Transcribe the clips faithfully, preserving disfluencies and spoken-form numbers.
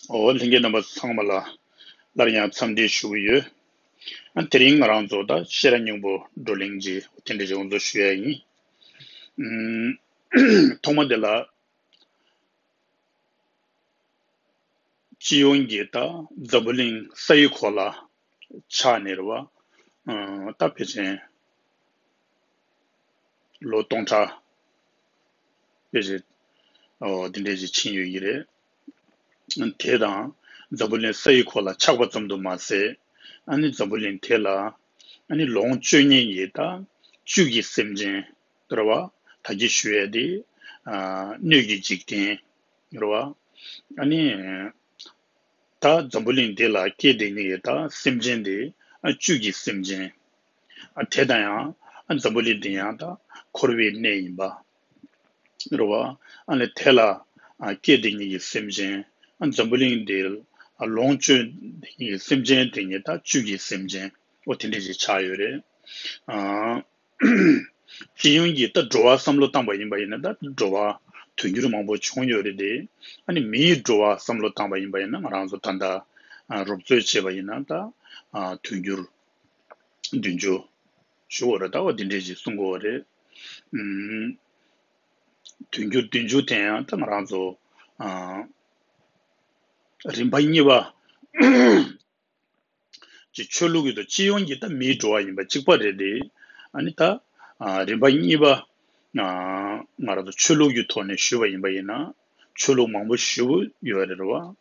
འོ་ལྷན་རྒྱས་རྣམ་པ་ཚང་མ་ལ་སླར་ཡང་འཚམས་འདྲི་ཞུ་གི་ཡོད། ཨ་དེ་རིང་ང་རང་ཚོ་ད་ཤེས་རབ་སྙིང་པོ་བགྲོ་གླེང་གི་དེ་འདྲ་ཞིག་ང་ཚོ་ཞུ་ཡ་ཡིན། ཨུམ། ཐོག་མ་དེ་ལ་སྤྱི་ཡོངས་ཀྱི་ད་འཛམ་བུ་གླིང་ས་ཡི་གོ་ལ་ཆགས་ནས་རེད་བ། ཨ་ད་ཕལ་ཆེར་ལོ་སྟོང་ཕྲག་ཕལ་ཆེར་འོ་འདི་འདྲས་ཅིག་ཕྱིན་ཡོད་ཀྱི་རེད། དེ་དང་འཛམ་བུ་གླིང་ས་ཡི་གོ་ལ་ཆགས་པ་ཙམ་དུ་མ་ཟད། ཨ་ནི་འཛམ་བུ་གླིང་དེ་ལ་ཨ་ནི་ལོངས་སྤྱོད་མཁན་གྱི་ད་བཅུད་ཀྱི་སེམས་ཅན་རེད་བ། ད་གིན་ཞུ་ཡས་དེ་ཨ་སྣོད་ཀྱི་འཇིག་རྟེན་རེད་བ། ཨ་ནི་ད་འཛམ་བུ་གླིང་འདི་ལ་སྐྱེས་བསྡད་མཁན་གྱི་ད་སེམས་ཅན་དེ་ཨ་བཅུད་ཀྱི་སེམས་ཅན། ཨ་དེ་དང་ཡང་ཨ་འཛམ་བུ་གླིང་འདི་ཡང་ད་འཁོར་བའི་གནས་ཡིན་པ་རེད་བ། ཨ་ནི་དེ་ལ་ཨ་སྐྱེས་བསྡད་མཁན་གྱི་སེམས་ཅན། ཨ་འཛམ་བུ་གླིང་འདི་ལ་ཨ་ལོངས་སྤྱོད་བསྡད་མཁན་གྱི་སེམས་ཅན་དེ་ཉིད་ད་བཅུད་ཀྱི་སེམས་ཅན་འོ་དེ་འདྲས་ཅིག་ཆགས་ཡོད་རེད། ཨ་སྤྱི་ཡོངས་ཀྱི་ད་འགྲོ་བ་བསམ་བློ་བཏང་པ་ཡིན་པ་ཡིན་ན་ད་འགྲོ་བ་དུས་འགྱུར་མང་པོ་བྱུང་ཡོད་རེད་དེ། ཨ་ནི་མིའི་འགྲོ་བ་བསམ་བློ་བཏང་པ་ཡིན་པ་ཡིན་ན་ང་རང་ཚོ་ད་ལྟ་ཨ་རོབ་ཚོད་བྱས་པ་ཡིན་ན་ད་ཨ་དུས་འགྱུར་བདུན་ཅུ་ཞུ་བ་རེད། ད་བ་འདི་འདྲས་ཅིག་གསུང་གི་ཡོད་རེད། ཨུམ། དུས་འགྱུར་བདུན་ཅུ་དེ་ཡང་ད་ང་རང་ཚོ་ཨ་རིམ་པ་གཉིས་པ་ཅིག་ཆོས་ལུགས་ཀྱི་ད་སྤྱི་ཡོངས་ཀྱི་ད་མིའི་འགྲོ་བ་ཡིན་པ་གཅིག་པ་རེད་དེ། ཨ་ནི་ད་ཨ་རིམ་པ་གཉིས་པ་ཨ་ང་རང་ཚོ་ཆོས་ལུགས་ཀྱི་ཐོག་ནས་ཞུས་པ་ཡིན་པ་ཡིན་ན། ཆོས་ལུགས་མང་པོ་ཞེ་པོ་ཡོད་རེད་བ།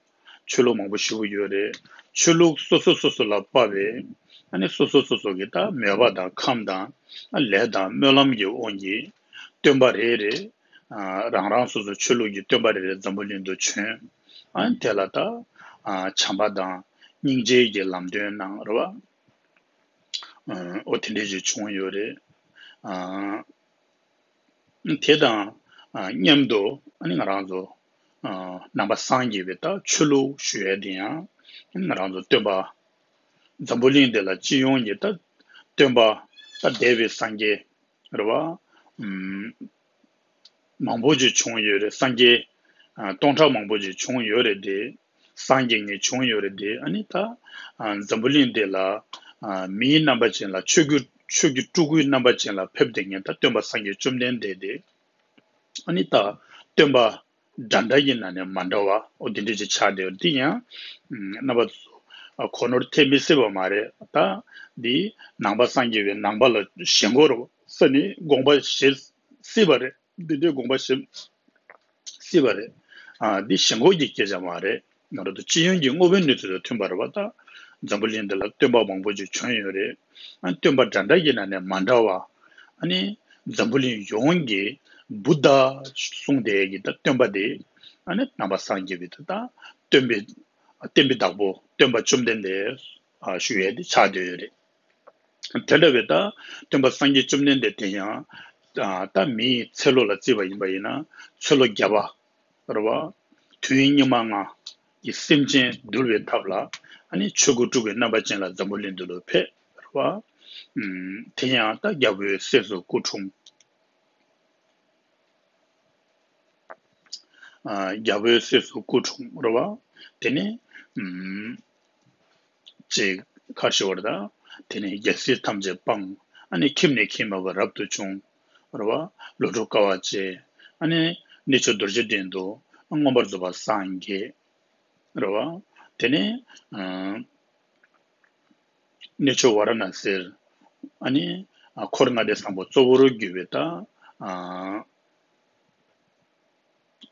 ཆོས་ལུགས་མང་པོ་ཞེ་པོ་ཡོད་རེད། ཆོས་ལུགས་སོ་སོ་སོ་སོ་ལ་དཔག་པའི་ཨ་ནི་སོ་སོ་སོ་སོ་གི་ད་མོས་པ་དང་ཁམས་དང་ཨ་ལས་དང་སྨོན་ལམ་གྱི་དབང་གིས་སྟོན་པ་རེ་རེ་ཨ་རང་རང་སོ་སོ་ཆོས་ལུགས་ཀྱི་སྟོན་པ་རེ་རེ་འཛམ་བུ་གླིང་དུ་བྱོན། ཨ་ནི་དེ་ལ་ད་ཨ་བྱམས་པ་དང་སྙིང་རྗེ་གི་ལམ་སྟོན་གནང་རེད་བ། ཨ་འོ་དེ་འདྲས་ཅིག་བྱུང་ཡོད་རེད། ཨ་དེ་དང་ཨ་མཉམ་དུ་ཨ་ནི་ང་རང་ཚོ་ཨ་ནང་པ་སངས་རྒྱས་པའི་ད་ཆོས་ལུགས་ཞུ་ཡས་དེ་ཡང་ང་རང་ཚོ་སྟོན་པ་འཛམ་བུ་གླིང་འདི་ལ་སྤྱི་ཡོངས་ཀྱི་ད་སྟོན་པ་ད་འདས་པའི་སངས་རྒྱས་རེད་བ། ཨུམ། མང་པོ་ཅིག་བྱུང་ཡོད་རེད། སངས་རྒྱས་ཨ་སྟོང་ཕྲག་མང་པོ་ཅིག་བྱུང་ཡོད་རེད་དེ། སངས་རྒྱས་ངས་བྱུང་ཡོད་རེད་དེ། ཨ་ནི་ད་ཨ་འཛམ་བུ་གླིང་འདི་ལ་ཨ་མིའི་རྣམ་པ་ཅན་ལ་ཆོས་ཀྱི་ཆོས་ཀྱི་སྤྲུལ་སྐུའི་རྣམ་པ་ཅན་ལ་ཕེབས་བསྡད་མཁན་ད་སྟོན་པ་སངས་རྒྱས་བཅོམ་ལྡན་འདས་དེ། ཨ་ནི་ད་སྟོན་པ་འདྲ་འདྲ་ཡིན་ན་ནས་མ་འདྲ་བ་འོ་དེ་འདྲ་ཅིག་ཆགས་བསྡད་ཡོད་རེད། དེ་ཡང་ཨ་རྣམ་པ་ཚོ་གོ་ནོར་ཐེབས་མི་སྲིད་པ་མ་རེད། ད་འདི་ནང་པ་སངས་རྒྱས་པའི་ནང་པ་ལ་ཞེན་ཁོག་རེད་ས་ནི་དགོངས་པ་བཞེས་སྲིད་པ་རེད། འདི་འདྲའི་དགོངས་པ་བཞེས་སྲིད་པ་རེད། ཨ་འདི་ཞེན་ཁོག་གི་སྐད་ཆ་མ་རེད། ང་རང་ཚོ་སྤྱི་ཡོངས་ཀྱི་དངོས་པོའི་གནས་ཚུལ་དང་མཐུན་པ་རེད་བ། ད་འཛམ་བུ་གླིང་འདི་ལ་སྟོན་པ་མང་པོ་ཅིག་བྱོན་ཡོད་རེད། ཨ་སྟོན་པ་འདྲ་འདྲ་ཡིན་ན་ནས་མ་འདྲ་བ། ཨ་ནི་འཛམ་བུ་གླིང་ཡོངས་ཀྱི་བུདྡྷ་གསུངས་བསྡད་ཀྱི་ད་སྟོན་པ་དེ་ཨ་ནི་ནང་པ་སངས་རྒྱས་པའི་ད་ད་སྟོན་པའི་བསྟན་པའི་བདག་པོ་སྟོན་པ་བཅོམ་ལྡན་འདས་ཞུ་ཡས་དེ་ཆགས་བསྡད་ཡོད་རེད། དེ་འདྲ་བའི་ད་སྟོན་པ་སངས་རྒྱས་བཅོམ་ལྡན་འདས་དེ་ཡང་ད་མིའི་ཚེ་ལོ་ལ་བརྩིས་པ་ཡིན་པ་ཡིན་ན་ཚེ་ལོ་བརྒྱ་པ་རེད་བ། དུས་ཡུན་སྙིགས་མ་ལྔ་ཡི་སེམས་ཅན་འདུལ་བའི་ཐབས་ལ་ཨ་ནི་ཆོས་སྐུ་སྤྲུལ་སྐུའི་རྣམ་པ་ཅན་ལ་འཛམ་བུ་གླིང་འདི་ལ་ཕེབས་རེད་བ། ཨུམ། དེ་ཡང་ད་རྒྱལ་པོའི་སྲས་སུ་སྐུ་འཁྲུངས། ཨ་རྒྱལ་པོའི་སྲས་སུ་སྐུ་འཁྲུངས་རེད་བ། དེ་ནས་ཨུམ། ཅེས་ཁར་ཞི་བར་དང་། དེ་ནས་རྒྱལ་སྲིད་ཐམས་ཅད་སྤངས། ཨ་ནི་ཁྱིམ་ནས་ཁྱིམ་མེད་པར་རབ་ཏུ་བྱུང་། རེད་བ། ལོ་དྲུག་དཀའ་བ་སྤྱད། ཨ་ནི་གནས་མཆོག་རྡོ་རྗེ་གདན་དུ་མངོན་པར་རྫོགས་པར་སངས་རྒྱས། རེད་བ། དེ་ནས་ཨ་གནས་མཆོག་ཝཱ་ར་ཎ་སིར་ཨ་ནི་ཨ་འཁོར་ལྔ་སྡེ་བཟང་པོ་གཙོ་བོར་གྱུར་པའི་ད་ཨ་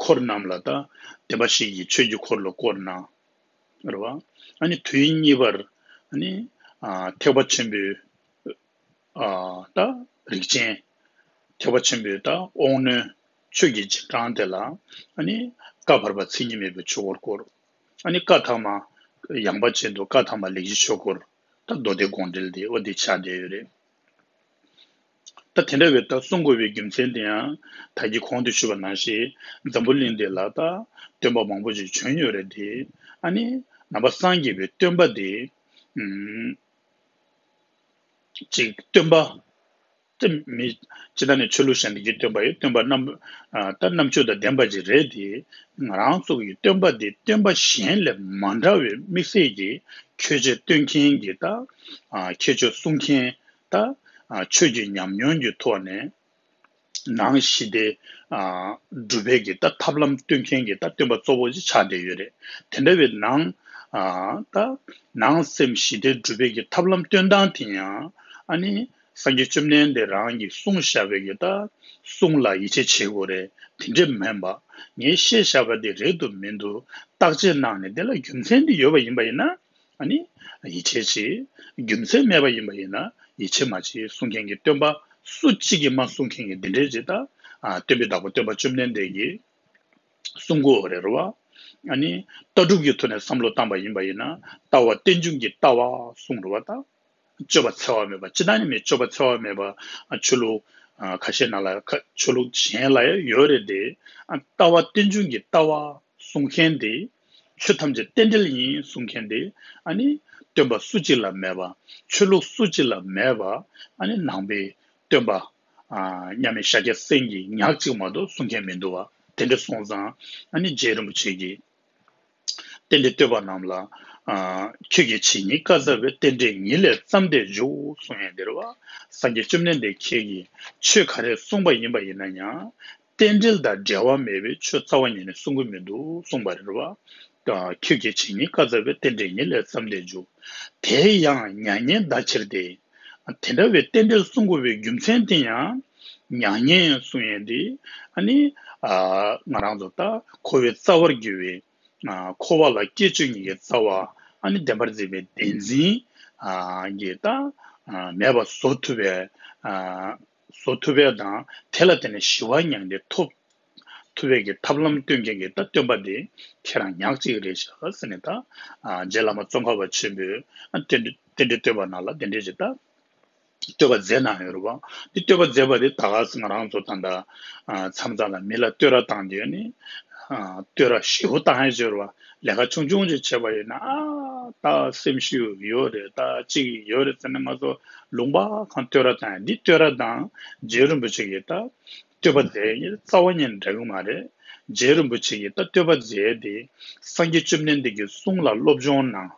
འཁོར་རྣམས་ལ་ད་བདེན་པ་བཞི་ཡི་ཆོས་ཀྱི་འཁོར་ལོ་བསྐོར་གནང་། རེད་བ། ཨ་ནི་དུས་གཉིས་པར་ཨ་ནི་ཨ་ཐེག་པ་ཆེན་པོའི་ཨ་ད་རིགས་ཅན། ཐེག་པ་ཆེན་པོའི་ད་དབང་རྣོན་ཆོས་ཀྱི་རྗེས་འབྲང་དེ་ལ་ཨ་ནི་བཀའ་བར་པ་མཚན་ཉིད་མེད་པའི་ཆོས་འཁོར་བསྐོར། ཨ་ནི་བཀའ་ཐ་མ་ཡངས་པ་ཅན་དུ་བཀའ་ཐ་མ་ལེགས་བཤད་ཆོས་འཁོར། ད་མདོ་སྡེ་དགོངས་འགྲེལ་དེ་འོ་དེ་ཆགས་བསྡད་ཡོད་རེད། ད་དེ་འདྲ་བའི་ད་གསུང་དགོས་པའི་རྒྱུ་མཚན་དེ་ཡང་ད་གིན་གོང་དུ་ཞུས་པ་ནང་བཞིན་འཛམ་བུ་གླིང་འདི་ལ་ད་སྟོན་པ་མང་པོ་ཞིག་བྱོན་ཡོད་རེད་དེ། ཨ་ནི་ནང་པ་སངས་རྒྱས་པའི་སྟོན་པ་དེ་ཨུམ། ཅིག་སྟོན་པ་ དེ་མི་ཅི་ལྟར་ནས་ཆོས་ལུགས་གཞན་དག་གི་སྟོན་པ་ཡི་སྟོན་པ་རྣམ་ཨ་ད་རྣམ་དཔྱོད་དང་ལྡན་པ་ཅིག་རེད་དེ། ང་རང་ཚོ་གི་སྟོན་པ་འདི་སྟོན་པ་གཞན་ལས་མ་འདྲ་བའི་དམིགས་བསལ་གྱི་ཁྱད་ཆོས་སྟོན་མཁན་གྱི་ད་ཨ་ཁྱད་ཆོས་གསུང་མཁན། ད་ཨ་ཆོས་ཀྱི་ཉམས་མྱོང་གི་ཐོག་ནས་ནང་ཞི་བདེ་ཨ་སྒྲུབ་པའི་གི་ད་ཐབས་ལམ་སྟོན་མཁན་གྱི་ད་སྟོན་པ་གཙོ་བོ་ཅིག་ཆགས་བསྡད་ཡོད་རེད། དེ་འདྲ་བའི་ནང་ཨ་ད་ནང་སེམས་ཞི་བདེ་སྒྲུབ་པའི་གི་ཐབས་ལམ་སྟོན་སྟངས་དེ་ཡང་ཨ་ནི་སངས་རྒྱས་བཅོམ་ལྡན་འདས་རང་གིས་གསུངས་བཞག་པའི་གི་ད་གསུང་ལ་ཡིད་ཆེས་བྱེད་དགོས་རེད། དེ་འདྲ་མིན་པ། ངས་བཤད་བཞག་པ་དེ་རེད་འདུག་མི་འདུག་བརྟག་དཔྱད་གནང་ནས་དེ་ལ་རྒྱུ་མཚན་དེ་ཡོད་པ་ཡིན་པ་ཡིན་ན། ཨ་ནི་ཡིད་ཆེས་བྱེད། རྒྱུ་མཚན་མེད་པ་ཡིན་པ་ཡིན་ན་ཡིད་ཆེས་མ་བྱེད་གསུང་མཁན་གྱི་སྟོན་པ་སུ་གཅིག་གིས་མ་གསུང་མཁན་གྱི་འདི་འདྲའི་ཅིག་ད་ཨ་སྟོན་པའི་བདག་པོ་སྟོན་པ་བཅོམ་ལྡན་འདས་ཀྱིས་གསུང་གི་ཡོད་རེད་རེད་བ། ཨ་ནི་ལྟ་གྲུབ་ཀྱི་ཐོག་ནས་བསམ་བློ་བཏང་པ་ཡིན་པ་ཡིན་ན་ལྟ་བ་རྟེན་འབྱུང་གི་ལྟ་བ་གསུང་རེད་བ། ད་སྤྱོད་པ་འཚེ་བ་མེད་པ་ཅི་ལྟར་ནི་མེད་སྤྱོད་པ་འཚེ་བ་མེད་པ་ཨ་ཆོས་ལུགས་ཨ་ཁ་ཤས་ནང་ལ་ཁ་ཆོས་ལུགས་གཞན་ལ་ཡང་ཡོད་རེད་དེ། ཨ་ལྟ་བ་རྟེན་འབྱུང་གི་ལྟ་བ་གསུང་མཁན་དེ། ཆོས་ཐམས་ཅད་རྟེན་འབྲེལ་ཡིན་གསུང་མཁན་དེ། ཨ་ནི་སྟོན་པ་སུ་གཅིག་ལ་མེད་པ། ཆོས་ལུགས་སུ་གཅིག་ལ་མེད་པ། ཨ་ནི་ནང་པའི་སྟོན་པ་ཨ་མཉམ་མེད་ཤཱཀྱ་སེང་གེ་ཉག་གཅིག་མ་གཏོགས་གསུང་མཁན་མི་འདུག་བ། དེ་འདྲ་སོང་ཙང་ཨ་ནི་རྗེ་རིན་པོ་ཆེ་གིས་རྟེན་འབྲེལ་བསྟོད་པ་རྣམས་ལ། ཨ་ཁྱོད་ཀྱི་བྱས་ཉེས་བཀའ་སྩལ་བའི། རྟེན་འབྲེལ་ཉིད་ལས་བརྩམས་ཏེ་འཇུག་གསུང་ཡས་འདིར་བ། སངས་རྒྱས་བཅོམ་ལྡན་འདས་ཁྱེད་ཀྱིས་ཆོས་ག་རེ་གསུངས་པ་ཡིན་པ་ཡིན་ན་ཡང་། རྟེན་འབྲེལ་དང་འབྲེལ་བ་མེད་པའི་ཆོས་རྩ་བ་ཉིད་ནས་གསུང་གི་མི་འདུག་གསུངས་པ་རེད་བ། ཨ་ཁྱོད་ཀྱི་བྱས་ཉེས་བཀའ་སྩལ་བའི། རྟེན་འབྲེལ་ཉིད་ལས་བརྩམས་ཏེ་འཇུག་དེ་ཡང་མྱ་ངན་འདའ་ཕྱིར་ཏེ། དེ་འདྲ་བའི་རྟེན་འབྲེལ་གསུང་དགོས་པའི་རྒྱུ་མཚན་དེ་ཡང་མྱ་ངན་གསུང་ཡས་འདི། ཨ་ནི་ཨ་ང་རང་ཚོ་ད་འཁོར་བའི་རྩ་བར་གྱུར་བའི་ཨ་འཁོར་བ་ལ་སྐྱེ་བཅུག་ཉིད་ཀྱི་རྩ་བ། ཨ་ནི་བདེན་པར་འཛིན་པའི་བདེན་འཛིན་ཨ་གྱིས་ད་ཨ་མེད་པར་བཟོ་ཐུབ་པའི་ཨ་བཟོ་ཐུབ་པའི་དང་དེ་ལ་བརྟེན་ནས་ཞི་བ་མྱང་འདས་ཐོབ་ཐུབ་པའི་གི་ཐབས་ལམ་སྟོན་མཁན་གྱི་ད་སྟོན་པ་དེ་ཁྱེད་རང་ཉག་གཅིག་རེད་ཤག་ཟེར་ནས། ད་ཨ་རྗེ་བླ་མ་ཙོང་ཁ་པ་ཆེན་པོས་ཨ་རྟེན་འབྲེལ་རྟེན་འབྲེལ་བསྟོད་པ་ནང་ལ་དེ་འདྲས་ཅིག་ད་བསྟོད་པ་མཛད་གནང་ཡོད་རེད་བ། འདི་བསྟོད་པ་མཛད་པ་དེ་ད་ག་ང་རང་ཚོ་ད་ལྟ་ཨ་མཚམས་མཚམས་ལ་མི་ལ་བསྟོད་ར་བཏང་དུས་ནི། ཨ་བསྟོད་ར་ཞེ་པོ་བཏང་ཡ་ཅིག་ཡོད་རེད་བ། ལས་ཀ་ཆུང་ཆུང་ཅིག་བྱས་པ་ཡིན་ན། ཨ་ད་སེམས་ཤུགས་ཡོད་རེད། ད་ཅིག་ཡོད་རེད་ཟེར་ནས་ང་ཚོ་ལུང་པ་གང་བསྟོད་ར་བཏང་ཡ། འདི་བསྟོད་ར་དང་རྗེ་རིན་པོ་ཆེ་གིས་ད་བསྟོད་པ་མཛད་ཡ་རྩ་བ་ཉིད་ནས་འདྲ་གི་མ་རེད། རྗེ་རིན་པོ་ཆེ་གིས་ད་བསྟོད་པ་མཛད་དེ་སངས་རྒྱས་བཅོམ་ལྡན་འདས་ཀྱི་གསུང་ལ་སློབ་སྦྱོང་གནང་།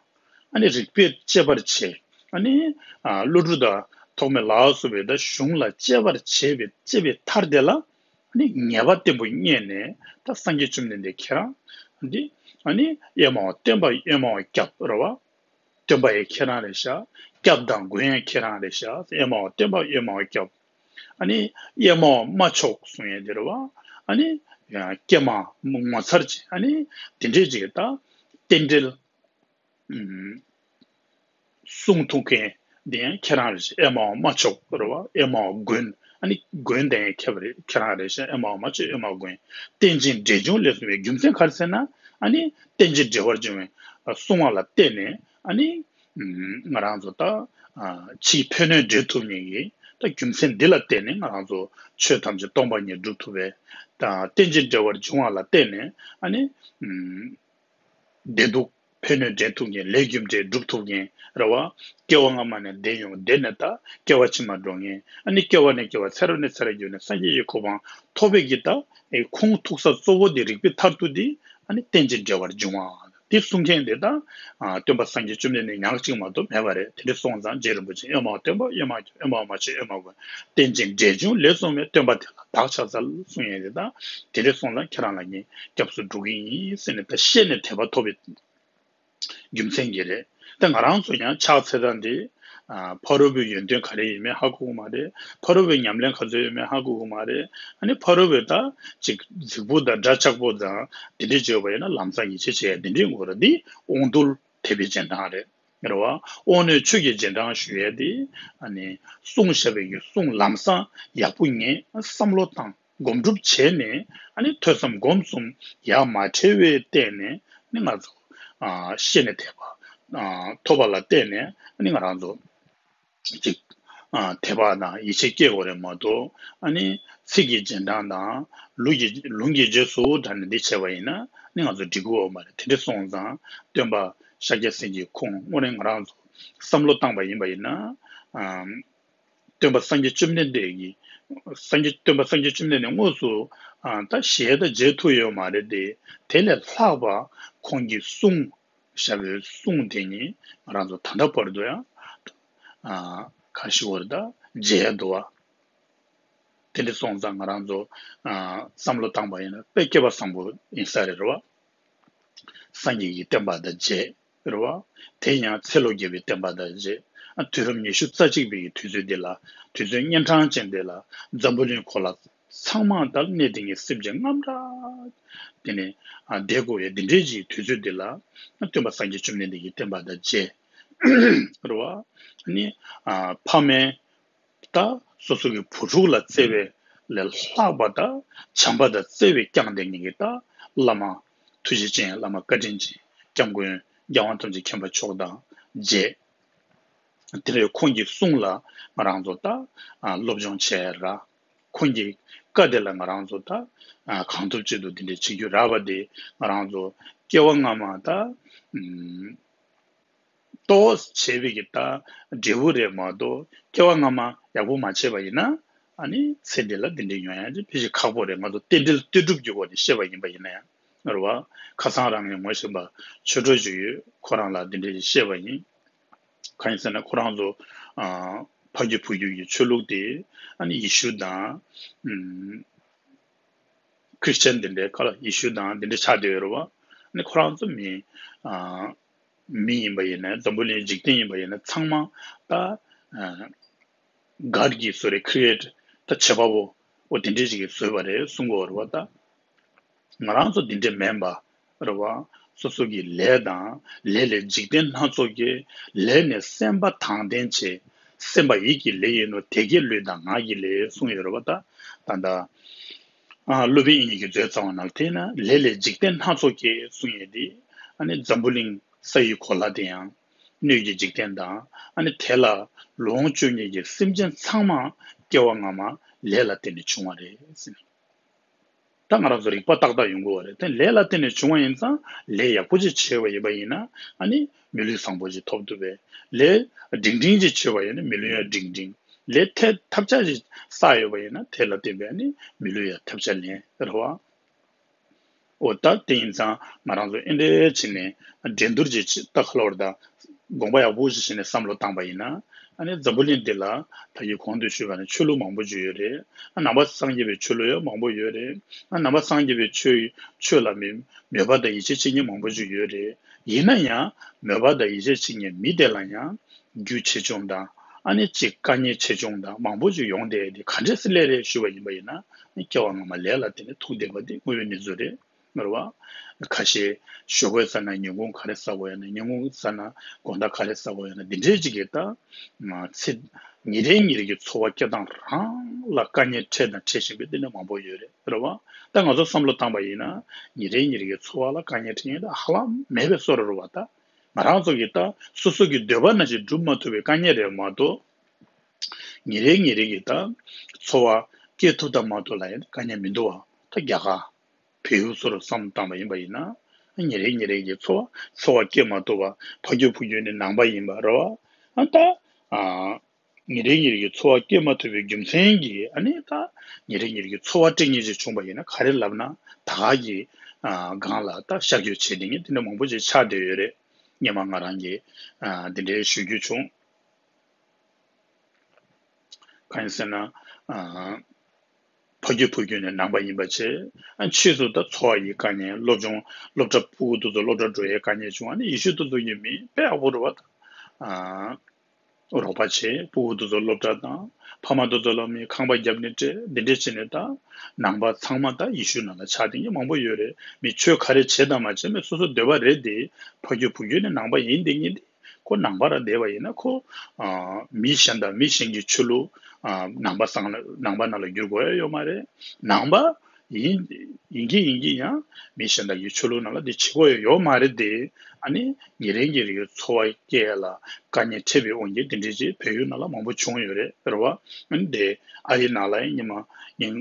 ཨ་ནི་རིགས་པས་དཔྱད་པར་བྱེད། ཨ་ནི་ཨ་ཀླུ་སྒྲུབ་དང་ཐོགས་མེད་ལ་སོགས་པའི་ད་གཞུང་ལ་དཔྱད་པར་བྱེད་པའི་དཔྱད་པའི་མཐར་དེ་ལ། ཨ་ནི་ངེས་པ་བརྟན་པོ་རྙེད་ནས་ད་སངས་རྒྱས་བཅོམ་ལྡན་འདས་ཁྱེད་རང་འདི། ཨ་ནི་ཨེ་མའོ་སྟོན་པ་ཨེ་མའོ་སྐྱབས་རེད་བ། སྟོན་པ་ཡང་ཁྱེད་རང་རེད་ཤག་སྐྱབས་དང་མགོན་ཡང་ཁྱེད་རང་རེད་ཤག་ཨེ་མའོ་སྟོན་པ་ཨེ་མའོ་སྐྱབས། ཨ་ནི་ཨེ་མའོ་མ་ཆོག་གསུང་ཡས་འདི་རེད་བ། ཨ་ནི་ཀྱེ་མ་ངོ་མཚར་ཅན། ཨ་ནི་དེ་འདྲས་ཅིག་ད་རྟེན་འབྲེལ། ཨུམ། གསུང་ཐུབ་མཁན་འདི་ཡང་ཁྱེད་རང་རེད་ཤག་ཨེ་མའོ་མ་ཆོག་རེད་བ། ཨེ་མའོ་མགོན། ཨ་ནི་མགོན་དེ་ཡང་ཁྱེད་རེད། ཁྱེད་རང་རེད་ཤག་ཨེ་མའོ་མ་ཆོག་ཨེ་མའོ་མགོན། རྟེན་ཅིང་འབྲེལ་འབྱུང་ལས་གསུངས་པའི་རྒྱུ་མཚན་ག་རེ་ཟེར་ན། ཨ་ནི་རྟེན་ཅིང་འབྲེལ་བར་འབྱུང་བའི་གསུང་བ་ལ་བརྟེན་ནས། ཨ་ནི་ཨུམ། ང་རང་ཚོ་ད་ཨ་ཕྱིའི་ཕན་གནོད་འབྲེལ་ཐུབ་མཁན་གྱི་ད་རྒྱུ་མཚན་འདི་ལ་བརྟེན་ནས་ང་རང་ཚོ་ཆོས་ཐམས་ཅད་སྟོང་པ་ཉིད་སྒྲུབ་ཐུབ་པའི། ད་རྟེན་ཅིང་འབྲེལ་བར་འབྱུང་བ་ལ་བརྟེན་ནས། ཨ་ནི་ཨུམ། བདེ་སྡུག་ཕན་གནོད་འདྲེན་ཐུབ་མཁན། ལས་རྒྱུ་འབྲས་སྒྲུབ་ཐུབ་མཁན་རེད་བ། སྐྱེ་བ་སྔ་མ་ནས་བདེ་མྱོང་བདེ་ནས་ད་སྐྱེ་བ་ཕྱི་མ་འགྲོ་མཁན། ཨ་ནི་སྐྱེ་བ་ནས་སྐྱེ་བ་ཚེ་རབས་ནས་ཚེ་རབས་བརྒྱུད་ནས་སངས་རྒྱས་ཀྱི་གོ་འཕང་ཐོབ་པའི་གི་ད་ཨེ་ཁུངས་ཐུག་ས་གཙོ་བོ་དེ་རིགས་པའི་མཐར་ཐུག་དེ་ཨ་ནི་རྟེན་ཅིང་འབྲེལ་བར་འབྱུང་བ་དེ་གསུང་མཁན་དེ་ད་ཨ་སྟོན་པ་སངས་རྒྱས་བཅོམ་ལྡན་འདས་ཉག་གཅིག་མ་གཏོགས་མེད་པ་རེད། དེ་འདྲ་སོང་ཙང་རྗེ་རིན་པོ་ཆེ་ཨེ་མའོ་སྟོན་པ་ཨེ་མ་ཨེ་མའོ་མ་ཆོག་ཨེ་མའོ་མགོན། རྟེན་ཅིང་འབྲེལ་འབྱུང་ལས་གསུངས་པའི་སྟོན་པ་དེ་ལ་བདག་ཕྱག་འཚལ་གསུང་ཡས་དེ་དང་། དེ་འདྲ་སོང་ཙང་ཁྱེད་རང་ལ་ངས་སྐྱབས་སུ་འགྲོ་གི་ཡིན་ཟེར་ནས་ད་བཤད་ནས་དད་པ་ཐོབ་པའི་རྒྱུ་མཚན་གྱིས་རེད། ད་ང་རང་ཚོ་ཡང་ཕྱག་འཚལ་སྟངས་འདི་ཨ་ཕ་རོལ་པོའི་ཡོན་ཏན་ག་རེ་ཡིན་མིན་ཧ་གོ་གི་མ་རེད། ཕ་རོལ་པོའི་ཉམས་ལེན་ག་ཚོད་ཡོད་མེད་ཧ་གོ་གི་མ་རེད། ཨ་ནི་ཕ་རོལ་པོའི་ད་ཅིག་རྫིག་པོ་དང་འདྲ་ཆགས་པོ་དང་དེ་འདྲས་བརྗོད་པ་ཡིན་ན་ལམ་སང་ཡིད་ཆེས་བྱེད་ཡ་དེ་འདྲས་ཡོང་གི་རེད། འདི་དབང་རྟུལ་དད་པའི་རྗེས་འབྲང་རེད། རེད་བ། དབང་རྣོན་ཆོས་ཀྱི་རྗེས་འབྲང་ཞུ་ཡས་དེ། ཨ་ནི་གསུངས་བཞག་པའི་གི་གསུང་ལམ་སང་ཡག་པོ་ངེས་བསམ་བློ་བཏང་སྒོམ་སྒྲུབ་བྱས་ནས། ཨ་ནི་ཐོས་བསམ་སྒོམ་གསུམ་ཡར་མ་བྲལ་བའི་སྟེང་ནས་ནི་ང་ཚོ་ཨ་བཤད་ནས་དད་པ་ཨ་ཐོབ་པ་ལ་བརྟེན་ནས། ཨ་ནི་ང་རང་ཚོ་ཅིག་ཨ་དད་པ་དང་ཡིད་ཆེས་སྐྱེ་དགོས་རེད་མ་གཏོགས། ཨ་ནི་ཚིག་གི་རྗེས་འབྲང་དང་ལུང་གི་ལུང་གི་རྗེས་སུ་འབྲངས་ནས་འདི་བྱས་པ་ཡིན་ན་ནི་ང་ཚོ་འགྲིག་གི་ཡོད་མ་རེད། དེ་འདྲ་སོང་ཙང་སྟོན་པ་ཤཱཀྱ་སེང་གེའི་ཁུངས་དངོས་གནས་ང་རང་ཚོ་བསམ་བློ་བཏང་པ་ཡིན་པ་ཡིན་ན། ཨམ། སྟོན་པ་སངས་རྒྱས་བཅོམ་ལྡན་འདས་ཀྱིས་སངས་རྒྱས་སྟོན་པ་སངས་རྒྱས་བཅོམ་ལྡན་འདས་དངོས་སུ་ཨ་ད་ཞལ་དང་མཇལ་ཐུབ་ཡོད་མ་རེད་དེ། དེ་ལས་ལྷག་པ་ཁོང་གིས་གསུངས་བཞག་པའི་གསུང་དེ་ཉིད་ང་རང་ཚོ་ད་ལྟ་བར་དུ་ཡང་ཨ་ག་ཞུ་བར་ད་མཇལ་འདུག་བ། དེ་འདྲ་སོང་ཙང་ང་རང་ཚོ་ཨ་བསམ་བློ་བཏང་པ་ཡིན་ན་དཔེ་སྐལ་བ་བཟང་པོ་ཡིན་ས་རེད་རེད་བ། སངས་རྒྱས་ཀྱི་བསྟན་པ་དང་མཇལ། རེད་བ། དེ་ཡང་ཚེ་ལོ་བརྒྱ་པའི་བསྟན་པ་དང་མཇལ། ཨ་དུས་རབས་ཉི་ཤུ་རྩ་གཅིག་པའི་དུས་ཚོད་འདི་ལ། དུས་ཚོད་གཉན་འཕྲང་ཅན་འདི་ལ་འཛམ་བུ་གླིང་གོ་ལ་ཚང་མ་ད་གནས་དེ་ཉིད་སེམས་ཅན་རྔམ་དྲག་དེ་ནས་ཨ་བསྡད་དགོས་པའི་འདི་འདྲའི་ཅིག་དུས་ཚོད་འདི་ལ། ཨ་སྟོན་པ་སངས་རྒྱས་བཅོམ་ལྡན་འདས་ཀྱི་བསྟན་པ་དང་མཇལ། རེད་བ། ཨ་ནི་ཨ་ཕ་མའི་ད་སོ་སོ་གི་བུ་ཕྲུག་ལ་བརྩེ་བའི་ལས་ལྷག་པ་ད་བྱམས་པ་དང་བརྩེ་བས་བསྐྱངས་ཏེ་ཉིད་ཀྱི་ད་བླ་མ་ཐུགས་རྗེ་ཅན། བླ་མ་བཀའ་དྲིན་ཅན། སྐྱབས་མགོན་རྒྱལ་དབང་ཐམས་ཅད་མཁྱེན་པ་མཆོག་དང་མཇལ། དེ་ལས་ཁོང་གི་གསུང་ལ་ང་རང་ཚོ་ད་ཨ་སློབ་སྦྱོང་བྱས་ར། ཁོང་གི་བཀའ་དེ་ལ་ང་རང་ཚོ་ད་ཨ་གང་ཐུབ་ཅི་ཐུབ་དེ་འདྲ་བྱེད་རྒྱུ་རག་པ་དེ་ང་རང་ཚོ་སྐྱེ་བ་སྔ་མ་ད་ཨུམ། ཏོག་བྱས་པའི་གི་ད་འབྲས་བུ་རེད་མ་གཏོགས་སྐྱེ་བ་སྔ་མ་ཡག་པོ་མ་བྱས་པ་ཡིན་ན། ཨ་ནི་ཚེ་འདི་ལ་འདི་འདྲའི་ཡོང་ཡ་ཅིག་ཕལ་ཆེར་ཁག་པོ་རེད། ང་ཚོ་རྟེན་འབྲེལ་ལྟོས་གྲུབ་ཀྱི་སྒོ་ནས་བཤད་པ་ཡིན་པ་ཡིན་ན་ཡང་། རེད་བ། ཁ་སང་རང་ངས་ངོ་ཤེས་པ་ཆོས་གྲོགས་ཅིག་ཡོད། ཁོ་རང་ལ་འདི་འདྲའི་བཤད་པ་ཡིན། གང་ཡིན་ཟེར་ན་ཁོ་རང་ཚོ་ཨ་ཕ་རྒྱུད་བུ་རྒྱུད་ཀྱི་ཆོས་ལུགས་དེ་ཨ་ནི་ཡེ་ཤུ་དང་ཨུམ། ཁྲི་སི་ཅན་འདི་འདྲའི་ཁ་ལ་ཡེ་ཤུ་དང་འདི་འདྲའི་ཆགས་བསྡད་ཡོད་རེད་བ། ཨ་ནི་ཁོ་རང་ཚོ་མི་ཨ་མི་ཡིན་པ་ཡིན་ན། འཛམ་བུ་གླིང་འཇིག་རྟེན་ཡིན་པ་ཡིན་ན། ཚང་མ་ད་ཨ་གཌ་ཀྱིས་བཟོས་རེད། ཁི་རི་ཨེ་ཊི་ད་བྱེད་པ་པོ་འོ་དེ་འདྲས་ཅིག་གིས་བཟོས་པ་རེད་གསུང་གི་ཡོད་རེད་བ། ད་ང་རང་ཚོ་དེ་འདྲས་མིན་པ་རེད་བ། སོ་སོ་གི་ལས་དང་། ལས་ལས་འཇིག་རྟེན་སྣ་ཚོགས་སྐྱེ། ལས་ནི་སེམས་པ་དང་ལྡན་བྱེད། སེམས་པ་ཡིད་ཀྱི་ལས་ཡིན་ནོ། དེ་སྐད་ལུས་དང་ངག་གི་ལས་གསུངས་ཡོད་རེད་བ། ད་ད་ད་ཨ་སློབ་དཔོན་དབྱིག་གཉེན་གྱི་མཛོད་རྩ་བ་ནང་དེ་ན་ལས་ལས་འཇིག་རྟེན་སྣ་ཚོགས་སྐྱེ་གསུངས་ཡོད་དེ། ཨ་ནི་འཛམ་བུ་གླིང་ས་ཡི་གོ་ལ་དེ་ཡང་སྣོད་ཀྱི་འཇིག་རྟེན་དང་། ཨ་ནི་དེ་ལ་ལོངས་སྤྱོད་མཁན་གྱི་སེམས་ཅན་ཚང་མ་སྐྱེ་བ་སྔ་མ་ལས་ལ་བརྟེན་ནས་བྱུང་བ་རེད་ཟེར། ད་ང་རང་ཚོ་རིག་པ་ཏག་ཏག་ཡོང་དགོས་པ་རེད། དེ་ལས་ལ་བརྟེན་ནས་བྱུང་བ་ཡིན་ཙང་། ལས་ཡག་པོ་ཅིག་བྱས་པ་ཡིན་པ་ཡིན་ན་ཨ་ནི་མི་ལུས་བཟང་པོ་ཅིག་ཐོབ་ཐུབ་པས། ལས་འབྲིང་འབྲིང་ཅིག་བྱས་པ་ཡིན་ན་མི་ལུས་ཡང་འབྲིང་འབྲིང་། ལས་ཐབས་ཆག་ཅིག་བསགས་ཡོད་པ་ཡིན་ན་དེ་ལ་བརྟེན་པས་ཨ་ནི་མི་ལུས་ཡང་ཐབས་ཆག་ལེན་རེད་བ། འོ་ད་དེ་ཡིན་ཙང་ང་རང་ཚོ་ཨེ་འདྲས་བྱས་ནས་འགྲན་བསྡུར་ཅིག་ཅིག་ད་ཁ་ལོར་དང་དགོངས་པ་ཡག་པོ་ཞིག་བྱས་ནས་བསམ་བློ་བཏང་པ་ཡིན་ན། ཨ་ནི་འཛམ་བུ་གླིང་འདི་ལ་ད་ཡི་གོང་དུ་ཞུས་པ་ནི་ཆོས་ལུགས་མང་པོ་ཅིག་ཡོད་རེད། ཨ་ནང་པ་སངས་རྒྱས་པའི་ཆོས་ལུགས་ཡང་མང་པོ་ཡོད་རེད། ཨ་ནང་པ་སངས་རྒྱས་པའི་ཆོས་ཆོས་ལ་མི་མོས་པ་དང་ཡིད་ཆེས་བྱེད་མཁན་མང་པོ་ཅིག་ཡོད་རེད། ཡིན་ན་ཡང་མོས་པ་དང་ཡིད་ཆེས་བྱེད་མཁན་མི་དེ་ལ་ཡང་རྒྱུ་ཆེ་ཆུང་དང་། ཨ་ནི་གཅིག་དཀའ་ངལ་ཆེ་ཆུང་དང་མང་པོ་ཅིག་ཡོང་བསྡད་དེ་ག་འདྲས་སེ་སླེབས་རེད་ཞུས་པ་ཡིན་པ་ཡིན་ན། སྐྱེ་བ་སྔ་མ་ལས་ལ་བརྟེན་ནས་ཐུག་བསྡད་པ་དེ་དངོས་ཡོད་གནས་ཚུལ་རེད། རེད་བ། ཁ་ཤས་ཞོགས་པའི་ས་ན་ཉིན་གུང་ག་རེ་ཟ་དགོས་ཡོད་ན། ཉིན་གུང་ས་ན་དགོང་དག་ག་རེ་ཟ་དགོས་ཡོད་ན། འདི་འདྲའི་ཅིག་གིས་ད་ཚེ་ཉིན་རེ་ཉིན་རེ་གི་འཚོ་བ་སྐྱེལ་སྟངས་རང་ལ་དཀའ་ངལ་འཕྲད་དང་འཕྲད་བཞིན་པའི་དེ་འདྲ་མང་པོ་ཡོད་རེད། རེད་བ། ད་ང་ཚོ་བསམ་བློ་བཏང་པ་ཡིན་ན་ཉིན་རེ་ཉིན་རེ་གི་འཚོ་བ་ལ་དཀའ་ངལ་འཕྲད་མཁན་ད་ཧ་ལམ་མེད་པའི་བཟོ་འདྲ་རེད་བ། ད་ང་རང་ཚོ་གི་ད་སོ་སོ་གི་འདོད་པ་ནང་བཞིན་སྒྲུབ་མ་ཐུབ་པའི་དཀའ་ངལ་རེད་མ་གཏོགས། ཉིན་རེ་ཉིན་རེ་གི་ད་འཚོ་བ་སྐྱེལ་ཐུབ་ཐབས་མ་གཏོགས་ལ་ཡང་དཀའ་ངལ་མི་འདུག་བ། ད་རྒྱ་གར་བལ་ཡུལ་སོགས་ལ་བསམ་བཏང་བ་ཡིན་པ་ཡིན་ན། ཉིན་རེ་ཉིན་རེ་གི་འཚོ་བ་འཚོ་བ་སྐྱེལ་མ་ཐུབ་པ། ཕ་རྒྱུད་བུ་རྒྱུད་ནི་ནང་པ་ཡིན་པ་རེད་བ། ཨ་ད་ཨ་ཉིན་རེ་ཉིན་རེ་གི་འཚོ་བ་སྐྱེལ་མ་ཐུབ་པའི་རྒྱུ་མཚན་གྱིས། ཨ་ནི་ད་ཉིན་རེ་ཉིན་རེ་གི་འཚོ་བ་སྐྱེལ་མཁན་ཅིག་བྱུང་བ་ཡིན་ན་ག་རེ་ལབ་ན། ད་ག་གི་ཨ་སྒང་ལ་ད་ཤར་སྐྱོད་བྱེད་མཁན་དེ་འདྲ་མང་པོ་ཅིག་ཆགས་བསྡད་ཡོད་རེད། སྔོན་མ་ང་རང་གིས་ཨ་དེ་འདྲའི་ཞུ་རྒྱུ་བྱུང་། གང་ཡིན་ཟེར་ན། ཨ་ཕ་རྒྱུད་བུ་རྒྱུད་ནི་ནང་པ་ཡིན་པ་བྱས། ཨ་ཕྱིས་སུ་ད་འཚོ་བ་ཡི་དཀའ་ངལ། སློབ་སྦྱོང་སློབ་གྲྭ་ཕྲུ་གུ་དེ་ཚོ་སློབ་གྲྭ་འགྲོ་ཡའི་དཀའ་ངལ་བྱུང་། ཨ་ནི་ཡེ་ཤུ་དེ་ཚོ་གི་མི་དཔེ་ཡག་པོ་རེད་བ། ཨ་རོགས་པ་བྱས། ཕྲུ་གུ་དེ་ཚོ་སློབ་གྲྭ་བཏང་། ཕ་མ་དེ་ཚོ་ལ་མི་ཁང་པ་བརྒྱབ་ནས་སྤྲད། འདི་འདྲས་བྱས་ནས་ད་ནང་པ་ཚང་མ་ད་ཡེ་ཤུ་ནང་ལ་ཆགས་བསྡད་མཁན་མང་པོ་ཡོད་རེད། མི་ཆོས་ག་རེ་བྱས་དང་མ་བྱས་མི་སོ་སོ་འདོད་པ་རེད་དེ། ཕ་རྒྱུད་བུ་རྒྱུད་ནི་ནང་པ་ཡིན་བསྡད་མཁན་དེ། ཁོ་ནང་པ་ར་བསྡད་པ་ཡིན་ན་ཁོ་ཨ་མི་གཞན་དང་མི་གཞན་གྱི་ཆོས་ལུགས། ཨ་ནང་པ་སང་ནང་པ་ནང་ལ་བསྒྱུར་དགོས་ཡ་ཡོད་མ་རེད། ནང་པ་ཡིན་ཡིན་གྱི་ཡིན་གྱི་ཡང་མི་གཞན་དག་གི་ཆོས་ལུགས་ནང་ལ་འདི་བྱེད་དགོས་ཡ་ཡོད་མ་རེད་དེ། ཨ་ནི་ཉིན་རེ་ཉིན་རེ་གི་འཚོ་བ་སྐྱེལ་ཡ་ལ་དཀའ་ངལ་འཕྲད་པའི་དབང་གིས་འདི་འདྲའི་ཅིག་བལ་ཡུལ་ནང་ལ་མང་པོ་བྱུང་ཡོད་རེད། རེད་བ། ཨ་ནི་དེ་ཨ་རི་ནང་ལ་ཡང་སྔོན་མ་ཡིན་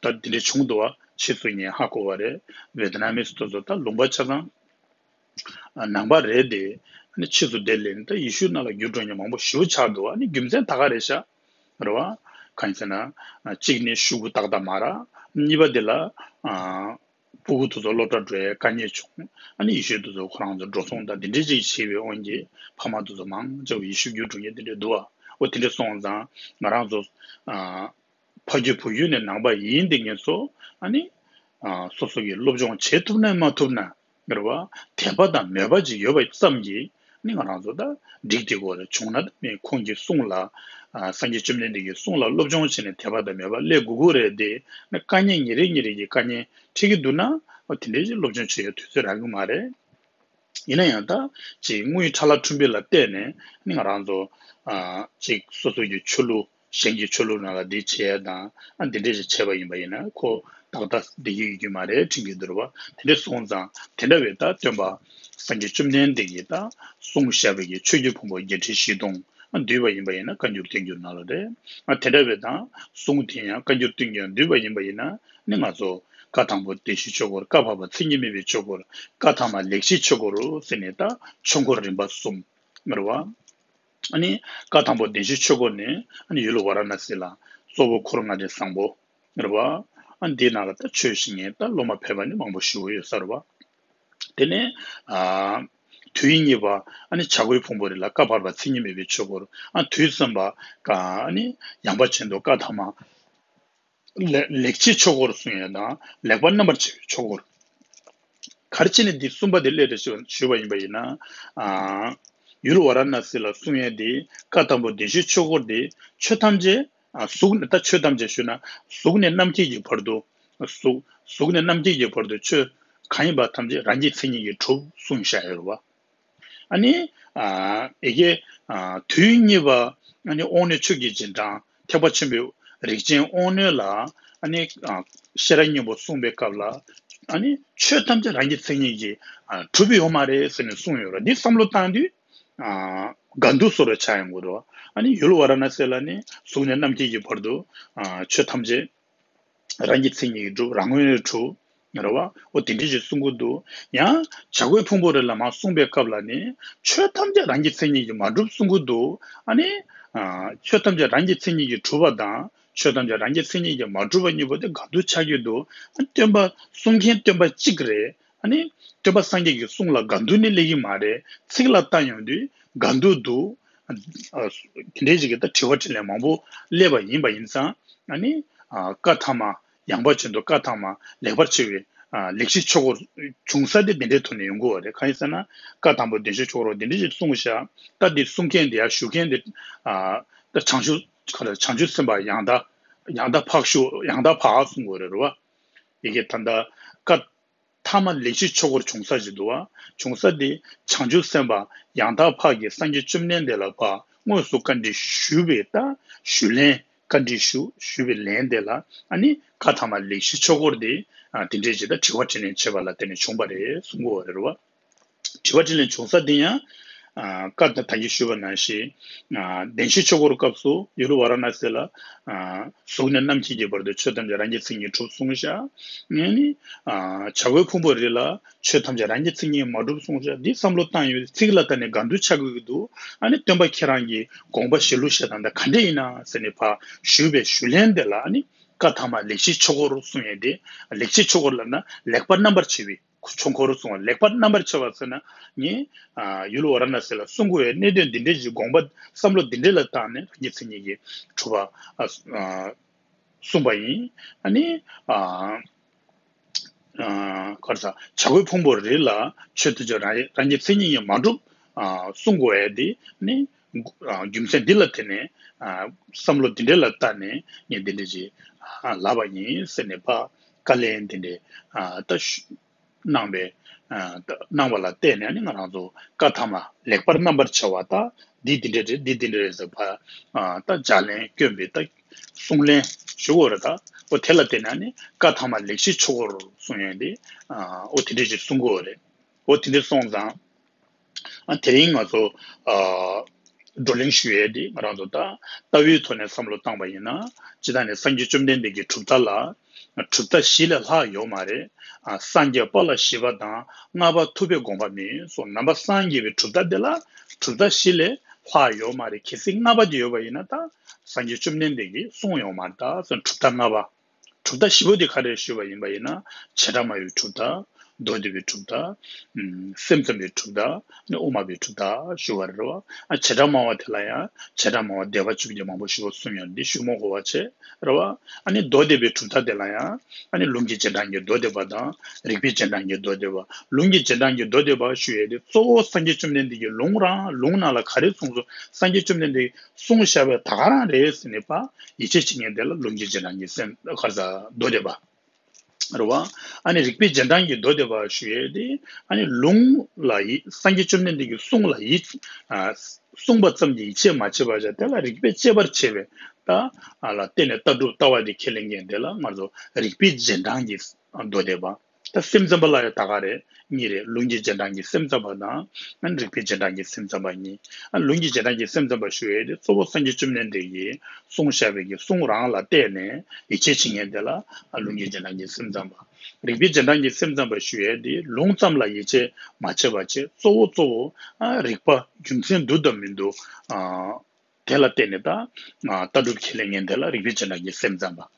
ད་འདི་འདྲ་བྱུང་འདུག་བ། ཕྱིས་སུ་ངས་ཧ་གོ་བ་རེད། ཝེ་ཏི་ནམ་མི་སི་དེ་ཚོ་ད་ལུང་པ་ཆ་ཚང་ནང་པ་རེད་དེ། ཨ་ནི་ཕྱིས་སུ་དེ་ལས་ད་ཡེ་ཤུ་ནང་ལ་བསྒྱུར་འགྲོ་མཁན་མང་པོ་ཞེ་པོ་ཆགས་འདུག་ཨ་ནི་རྒྱུ་མཚན་ད་ག་རེད་ཤག་རེད་བ། གང་ཡིན་ཟེར་ན། གཅིག་ནི་ཤུ་གུ་ཏག་ཏག་མ་རག་གཉིས་པ་དེ་ལ། ཨ། སྤུ་གུ་དེ་ཚོ་སློབ་གྲྭ་འགྲོ་ཡའི་དཀའ་ངལ་བྱུང་། ཨ་ནི་ཡེ་ཤུ་དེ་ཚོ་ཁོ་རང་ཚོ་འགྲོ་སོང་དང་དེ་འདྲའི་ཅིག་བྱས་པའི་དབང་གིས་ཕ་མ་དེ་ཚོ་མང་ཆེ་བ་ཡེ་ཤུ་བརྒྱུད་འགྲོ་མཁན་དེ་འདྲ་འདུག་བ། འོ་དེ་འདྲ་སོང་ཙང་ང་རང་ཚོ། ཨ། ཕ་རྒྱུད་བུ་རྒྱུད་ནས་ནང་པ་ཡིན་དེ་ངེད་ཚོ། ཨ་ནི། ཨ། སོ་སོ་གིས་སློབ་སྦྱོང་བྱེད་ཐུབ་ན་མ་ཐུབ་ན། རེད་བ། དད་པ་དང་མོས་པ་ཅིག་ཡོད་པ་ཙམ་གྱིས་ནི་ང་རང་ཚོ་ད་འགྲིག་བསྡད་ཀྱི་ཡོད་རེད། བྱུང་ན་ད་ནི་ཁོང་གི་གསུང་ལ། ཨ། སངས་རྒྱས་བཅོམ་ལྡན་འདས་ཀྱི་གསུང་ལ་སློབ་སྦྱོང་བྱས་ནས་དད་པ་དང་མོས་པ་སླེབས་དགོས་ཀྱི་རེད་དེ། ནི་དཀའ་ངལ་ཉིན་རེ་ཉིན་རེ་གི་དཀའ་ངལ་འཕྲད་ཀྱི་འདུག་ན། འོ་དེ་འདྲའི་ཅིག་སློབ་སྦྱོང་བྱེད་ཡའི་དུས་ཚོད་རག་གི་མ་རེད། ཡིན་ན་ཡང་ད་ཅིག་དངུལ་ཁྲ་ལ་ཁྲུམ་བུ་ལ་བལྟས་ནས་ནི་ང་རང་ཚོ། ཨ། ཅིག་སོ་སོ་གི་ཆོས་ལུགས། གཞན་གྱི་ཆོས་ལུགས་ནང་ལ་འདི་བྱས་དང་། ཨ། འདི་འདྲས་ཞིག་བྱས་པ་ཡིན་པ་ཡིན་ན་ཁོ་ཏག་ཏག་བསྡད་ཀྱི་ཡོད་ཀྱི་མ་རེད་དྲན་གྱི་འདུག་རེད་བ། དེ་འདྲས་སོང་ཙང་དེ་འདྲ་བའི་ད་སྟོན་པ་སངས་རྒྱས་བཅོམ་ལྡན་འདས་ཀྱིས་ད་གསུངས་བཞག་པའི་གི་ཆོས་ཀྱི་ཕུང་པོ་བརྒྱད་ཁྲི་བཞི་སྟོང་། ཨ། བསྡུས་པ་ཡིན་པ་ཡིན་ན་བཀའ་འགྱུར་བསྟན་འགྱུར་ནང་ལ་རེད། ཨ། དེ་འདྲ་བའི་ད་གསུང་དེ་ཡང་བཀའ་འགྱུར་བསྟན་འགྱུར་བསྡུས་པ་ཡིན་པ་ཡིན་ན་ནི་ང་ཚོ་བཀའ་དང་པོ་བདེན་བཞིའི་ཆོས་འཁོར། བཀའ་འཕགས་པ་མཚན་ཉིད་མེད་པའི་ཆོས་འཁོར། བཀའ་ཐ་མ་ལེགས་བཤད་ཆོས་འཁོར་ཟེར་ནས་ད་ཆོས་འཁོར་རིམ་པ་གསུམ། རེད་བ། ཨ་ནི་བཀའ་དང་པོ་བདེན་བཞིའི་ཆོས་འཁོར་ནི། ཨ་ནི་ཡུལ་ཝཱ་ར་ཎ་སི་ལ་གཙོ་བོ་འཁོར་ལྔ་སྡེ་བཟང་པོ། རེད་བ། ཨ་ནི་འདིའི་ནང་ལ་ད་ཆོས་བཤད་མཁན་ད་སློབ་མ་ཕལ་པ་ནི་མང་པོ་ཞེ་པོ་ཡོད་ས་རེད་བ། དེ་ནས། ཨ། དུས་གཉིས་པ། ཨ་ནི་བྱ་རྒོད་ཕུང་པོ་རི་ལ་བཀའ་འཕགས་པ་མཚན་ཉིད་མེད་པའི་ཆོས་འཁོར། ཨ། དུས་གསུམ་པ། ཨ་ནི་ཡངས་པ་ཅན་དུ་བཀའ་ཐ་མ། ལེགས་ལེགས་བཤད་ཆོས་འཁོར་གསུང་ཡས་དང་ལེགས་པར་རྣམ་པར་ཕྱེ་བའི་ཆོས་འཁོར། ག་རེ་བྱས་ནས་འདི་གསུམ་པ་དེ་སླེབས་རེད་ཞུ་ཞུས་པ་ཡིན་པ་ཡིན་ན། ཨ། ཡུལ་ཝཱ་ར་ཎ་སི་ལ་གསུང་ཡས་དེ་བཀའ་དང་པོ་བདེན་བཞིའི་ཆོས་འཁོར་དེ་ཆོས་ཐམས་ཅད། ཨ། གཟུགས་ནས་ད་ཆོས་ཐམས་ཅད་ཞུས་ན་གཟུགས་ནས་རྣམ་མཁྱེན་གྱི་བར་དུ། གཟུགས་གཟུགས་ནས་རྣམ་མཁྱེན་གྱི་བར་དུ་ཆོས་གང་ཡིན་པ་ཐམས་ཅད་རང་གི་མཚན་ཉིད་ཀྱིས་གྲུབ་གསུངས་བཞག་ཡོད་རེད་བ། ཨ་ནི། ཨ། ཡི་གེ། ཨ། དུས་གཉིས་པ། ཨ་ནི་དབང་རྣོན་ཆོས་ཀྱི་རྗེས་འབྲང་ཐེག་པ་ཆེན་པོའི་རིགས་ཅན་དབང་རྣོན་ལ། ཨ་ནི། ཨ། ཤེས་རབ་སྙིང་པོ་གསུངས་པའི་སྐབས་ལ། ཨ་ནི་ཆོས་ཐམས་ཅད་རང་གི་མཚན་ཉིད་ཀྱིས། ཨ། གྲུབ་ཡོད་མ་རེད་ཟེར་ནས་གསུངས་ཡོད་རེད། འདི་བསམ་བློ་བཏང་དུས། ཨ། དགའ་སྡུག་བཟོ་འདྲ་ཆགས་ཡོང་གི་རེད། ཨ་ནི་ཡུལ་ཝཱ་ར་ཎ་སི་ལ་ནི་གཟུགས་ནས་རྣམ་མཁྱེན་གྱི་བར་དུ། ཨ། ཆོས་ཐམས་ཅད། རང་གི་མཚན་ཉིད་ཀྱིས་གྲུབ། རང་ངོས་ནས་གྲུབ། རེད་བ། འོ་དེ་འདྲ་ཞིག་གསུང་གི་འདུག། ཡང་བྱ་རྒོད་ཕུང་པོ་རི་ལ་མར་གསུངས་པའི་སྐབས་ལ་ནི་ཆོས་ཐམས་ཅད་རང་གི་མཚན་ཉིད་ཀྱིས་མ་གྲུབ་གསུང་གི་འདུག། ཨ་ནི། ཨ། ཆོས་ཐམས་ཅད་རང་གི་མཚན་ཉིད་ཀྱིས་གྲུབ་པ་དང་ཆོས་ཐམས་ཅད་རང་གི་མཚན་ཉིད་ཀྱིས་མ་གྲུབ་པ་གཉིས་པོ་དེ་དགའ་སྡུག་ཆགས་ཀྱི་འདུག། ཨ། སྟོན་པ་གསུང་མཁན་སྟོན་པ་གཅིག་རེད། ཨ་ནི་སྟོན་པ་སངས་རྒྱས་ཀྱི་གསུང་ལ་དགའ་སྡུག་ནི་སླེབས་ཀྱི་མ་རེད། ཚིག་ལ་བལྟ་ཡོང་དུས་དགའ་སྡུག་འདུག། ཨ། དེ་འདྲའི་ཞིག་གི་ད་དྲི་བ་དྲིས་ལན་མང་པོ་སླེབས་པ་ཡིན་པ་ཡིན་ཙང་། ཨ་ནི། ཨ། བཀའ་ཐ་མ། ཡངས་པ་ཅན་དུ་བཀའ་ཐ་མ་ལེགས་པར་ཕྱེ་བའི། ཨ། ལེགས་བཤད་ཆོས་འཁོར་བྱུང་ས་དེ་འདི་འདྲའི་ཐོག་ནས་ཡོང་གི་ཡོད་རེད། གང་ཡིན་ཟེར་ན་བཀའ་དང་པོ་བདེན་བཞིའི་ཆོས་འཁོར་འདི་འདྲ་ཞིག་གསུངས་བཞག། ད་འདི་གསུང་མཁན་འདི་ཡང་ཞུ་མཁན་འདི། ཨ། ད་བྱང་ཆུབ་ག་རེ་བྱང་ཆུབ་སེམས་དཔའ་ཡང་དག་ཡང་དག་འཕགས་ཞུ། ཡང་དག་འཕགས་གསུང་གི་ཡོད་རེད་བ། ཡི་གེ་ད་ལྟ་བཀའ་ཐ་མ་ལེགས་བཤད་ཆོས་འཁོར་བྱུང་ས་ཞིག་འདུག་བ། བྱུང་ས་འདི་བྱང་ཆུབ་སེམས་དཔའ་ཡང་དག་འཕགས་ཀྱིས་སངས་རྒྱས་བཅོམ་ལྡན་འདས་ལ་ཕར་དངོས་སུ་བཀའ་འདྲི་ཞུས་པའི་ད་ཞུས་ལན། བཀའ་འདྲི་ཞུ་ཞུས་པའི་ལན་དེ་ལ། ཨ་ནི་བཀའ་ཐ་མ་ལེགས་བཤད་ཆོས་འཁོར་དེ། ཨ། དེ་འདྲའི་ཞིག་ད་དྲི་བ་དྲིས་ལན་བྱེད་པ་ལ་བརྟེན་ནས་བྱུང་བ་རེད་གསུང་གི་ཡོད་རེད་བ། དྲི་བ་དྲིས་ལན་བྱུང་ས་དེ་ཡང་། ཨ། བཀའ་ད་ད་གིན་ཞུས་པ་ནང་བཞིན། ཨ། བདེན་བཞིའི་ཆོས་འཁོར་སྐབས་སུ་ཡུལ་ཝཱ་ར་ཎ་སི་ལ། ཨ། གཟུགས་ནས་རྣམ་མཁྱེན་གྱི་བར་དུ་ཆོས་ཐམས་ཅད་རང་གི་མཚན་ཉིད་གྲུབ་གསུངས་བཞག། ཨ་ནི། ཨ། བྱ་རྒོད་ཕུང་པོ་རི་ལ་ཆོས་ཐམས་ཅད་རང་གི་མཚན་ཉིད་མ་གྲུབ་གསུངས་བཞག། འདི་བསམ་བློ་བཏང་ཡོད། ཚིག་ལ་བལྟས་ནས་དགའ་སྡུག་ཆགས་དགོས་ཀྱི་འདུག། ཨ་ནི་སྟོན་པ་ཁྱེད་རང་གི་དགོངས་པ་བཞེས་ལུགས་བཤད་སྟངས་དེ་ག་འདྲ་ཡིན་ན་ཟེར་ནས་ཕར་ཞུས་པའི་ཞུས་ལན་དེ་ལ། ཨ་ནི་བཀའ་ཐ་མ་ལེགས་བཤད་ཆོས་འཁོར་གསུང་ཡས་དེ། ལེགས་བཤད་ཆོས་འཁོར་ལབ་ན་ལེགས་པར་རྣམ་པར་ཕྱེ་བའི་ཆོས་འཁོར་གསུང་བ། ལེགས་པར་རྣམ་པར་ཕྱེ་བ་ཟེར་ན་ནི། ཨ། ཡུལ་ཝཱ་ར་ཎ་སི་ལ་གསུང་དགོས་པའི་གནད་དོན་འདི་འདྲའི་ཞིག་དགོངས་པ་བསམ་བློ་འདི་འདྲའི་ལ་བཏང་ནས་རང་གི་མཚན་ཉིད་ཀྱིས་གྲུབ་པ། ཨ། གསུངས་པ་ཡིན། ཨ་ནི། ཨ། ཨ། ག་རེ་ཟ། བྱ་རྒོད་ཕུང་པོ་རི་ལ་ཆོས་ཐམས་ཅད་རང་རང་གི་མཚན་ཉིད་ཀྱིས་མ་གྲུབ། ཨ། གསུང་དགོས་ཡས་འདི་ནི། ཨ། རྒྱུ་མཚན་འདི་ལ་བརྟེན་ནས། ཨ། བསམ་བློ་འདི་འདྲའི་ལ་བལྟས་ནས་ངས་འདི་འདྲ་ཞིག། ཨ། ལབ་པ་ཡིན་ཟེར་ནས་ཕར་བཀའ་ལན་འདི་འདྲའི། ཨ། ད་ཞུ་གནང་བའི། ཨ། ད་གནང་བ་ལ་བརྟེན་ནས་ནི་ང་རང་ཚོ་བཀའ་ཐ་མ་ལེགས་པར་རྣམ་པར་ཕྱེ་བ། ད་འདི་འདི་འདྲ་རེད། འདི་འདི་འདྲ་རེད་ཟེར་ཕར། ཨ། ད་ལྗགས་ལན་སྐྱོན་པའི་ད་གསུང་ལན་ཞུ་དགོས་རེད། ད་འོ་དེ་ལ་བརྟེན་ནས་ནི་བཀའ་ཐ་མ་ལེགས་བཤད་ཆོས་འཁོར་གསུང་ཡས་འདི། ཨ། འོ་དེ་འདྲ་ཞིག་གསུང་དགོས་རེད། འོ་དེ་འདྲ་སོང་ཙང་། ཨ། དེ་རིང་ང་ཚོ། ཨ། བགྲོ་གླེང་ཞུ་ཡས་འདི་ང་རང་ཚོ་ད་ལྟ་བའི་ཐོག་ནས་བསམ་བློ་བཏང་བ་ཡིན་ན། སྤྱིར་བཏང་ནས་སངས་རྒྱས་བཅོམ་ལྡན་འདས་ཀྱི་གྲུབ་མཐའ་ལ། གྲུབ་མཐའ་བཞི་ལས་ལྷག་ཡོད་མ་རེད། ཨ། སངས་རྒྱས་པ་ལ་བཞི་པ་དང་ལྔ་པ་ཐུབ་པའི་དགོངས་པ་མེད་སོགས་ནང་པ་སངས་རྒྱས་པའི་གྲུབ་མཐའ་དེ་ལ་གྲུབ་མཐའ་བཞི་ལས་ ལྷག་ཡོད་མ་རེད། གལ་སྲིད་ལྔ་པ་དེ་ཡོད་པ་ཡིན་ན་ད་སངས་རྒྱས་བཅོམ་ལྡན་འདས་ཀྱིས་གསུངས་ཡོད་མ་རེད། ད་གསུངས་གྲུབ་མཐའ་ལྔ་པ། གྲུབ་མཐའ་བཞི་པོ་དེ་ག་རེ་ཞུས་པ་ཡིན་པ་ཡིན་ན། བྱེ་བྲག་སྨྲ་བའི་གྲུབ་མཐའ། མདོ་སྡེ་པའི་གྲུབ་མཐའ། ཨམ། སེམས་ཙམ་པའི་གྲུབ་མཐའ། ཨ་ནི་དབུ་མ་པའི་གྲུབ་མཐའ་ཞུ་བ་རེད་བ། ཨ། བྱེ་བྲག་སྨྲ་བ་དེ་ལ་ཡང་བྱེ་བྲག་སྨྲ་བ་སྡེ་པ་བཅུ་བརྒྱད་མང་པོ་ཞིག་གསུངས་ཡོད་འདི་ཞུ་མ་དགོས་པ་བྱས་རེད་བ། ཨ་ནི་མདོ་སྡེ་པའི་གྲུབ་མཐའ་དེ་ལ་ཡང་ཨ་ནི་ལུང་གི་རྗེས་འབྲང་གི་མདོ་སྡེ་པ་དང་རིགས་པའི་རྗེས་འབྲང་གི་མདོ་སྡེ་པ། ལུང་གི་རྗེས་འབྲང་གི་མདོ་སྡེ་པ་ཞུ་ཡས་དེ་གཙོ་བོ་སངས་རྒྱས་བཅོམ་ལྡན་འདས་ཀྱིས་ལུང་རང་ལུང་ནང་ལ་ག་རེ་གསུངས་སོང་། སངས་རྒྱས་བཅོམ་ལྡན་འདས་ཀྱིས་གསུངས་བཞག་པའི་ད་ག་རང་རེད་ཟེར་ནས་པ་ཡིད་ཆེས་བྱེད་མཁན་དེ་ལ་ལུང་གི་རྗེས་འབྲང་གི་སེམས་ག་རེ་ཟ་མདོ་སྡེ་པ། རེད་བ། ཨ་ནི་རིགས་པའི་རྗེས་འབྲང་གི་མདོ་སྡེ་པ་ཞུ་ཡས་དེ། ཨ་ནི་ལུང་ལ་ཡིད། སངས་རྒྱས་བཅོམ་ལྡན་འདས་ཀྱི་གསུང་ལ་ཡིད། ཨ། གསུངས་པ་ཙམ་གྱིས་ཡིད་ཆེས་མ་བྱས་པ་བྱས། དེ་ལ་རིགས་པས་དཔྱད་པར་བྱེད་པའི་ད། ཨ། ལ་བརྟེན་ནས་ལྟ་གྲུབ་ལྟ་བ་དེ་ཁས་ལེན་མཁན་དེ་ལ་ང་ཚོ་རིགས་པའི་རྗེས་འབྲང་གི་མདོ་སྡེ་པ། ད་སེམས་ཙམ་པ་ལ་ཡང་ད་ག་རེ་གཉིས་རེད། ལུང་གི་རྗེས་འབྲང་གི་སེམས་ཙམ་པ་དང་། ཨ་ནི་རིགས་པའི་རྗེས་འབྲང་གི་སེམས་ཙམ་པ་གཉིས། ཨ། ལུང་གི་རྗེས་འབྲང་གི་སེམས་ཙམ་པ་ཞུ་ཡས་དེ་གཙོ་བོ་སངས་རྒྱས་བཅོམ་ལྡན་འདས་ཀྱིས་གསུངས་བཞག་པའི་གི་གསུང་རང་ལ་བལྟས་ནས་ཡིད་ཆེས་བྱེད་མཁན་དེ་ལ། ཨ། ལུང་གི་རྗེས་འབྲང་གི་སེམས་ཙམ་པ། རིགས་པའི་རྗེས་འབྲང་གི་སེམས་ཙམ་པ་ཞུ་ཡས་དེ་ལུང་ཙམ་ལ་ཡིད་ཆེས་མ་བྱས་པ་བྱས། གཙོ་བོ་གཙོ་བོ། ཨ། རིགས་པ་རྒྱུ་མཚན་འདུག་དང་མི་འདུག་ཨ། དེ་ལ་བརྟེན་ནས་ད། ཨ། ལྟ་གྲུབ་ཁས་ལེན་མཁན་དེ་ལ་རིགས་པའི་རྗེས་འབྲང་གི་སེམས་ཙམ་པ།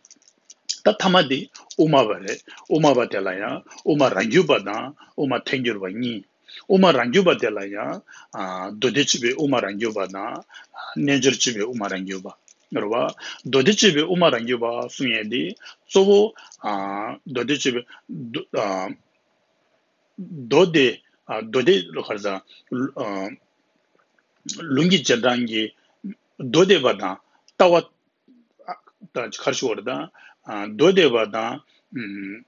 ད་ཐ་མ་དེ་དབུ་མ་པ་རེད། དབུ་མ་པ་དེ་ལ་ཡང་དབུ་མ་རང་རྒྱུད་པ་དང་དབུ་མ་ཐལ་འགྱུར་བ་གཉིས། དབུ་མ་རང་རྒྱུད་པ་དེ་ལ་ཡང་། ཨ། མདོ་སྡེ་སྤྱི་པའི་དབུ་མ་རང་རྒྱུད་པ་དང་། རྣལ་འབྱོར་སྤྱི་པའི་དབུ་མ་རང་རྒྱུད་པ། རེད་བ། མདོ་སྡེ་སྤྱི་པའི་དབུ་མ་རང་རྒྱུད་པ་གསུང་ཡས་དེ་གཙོ་བོ། ཨ། མདོ་སྡེ་སྤྱི་པའི་མདོ། ཨ། མདོ་སྡེ། ཨ། མདོ་སྡེ་ལ་ག་རེ་ཟ། ཨ། ལུང་གི་རྗེས་འབྲང་གི་མདོ་སྡེ་པ་དང་ལྟ་བ། ཨ། ད་ག་རེ་ཞུ་བ་རེད་ད། ཨ། མདོ་སྡེ་པ་དང་། ཨམ།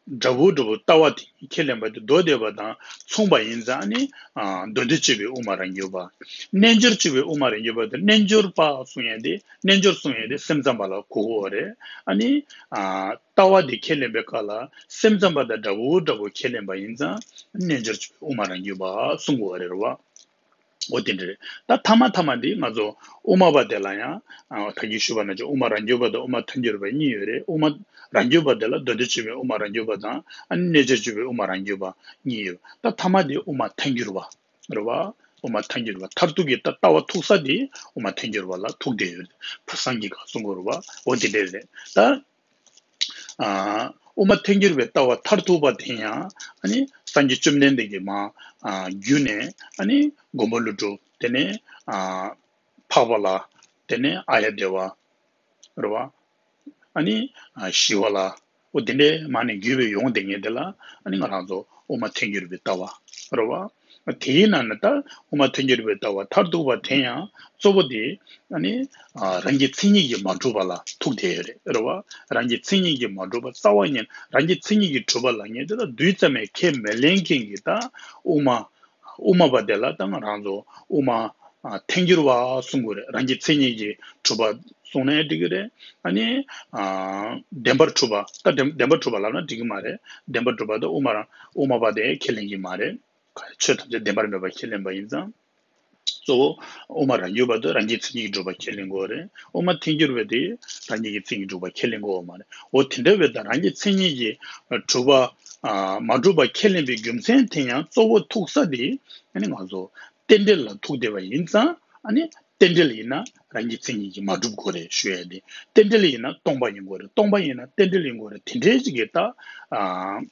འདྲ་བོ་འདྲ་བོ་ལྟ་བ་དེ་ཁས་ལེན་པ་དེ་མདོ་སྡེ་པ་དང་མཚུངས་པ་ཡིན་ཙང་ནི། ཨ། མདོ་སྡེ་སྤྱི་པའི་དབུ་མ་རང་རྒྱུད་པ། རྣལ་འབྱོར་སྤྱི་པའི་དབུ་མ་རང་རྒྱུད་པ་དེ་རྣལ་འབྱོར་པ་གསུང་ཡས་དེ། རྣལ་འབྱོར་གསུང་ཡས་དེ་སེམས་ཙམ་པ་ལ་གོ་དགོས་པ་རེད། ཨ་ནི། ཨ། ལྟ་བ་དེ་ཁས་ལེན་པའི་སྐབས་ལ་སེམས་ཙམ་པ་དང་འདྲ་བོ་འདྲ་བོ་ཁས་ལེན་པ་ཡིན་ཙང་རྣལ་འབྱོར་སྤྱི་པའི་དབུ་མ་རང་རྒྱུད་པ་གསུང་དགོས་པ་རེད་བ། འོ་དེ་འདྲ་རེད། ད་ཐ་མ་ཐ་མ་འདི་ང་ཚོ་དབུ་མ་པ་དེ་ལ་ཡང་། ཨ། ད་གིན་ཞུས་པ་ནང་བཞིན་དབུ་མ་རང་རྒྱུད་པ་དང་དབུ་མ་ཐལ་འགྱུར་བ་གཉིས་ཡོད་རེད། དབུ་མ་རང་རྒྱུད་པ་དེ་ལ་མདོ་སྡེ་སྤྱི་པའི་དབུ་མ་རང་རྒྱུད་པ་དང་། ཨ་ནི་རྣལ་འབྱོར་སྤྱི་པའི་དབུ་མ་རང་རྒྱུད་པ་གཉིས་ཡོད། ད་ཐ་མ་འདི་དབུ་མ་ཐལ་འགྱུར་བ་རེད་བ། དབུ་མ་ཐལ་འགྱུར་བ། མཐར་ཐུག་གི་ད་ལྟ་བ་ཐུག་ས་འདི་དབུ་མ་ཐལ་འགྱུར་བ་ལ་ཐུག་བསྡད་ཡོད་རེད། བ་སངས་རྒྱས་ག་གསུང་གི་རེད་བ། འོ་དེ་འདྲ་རེད་ད། ཨ། དབུ་མ་ཐལ་འགྱུར་བའི་ལྟ་བ་མཐར་ཐུག་པ་དེ་ཡང་། ཨ་ནི་སངས་རྒྱས་བཅོམ་ལྡན་འདས་ཀྱིས་མར། ཨ། བརྒྱུད་ནས། ཨ་ནི་མགོན་པོ་ཀླུ་སྒྲུབ། དེ་ནས། ཨ། འཕགས་པ་ལྷ། དེ་ནས་ཨཱརྱ་དེ་བ། རེད་བ། ཨ་ནི། ཨ། ཞི་བ་ལྷ། འོ་དེ་འདྲའི་མར་ནས་བརྒྱུད་པའི་ཡོང་བསྡད་མཁན་དེ་ལ། ཨ་ནི་ང་རང་ཚོ་དབུ་མ་ཐལ་འགྱུར་བའི་ལྟ་བ་རེད་བ། དེའི་ནང་ནས་ད་དབུ་མ་ཐལ་འགྱུར་བའི་ལྟ་བ་མཐར་ཐུག་པ་དེ་ཡང་གཙོ་བོ་དེ། ཨ་ནི། ཨ། རང་གི་མཚན་ཉིད་ཀྱིས་མ་གྲུབ་པ་ལ་ཐུག་བསྡད་ཡོད་རེད། རེད་བ། རང་གི་མཚན་ཉིད་ཀྱིས་མ་གྲུབ་པ། རྩ་བ་ཉིད་རང་གི་མཚན་ཉིད་ཀྱིས་གྲུབ་པ་ལབ་མཁན་དེ་ལ་རྡུལ་ཙམ་ཡང་ཁས་མི་ལེན་མཁན་གྱི་ད་དབུ་མ། དབུ་མ་པ་དེ་ལ་ད་ང་རང་ཚོ་དབུ་མ། ཨ། ཐལ་འགྱུར་བ་གསུང་གི་རེད། རང་གི་མཚན་ཉིད་ཀྱིས་གྲུབ་པ་གསུང་ནའི་འགྲིག་གི་རེད། ཨ་ནི། ཨ། བདེན་པར་གྲུབ་པ། ད་བདེན་བདེན་པར་གྲུབ་པ་ལབ་ན་འགྲིག་གི་མ་རེད། བདེན་པར་གྲུབ་པ་ད་དབུ་མ་རང་དབུ་མ་པ་དེ་ཁས་ལེན་གྱི་མ་རེད། ཆོས་ཐམས་ཅད་བདེན་པར་མེད་པར་ཁས་ལེན་པ་ཡིན་ཙང་། གཙོ་བོ་དབུ་མ་རང་རྒྱུད་པ་དེ་རང་གི་མཚན་ཉིད་ཀྱིས་གྲུབ་པ་ཁས་ལེན་དགོས་རེད། དབུ་མ་ཐལ་འགྱུར་བ་དེ་རང་ཉིད་ཀྱི་མཚན་ཉིད་ཀྱིས་གྲུབ་པ་ཁས་ལེན་དགོས་མ་རེད། འོ་དེ་འདྲ་བས་ད་རང་གི་མཚན་ཉིད་ཀྱིས་གྲུབ་པ། ཨ། མ་གྲུབ་པ་ཁས་ལེན་པའི་རྒྱུ་མཚན་དེ་ཡང་གཙོ་བོ་ཐུག་ས་དེ། ཨ་ནི་ང་ཚོ་རྟེན་འབྲེལ་ལ་ཐུག་བསྡད་པ་ཡིན་ཙང་། ཨ་ནི་རྟེན་འབྲེལ་ཡིན་ན་རང་གི་མཚན་ཉིད་ཀྱིས་མ་གྲུབ་དགོས་རེད་ཞུ་ཡ་དེ། རྟེན་འབྲེལ་ཡིན་ན་སྟོང་པ་ཡིན་དགོས་རེད། སྟོང་པ་ཡིན་ན་རྟེན་འབྲེལ་ཡིན་དགོས་རེད། དེ་འདྲའི་ཅིག་གི་ད། ཨ།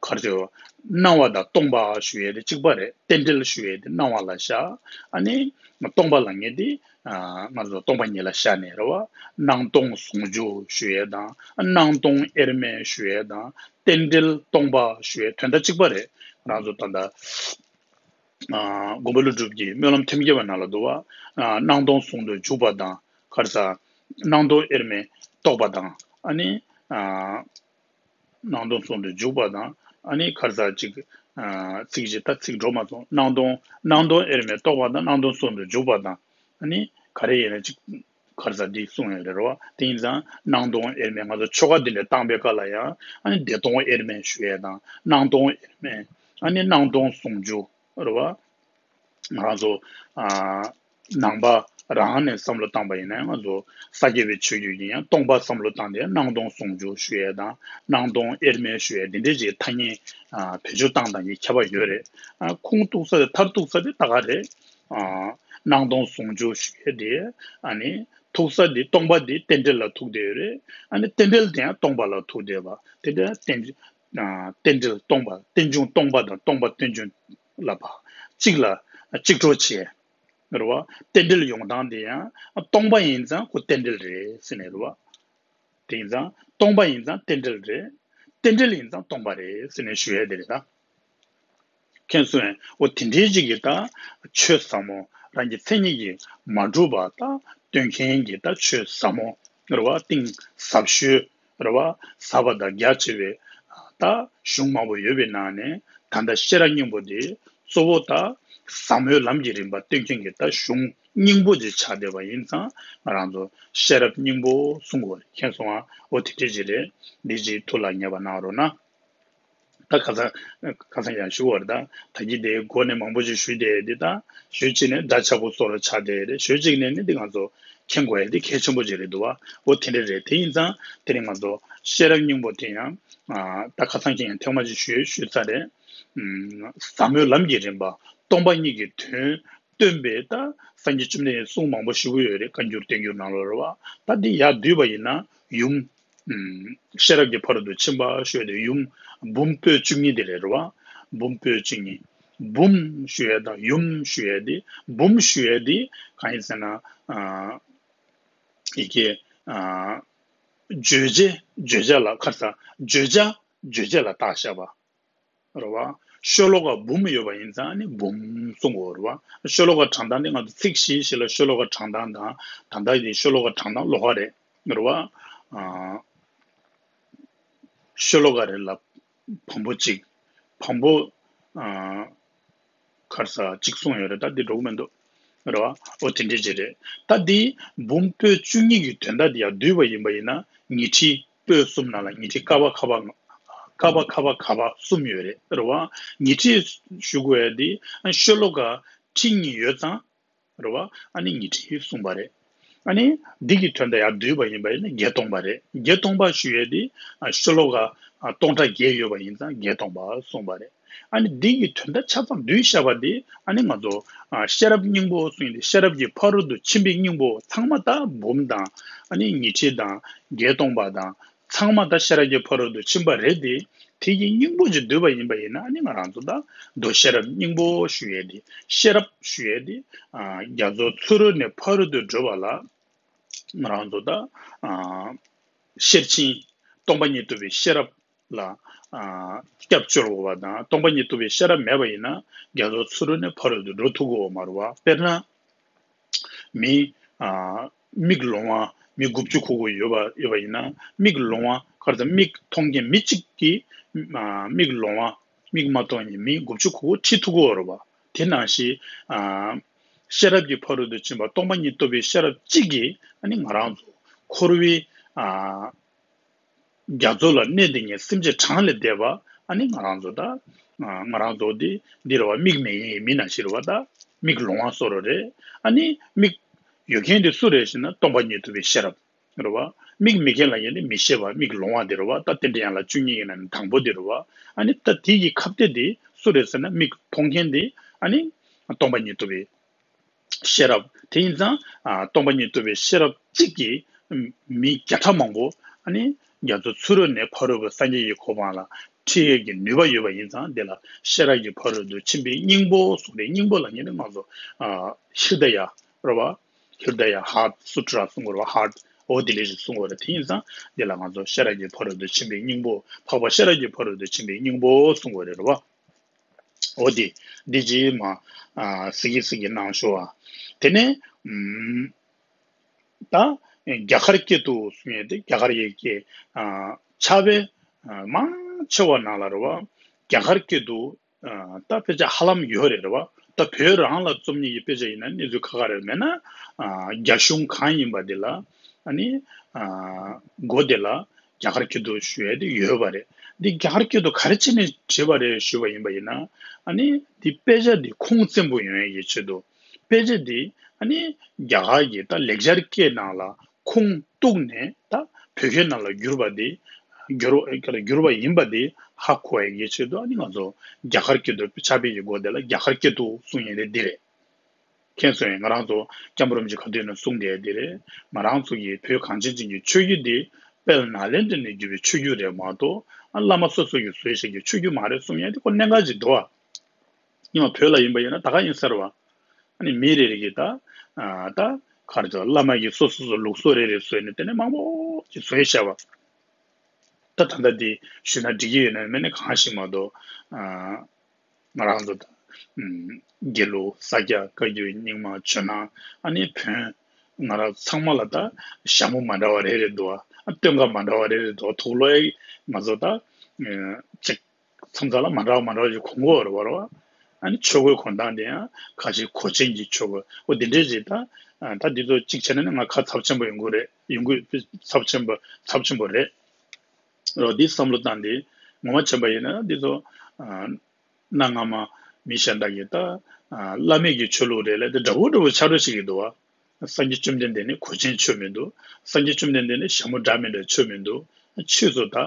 ག་རེ་ཟེར། སྣང་བ་དང་སྟོང་པ་ཞུ་ཡས་དེ་གཅིག་པ་རེད། རྟེན་འབྲེལ་ཞུ་ཡས་དེ་སྣང་བ་ལ་བཞག་ཨ་ནི་སྟོང་པ་ལབ་མཁན་དེ། ཨ། ང་ཚོ་སྟོང་པ་ཉིད་ལ་བཞག་ནས་རེད་བ། སྣང་སྟོང་ཟུང་འཇུག་ཞུ་ཡས་དང་། སྣང་སྟོང་དབྱེར་མེད་ཞུ་ཡས་དང་། རྟེན་འབྲེལ་སྟོང་པ་ཞུ་ཡས་དོན་དག་གཅིག་པ་རེད། ང་ཚོ་ད་ལྟ། ཨ། མགོན་པོ་ཀླུ་སྒྲུབ་ཀྱི་སྨོན་ལམ་ཐེམ་བརྒྱད་པ་ནང་ལ་འདུག་བ། ཨ། སྣང་སྟོང་ཟུང་དུ་འཇུག་པ་དང་། ག་རེ་ཟ། སྣང་སྟོང་དབྱེར་མེད་རྟོགས་པ་དང་། ཨ་ནི། ཨ། སྣང་སྟོང་ཟུང་དུ་འཇུག་པ་དང་། ཨ་ནི་ག་རེ་ཟ་ཅིག་ཨ། ཚིག་ཅིག་ད་ཚིག་འགྲོ་མ་སོང་། སྣང་སྟོང་། སྣང་སྟོང་དབྱེར་མེད་རྟོགས་པ་དང་། སྣང་སྟོང་ཟུང་དུ་འཇུག་པ་དང་། ཨ་ནི་ག་རེ་ཡིན་ན་ཅིག་ག་རེ་ཟ་འདི་གསུངས་ཡོད་རེད་བ། དེ་ཡིན་ཙང་སྣང་སྟོང་དབྱེར་མེད། ང་ཚོ་ཆོ་ག་འདི་འདྲ་བཏང་པའི་སྐབས་ལ་ཡང་། ཨ་ནི་བདེ་སྟོང་དབྱེར་མེད་ཞུ་ཡས་དང་། སྣང་སྟོང་དབྱེར་མེད། ཨ་ནི་སྣང་སྟོང་ཟུང་འཇུག་རེད་བ། ང་ཚོ། ཨ། ནང་པ་རང་ནས་བསམ་བློ་བཏང་པ་ཡིན་ན། ང་ཚོ་ས་སྐྱ་པའི་ཆོས་བརྒྱུད་ཀྱི་ཡང་སྟོང་པ་བསམ་བློ་བཏང་སྟེ་སྣང་སྟོང་ཟུང་འཇུག་ཞུ་ཡས་དང་། སྣང་སྟོང་དབྱེར་མེད་ཞུ་ཡས་འདི་འདྲའི་ཅིག་ཐ་སྙད། ཨ། བེད་སྤྱོད་བཏང་སྟངས་ཀྱི་ཁྱད་པར་ཡོད་རེད། ཨ། ཁུངས་གཏུགས་ས་དེ་མཐར་གཏུགས་ས་དེ་ད་ག་རེད། ཨ། སྣང་སྟོང་ཟུང་འཇུག་ཞུ་ཡས་དེ། ཨ་ནི་ཐུག་ས་དེ་སྟོང་པ་དེ་རྟེན་འབྲེལ་ལ་ཐུག་བསྡད་ཡོད་རེད། ཨ་ནི་རྟེན་འབྲེལ་དེ་ཡང་སྟོང་པ་ལ་ཐུག་བསྡད་པ་དེ་འདྲ་རྟེན་ཨ་རྟེན་འབྲེལ་སྟོང་པ་རྟེན་འབྱུང་སྟོང་པ་དང་སྟོང་པ་རྟེན་འབྱུང་ལ་བ་གཅིག་ལ་གཅིག་གྲོགས་བྱས། རེད་བ། རྟེན་འབྲེལ་ཡོང་སྟངས་དེ་ཡང་སྟོང་པ་ཡིན་ཙང་ཁོ་རྟེན་འབྲེལ་རེད་ཟེར་ནས་རེད་བ། དེ་ཡིན་ཙང་སྟོང་པ་ཡིན་ཙང་རྟེན་འབྲེལ་རེད། རྟེན་འབྲེལ་ཡིན་ཙང་སྟོང་པ་རེད་ཟེར་ནས་ཞུ་ཡས་དེ་རེད་ད། མཁྱེན་སོང་ངས། འོ་དེ་འདྲའི་ཅིག་གིས་ད་ཆོས་ཟབ་མོ་རང་གི་མཚན་ཉིད་ཀྱིས་མ་གྲུབ་པ་ད་སྟོན་མཁན་གྱི་ད་ཆོས་ཟབ་མོ་རེད་བ། གཏིང་ཟབ་ཤོས་རེད་བ། ཟབ་པ་དང་རྒྱ་ཆེ་བའི་ད་གཞུང་མང་པོ་ཡོད་པའི་ནང་ནས་ད་ལྟ་ཤེས་རབ་སྙིང་པོ་དེ་གཙོ་བོ་ད་ཟབ་མོའི་ལམ་གྱི་རིམ་པ་སྟོན་མཁན་གྱི་ད་གཞུང་སྙིང་པོ་ཅིག་ཆགས་བསྡད་པ་ཡིན་ཙང་ང་རང་ཚོ་ཤེས་རབ་སྙིང་པོ་གསུང་དགོས་རེད། མཁྱེན་སོང་ང་། འོ་དེ་འདྲ་ཅིག་རེད། འདི་ཅིག་ཐུགས་ལ་ངེས་པ་གནང་རོགས་གནང་། ད་ཁ་སང་ཁ་སང་ཡང་ཞུ་བ་རེད། ད་ད་གི་དེ་འགོ་ནས་མང་པོ་ཞིག་ཞུས་དེ་འདི་ད་ཞུས་ཅིག་ནས་འདྲ་ཆགས་པོ་བཟོ་རུ་ཆགས་དེ་རེད། ཞུས་ཅིག་ནས་ནི་འདི་ང་ཚོ་མཁྱེན་དགོས་ཡ་འདི་གལ་ཆེན་པོ་ཅིག་རེད་འདུག་བ། འོ་དེ་འདྲ་རེད། དེ་ཡིན་ཙང་དེ་རིང་ང་ཚོ་ཤེས་རབ་སྙིང་པོ་དེ་ཡང་ཨ་ད་ཁ་སང་ཁྱེད་ཡང་ཐེངས་མ་ཅིག་ཞུས་ཞུས་ཚར་རེད། ཨུམ། ཟབ་མོའི་ལམ་གྱི་རིམ་པ་སྟོང་པ་ཉིད་ཀྱི་དོན་སྟོན་པའི་ད་སངས་རྒྱས་བཅོམ་ལྡན་འདས་གསུང་མང་པོ་ཞེ་པོ་ཡོད་རེད། བཀའ་འགྱུར་བསྟན་འགྱུར་ནང་ལོགས་རེད་བ། ད་འདི་ཡར་བསྡུས་པ་ཡིན་ན་ཡུམ། ཨུམ། ཤེས་རབ་ཀྱི་ཕ་རོལ་ཏུ་ཕྱིན་པ་ཞུ་ཡ་དེ་ཡུམ་འབུམ་པོད་བཅུ་གཉིས་དེ་རེད་རེད་བ། འབུམ་པོད་བཅུ་གཉིས། འབུམ་ཞུ་ཡ་དང་ཡུམ་ཞུ་ཡ་དེ། འབུམ་ཞུ་ཡ་དེ་གང་ཡིན་ཟེར་ན། ཨ། ཡི་གེ་ཨ། བརྗོད་བྱ། བརྗོད་བྱ་ལ་ཁར་ས་བརྗོད་བྱ། བརྗོད་བྱ་ལ་བཏགས་བཞག་པ་རེད་བ། ཤོ་ལོ་ཀ་འབུམ་ཡོད་པ་ཡིན་ཙང་ནི་འབུམ་གསུང་དགོས་རེད་བ། ཤོ་ལོ་ཀ་བགྲང་སྟངས་ནི་ང་ཚོ་ཚིག་བཞི་བཞི་ལ་ཤོ་ལོ་ཀ་བགྲང་སྟངས་དང་། ད་ལྟ་ཡི་ཤོ་ལོ་ཀ་བགྲང་སྟངས་ལོགས་ཀ་རེད། རེད་བ། ཨ། ཤོ་ལོ་ཀ་རེ་ལ་བམ་པོ་གཅིག་བམ་པོ། ཨ། ཁར་ས་གཅིག་གསུངས་ཡོད་རེད། ད་འདི་འགྲོ་གི་མི་འདུག་རེད་བ། འོ་དེ་འདྲ་ཅིག་རེད། ད་འདི་འབུམ་པོད་བཅུ་གཉིས་ཀྱི་དོན་དག་འདི་ཡར་བསྡུས་པ་ཡིན་པ་ཡིན་ན་ཉི་ཁྲི་པོད་གསུམ་ནང་ལ་ཉི་ཁྲི་ཀ་བ་ཁ་བ། ཀ་བ་ཁ་བ་ག་བ་གསུམ་ཡོད་རེད། རེད་བ། ཉི་ཁྲི་ཞུ་དགོས་ཡ་འདི་ཤོ་ལོ་ཀ་ཁྲི་གཉིས་ཡོད་ཙང་། རེད་བ། ཨ་ནི་ཉི་ཁྲི་གསུངས་པ་རེད། ཨ་ནི་འདི་གི་དོན་དག་ཡར་བསྡུས་པ་ཡིན་པ་ཡིན་ན་བརྒྱད་སྟོང་པ་རེད། བརྒྱད་སྟོང་པ་ཞུ་ཡས་དེ་ཨ་ཤོ་ལོ་ཀ་ཨ་སྟོང་ཕྲག་བརྒྱད་ཡོད་པ་ཡིན་ཙང་བརྒྱད་སྟོང་པ་གསུངས་པ་རེད། ཨ་ནི་འདི་གི་དོན་དག་ཆ་ཚང་བསྡུས་བཞག་པ་དེ་ཨ་ནི་ང་ཚོ་ཨ་ཤེས་རབ་སྙིང་པོ་གསུངས་ཡས་དེ་ཤེས་རབ་ཀྱི་ཕ་རོལ་ཏུ་ཕྱིན་པའི་སྙིང་པོ་ཚང་མ་ད་འབུམ་དང་ཨ་ནི་ཉི་ཁྲི་དང་བརྒྱད་སྟོང་པ་དང་། ཚང་མ་ད་ཤེས་རབ་ཀྱི་ཕ་རོལ་ཏུ་ཕྱིན་པ་རེད་དེ། དེ་ཡི་སྙིང་པོ་ཅིག་བསྡུས་པ་ཡིན་པ་ཡིན་ན་ནི་ང་རང་ཚོ་ད་མདོ་ཤེས་རབ་སྙིང་པོ་ཞུ་ཡས་དེ། ཤེས་རབ་ཞུ་ཡས་དེ། ཨ། རྒྱ་མཚོ་ཚུ་རོལ་ནས་ཕ་རོལ་ཏུ་བགྲོད་པ་ལ་ང་རང་ཚོ་ད། ཨ། ཤེར་ཕྱིན་སྟོང་པ་ཉིད་རྟོགས་པའི་ཤེས་རབ་ལ། ཨ། སྐྱབས་བཅོལ་དགོས་པ་དང་སྟོང་པ་ཉིད་རྟོགས་པའི་ཤེས་རབ་མེད་པ་ཡིན་ན་རྒྱ་མཚོ་ཚུ་རོལ་ནས་ཕ་རོལ་ཏུ་འགྲོ་ཐུབ་ཀྱི་ཡོད་མ་རེད་བ། དཔེར་ན། མི། ཨ། མིག་ལོང་བ་མི་དགུ་བཅུ་གོ་དགུ་ཡོད་པ་ཡོད་པ་ཡིན་ན་མིག་ལོང་བ་ག་རེ་ཟེར། མིག་མཐོང་མཁན་མི་གཅིག་གིས། ཨ། མིག་ལོང་བ་མིག་མ་མཐོང་མཁན་མི་དགུ་བཅུ་གོ་དགུ་ཁྲིད་ཐུབ་ཀྱི་ཡོད་རེད་བ། དེ་ནང་བཞིན། ཨ། ཤེས་རབ་ཀྱི་ཕ་རོལ་ཏུ་ཕྱིན་པ་སྟོང་པ་ཉིད་རྟོགས་པའི་ཤེས་རབ་གཅིག་གིས་ཨ་ནི་ང་རང་ཚོ་འཁོར་བའི། ཨ། རྒྱ་མཚོ་ལ་གནས་བསྡད་མཁན་སེམས་ཅན་གྲངས་ལས་འདས་པ་ཨ་ནི་ང་རང་ཚོ་ད། ང་རང་ཚོ་འདི་འདི་རེད་བ། མིག་མེད་མཁན་གྱི་མི་ནང་བཞིན་རེད་བ། ད་མིག་ལོང་བ་བཟོ་འདྲ་རེད། ཨ་ནི་མིག་ཡོད་མཁན་དེ་སུ་རེད་ཟེར་ན་སྟོང་པ་ཉིད་རྟོགས་པའི་ཤེས་རབ་རེད་བ། མིག་མེད་མཁན་ལབ་མཁན་དེ་མི་ཤེས་པ་མིག་ལོང་བ་དེ་རེད་བ། ད་རྟེན་འབྲེལ་ཡན་ལག་བཅུ་གཉིས་ཀྱི་ནང་ནས་དང་པོ་དེ་རེད་བ། ཨ་ནི་ད་དེ་ཡི་ཁ་གཏད་དེ་སུ་རེད་ཟེར་ན་མིག་མཐོང་མཁན་དེ་ཨ་ནི་སྟོང་པ་ཉིད་རྟོགས་པའི་ཤེས་རབ། དེ་ཡིན་ཙང་ཨ་སྟོང་པ་ཉིད་རྟོགས་པའི་ཤེས་རབ་གཅིག་གིས་མི་བརྒྱ་ཕྲག་མང་པོ་ཨ་ནི་རྒྱ་མཚོ་ཚུ་རོལ་ནས་ཕ་རོལ་པོ་སངས་རྒྱས་ཀྱི་གོ་འཕང་ལ་ཁྲིད་ཡས་ཀྱི་ནུས་པ་ཡོད་པ་ཡིན་ཙང་དེ་ལ་ཤེས་རབ་ཀྱི་ཕ་རོལ་ཏུ་ཕྱིན་པའི་སྙིང་པོ་གསུངས་ཏེ། སྙིང་པོ་ལབ་མཁན་ནི་ང་ཚོ་ཨ་ཧིར་དཱ་ཡ་རེད་བ། ཧིར་དཱ་ཡ་ཧཱརྠ་སུ་ཏྲ་གསུང་གི་རེད་བ། ཧཱརྠ། འོ་དེ་ལས་ཞིག་གསུང་གི་རེད། དེ་ཡིན་ཙང་དེ་ལ་ང་ཚོ་ཤེས་རབ་ཀྱི་ཕ་རོལ་ཏུ་ཕྱིན་པའི་སྙིང་པོ། འཕགས་པ་ཤེས་རབ་ཀྱི་ཕ་རོལ་ཏུ་ཕྱིན་པའི་སྙིང་པོ་གསུང་གི་རེད་བ། འོ་དེ། འདི་རྗེས་མ། ཨ། ཟེར་གྱི་ཟེར་གྱི་གནང་ཤོག་ཨ། དེ་ནས། ཨུམ། ད། རྒྱ་གར་སྐད་དུ་གསུང་ཡས་དེ་རྒྱ་གར་ཡི་གེ་ཨ། ཕྱག་དཔེ། ཨ། མང་ཆེ་བ་ནང་ལ་རེད་བ། རྒྱ་གར་སྐད་དུ། ཨ། ད་དཔེ་ཆ་ཧ་ལམ་ཡོད་རེད་རེད་བ། ད་བོད་རང་ལ་རྩོམ་ཉིད་ཀྱི་དཔེ་ཆ་ཡིན་ན་གནས་ཚུལ་ཁ་ཁ་རེད། མེད་ན། ཨ། རྒྱ་གཞུང་གང་ཡིན་པ་དེ་ལ། ཨ་ནི། ཨ། མགོ་དེ་ལ། རྒྱ་གར་སྐད་དུ་ཞུ་ཡས་དེ་ཡོད་པ་རེད། འདི་རྒྱ་གར་སྐད་དུ་ག་རེ་བྱས་ནས་བྲིས་པ་རེད་ཞུས་པ་ཡིན་པ་ཡིན་ན། ཨ་ནི་འདི་དཔེ་ཆ་འདི་ཁུངས་བཙན་པོ་ཡོང་ཡས་ཀྱི་ཆེད་དུ། དཔེ་ཆ་འདི་ཨ་ནི་རྒྱ་གར་གྱི་ད་ལེགས་སྦྱར་སྐད་ནང་ལ་ཁུངས་གཏུགས་ནས་ད་བོད་སྐད་ནང་ལ་བསྒྱུར་བ་འདི། བསྒྱུར་བ་བསྒྱུར་བ་ཡིན་པ་འདི་ཧ་གོ་ཡས་ཀྱི་ཆེད་དུ། ཨ་ནི་ང་ཚོ་རྒྱ་གར་སྐད་དུ་ཕྱག་དཔེ་ཡི་མགོ་དེ་ལ་རྒྱ་གར་སྐད་དུ་གསུང་ཡས་དེ་འདི་རེད། མཁྱེན་སོང་ཡིན། ང་རང་ཚོ་སྐྱབས་མགོན་རིན་པོ་ཆེ་ག་དུས་ཡིན་ན་གསུངས་བསྡད་ཡ་དེ་རེད། ང་རང་ཚོ་གི་བོད་གངས་ཅན་ཅན་གྱི་ཆོས་བརྒྱུད་འདི་དཔལ་ནཱ་ལེནྡྲ་ནས་བརྒྱུད་པའི་ཆོས་བརྒྱུད་རེད་མ་གཏོགས། ཨ་བླ་མ་སོ་སོ་གིས་བཟོས་བཞག་གི་ཆོས་བརྒྱུད་མ་རེད་གསུང་ཡ་དེ་ཁོ་གནད་འགག་ཅིག་འདུག་ཨ། སྔོན་མ་བོད་ལ་ཡིན་པ་ཡིན་ན་ད་ག་ཡིན་ས་རེད་བ། ཨ་ནི་མི་རེ་རེ་གིས་ད་ཨ་ད་ག་རེ་ཟེར། བླ་མ་གིས་སོ་སོ་སོ་ལུགས་སྲོལ་རེ་རེ་བཟོས་ནས་དེ་ནས་མང་པོ་ཅིག་བཟོས་བཞག་པ། ད་ད་ལྟ་འདི་ཞུས་ན་འགྲིག་གི་ཡོད་ན་མེད་ན་གང་ཞིག་མ་གཏོགས། ཨ་ང་རང་ཚོ་ད་ཨམ་དགེ་ལུགས་ས་སྐྱ་བཀའ་བརྒྱུད་རྙིང་མ་ཇོ་ནང་ཨ་ནི་བོན་ང་རང་ཚང་མ་ལ་ད་ཞྭ་མོ་མ་འདྲ་བ་རེ་རེ་འདུག་ཨ། སྟོན་ཀ་མ་འདྲ་བ་རེ་རེ་འདུག་ཨ། དུག་ལོག་ཡ་ང་ཚོ་ད་ཨ་ཅིག་མཚམས་མཚམས་ལ་མ་འདྲ་བ་མ་འདྲ་བ་ཞིག་གོན་གྱི་ཡོད་རེད་བ། ཨ་ནི་ཆོས་གོས་གོན་སྟངས་དེ་ཡང་ཁ་ཤས་གོས་ཆེན་གྱི་ཆོས་གོས་འོ་དེ་འདྲས་ཞིག་ད་ཨ་ད་འདི་ཚོ་གཅིག་བྱས་ན་ནི་ང་ཁ་ཚབས་ཆེན་པོ་ཡོང་གི་རེད། ཡོང་གི་ཚབས་ཆེན་པོ་ཚབས་ཆེན་པོ་རེད། རོ་འདི་བསམ་བློ་བཏང་སྟེ་ངོ་མ་བྱས་པ་ཡིན་ན་འདི་ཚོ་ཨ་གནའ་སྔ་མ་མི་གཞན་དག་གིས་ད་ཨ་བླ་མེད་ཀྱི་ཆོས་ལུགས་རེད་ལབ་དེ་འདྲ་བོ་འདྲ་བོ་ཆགས་འགྲོ་ཞིག་གི་འདུག་བ། སངས་རྒྱས་བཅོམ་ལྡན་འདས་ནི་གོས་ཆེན་མཆོད་མི་འདུག་སངས་རྒྱས་བཅོམ་ལྡན་འདས་ནི་ཞྭ་མོ་འདྲ་མི་འདྲ་མཆོད་མི་འདུག་ཆོས་སུ་ད་ཨ་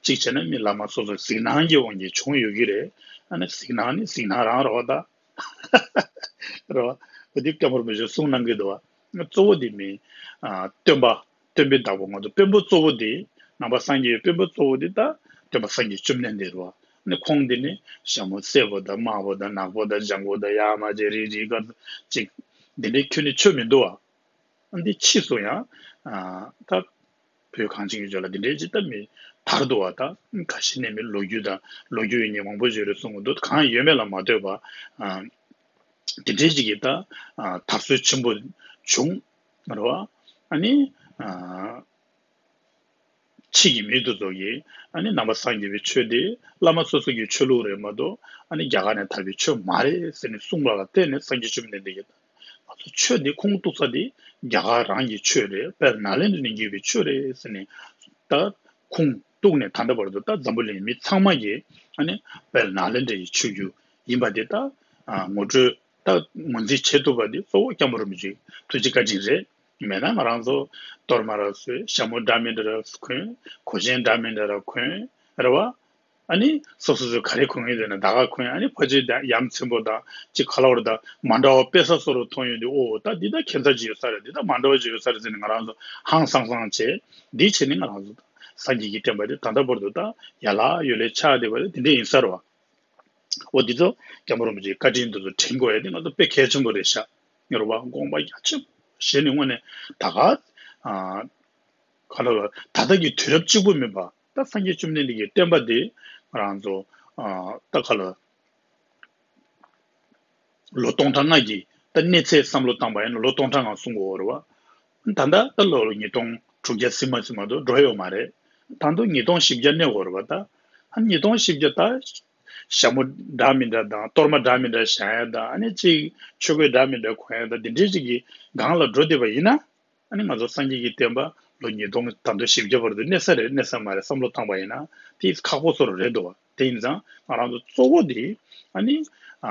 གཅིག་བྱས་ན་མི་བླ་མ་སོ་སོ་གཟིགས་སྣང་གི་དབང་གིས་བྱུང་ཡོད་ཀྱི་རེད། ཨ་ནི་གཟིགས་སྣང་ནི་གཟིགས་སྣང་རང་རེད་བ་ད། རེད་བ། འོ་དེ་སྐྱབས་མགོན་རིན་པོ་ཆེས་གསུངས་གནང་གི་འདུག་བ། གཙོ་བོ་དེ་མི་ཨ་སྟོན་པ། སྟོན་པའི་བདག་པོ་ང་ཚོ་དཔོན་པོ་གཙོ་བོ་དེ། ནང་པ་སངས་རྒྱས་པའི་དཔོན་པོ་གཙོ་བོ་དེ་ད་སྟོན་པ་སངས་རྒྱས་བཅོམ་ལྡན་འདས་རེད་བ། ནི་ཁོང་དེ་ནི་ཞྭ་མོ་སེར་པོ་དང་དམར་པོ་དང་ནག་པོ་དང་ལྗང་གུ་དང་ཡ་མ་བྱེད་རིགས་རིགས་ག་ཅིག་འདི་འདྲའི་ཁྱོན་ནས་ཆོས་མི་འདུག་བ། འདི་ཕྱིས་སུ་ཡང་ཨ་ད་བོད་གངས་ཅན་གྱི་ལྗོངས་ལ་འདི་འདྲའི་ཅིག་ད་མི་དར་འདུག་བ། ད་ཁ་ཤས་ནས་མི་ལོ་རྒྱུས་དང་ལོ་རྒྱུས་ཡོད་མཁན་མང་པོ་ཞིག་རེད་གསུང་གི་འདུག་གང་ཡོད་མེད་ལ་མ་ལྟོས་པ། ཨ་དེ་འདྲའི་ཅིག་གིས་ད་ཨ་དར་སྲོལ་ཆེན་པོ་བྱུང་། རེད་བ། ཨ་ནི་ཨ་ཕྱིས་ཀྱི་མི་དེ་ཚོ་གིས་ཨ་ནི་ནང་པ་སངས་རྒྱས་པའི་ཆོས་དེ་བླ་མ་སོ་སོ་གི་ཆོས་ལུགས་རེད་མ་གཏོགས་ཨ་ནི་རྒྱ་གར་ནས་དར་བའི་ཆོས་མ་རེད་ཟེར་ནས་གསུངས་པ་ལ་བརྟེན་ནས་སངས་རྒྱས་བཅོམ་ལྡན་འདས་ཀྱིས་ང་ཚོ་ཆོས་འདི་ཁུངས་གཏུགས་ས་འདི་རྒྱ་གར་རང་གི་ཆོས་རེད། དཔལ་ནཱ་ལེནྡྲ་ནས་བརྒྱུད་པའི་ཆོས་རེད་ཟེར་ནས་ད་ཁུངས་གཏུགས་ནས་ད་ལྟ་བར་དུ་ད་འཛམ་བུ་གླིང་མི་ཚང་མ་གིས་ཨ་ནི་དཔལ་ནཱ་ལེནྡྲ་ཡི་ཆོས་བརྒྱུད་ཡིན་པ་དེ་ད་ཨ་ངོ་སྤྲོད་ད་ངོས་འཛིན་བྱེད་ཐུབ་པ་དེ་གཙོ་བོ་སྐྱབས་མགོན་རིན་པོ་ཆེའི་ཐུགས་རྗེ་བཀའ་དྲིན་རེད། མེད་ན་ང་རང་ཚོ་གཏོར་མ་ར་བཟོས། ཞྭ་མོ་འདྲ་མི་འདྲ་ར་གོན། གོས་ཆེན་འདྲ་མི་འདྲ་ར་གོན། རེད་བ། ཨ་ནི་སོ་སོ་སོས་ག་རེ་གོན་གྱི་འདུག་ན་ད་ག་གོན། ཨ་ནི་ཕ་ཆོས་དང་ཡ་མཚན་པོ་དང་ཅིག་ག་ལ་བར་དང་མ་འདྲ་བ་དཔེ་ས་སོ་རུ་མཐོང་ཡོང་དུས། ཨོ་ད་འདི་ད་ཁྱད་མཚར་ཅིག་ཡོད་ས་རེད། འདི་ད་མ་འདྲ་བ་ཅིག་ཡོད་ས་རེད་ཟེར་ནས་ང་རང་ཚོ་ཧང་སང་སང་བྱས། འདི་བྱས་ནས་ང་རང་ཚོ་སངས་རྒྱས་ཀྱི་བསྟན་པ་འདི་ད་ལྟ་བར་དུ་ད་ཡར་ལ་ཡོད་ལེ་ཆགས་བསྡད་པ་རེད། དེ་འདྲ་ཡིན་ས་རེད་བ། འོ་འདི་ཚོ་སྐྱབས་མགོན་རིན་པོ་ཆེའི་བཀའ་དྲིན་འདི་ཚོ་དྲན་དགོས་ཡ་དེ་ང་ཚོ་དཔེ་གལ་ཆེན་པོ་རེད་ཤག་ངེས་རུ་བ་དགོངས་པ་རྒྱ་ཆེན་པོ་བཞེས་ནས་དངོས་གནས་ད་ག་ཨ་ག་ལ་ལ་ད་ལྟ་གི་དུས་རབས་གཅིག་པུ་མིན་པ། ད་སངས་རྒྱས་བཅོམ་ལྡན་འདས་ཀྱི་བསྟན་པ་འདི་ང་རང་ཚོ་ཨ་ད་ག་ལ་ལོ་སྟོང་ཕྲག་ལྔ་གི་ད་གནས་ཚད་བསམ་བློ་བཏང་པ་ཡིན་ན་ལོ་སྟོང་ཕྲག་ལྔ་གསུང་གི་ཡོད་རེད་བ། ད་ལྟ་ད་ལོ་ཉིས་སྟོང་དྲུག་བརྒྱ་ཟིན་མ་ཟིན་མ་གཏོགས་འགྲོ་ཡོད་མ་རེད། ད་དུང་ཉིས་སྟོང་བཞི་བརྒྱ་གནས་དགོས་རེད་བ། ད་ཨ་ཉིས་སྟོང་བཞི་བརྒྱ་ད་ཞྭ་མོ་འདྲ་མི་འདྲ་དང་གཏོར་མ་འདྲ་མི་འདྲ་བཞེངས་ཡ་དང་། ཨ་ནི་གཅིག་ཆོས་གོས་འདྲ་མི་འདྲ་གོན་ཡ་དང་། འདི་འདྲའི་ཅིག་གི་སྒང་ལ་འགྲོ་བསྡད་པ་ཡིན་ན། ཨ་ནི་ང་ཚོ་སངས་རྒྱས་ཀྱི་བསྟན་པ་ལོ་ཉིས་སྟོང་ད་དུང་བཞི་བརྒྱ་བར་དུ་གནས་ས་རེད་གནས་ས་མ་རེད་བསམ་བློ་བཏང་པ་ཡིན་ན་དེ་ཁག་པོ་བཟོ་འདྲ་རེད་འདུག་བ། དེ་ཡིན་ཙང་ང་རང་ཚོ་གཙོ་བོ་དེ་ཨ་ནི་ཨ་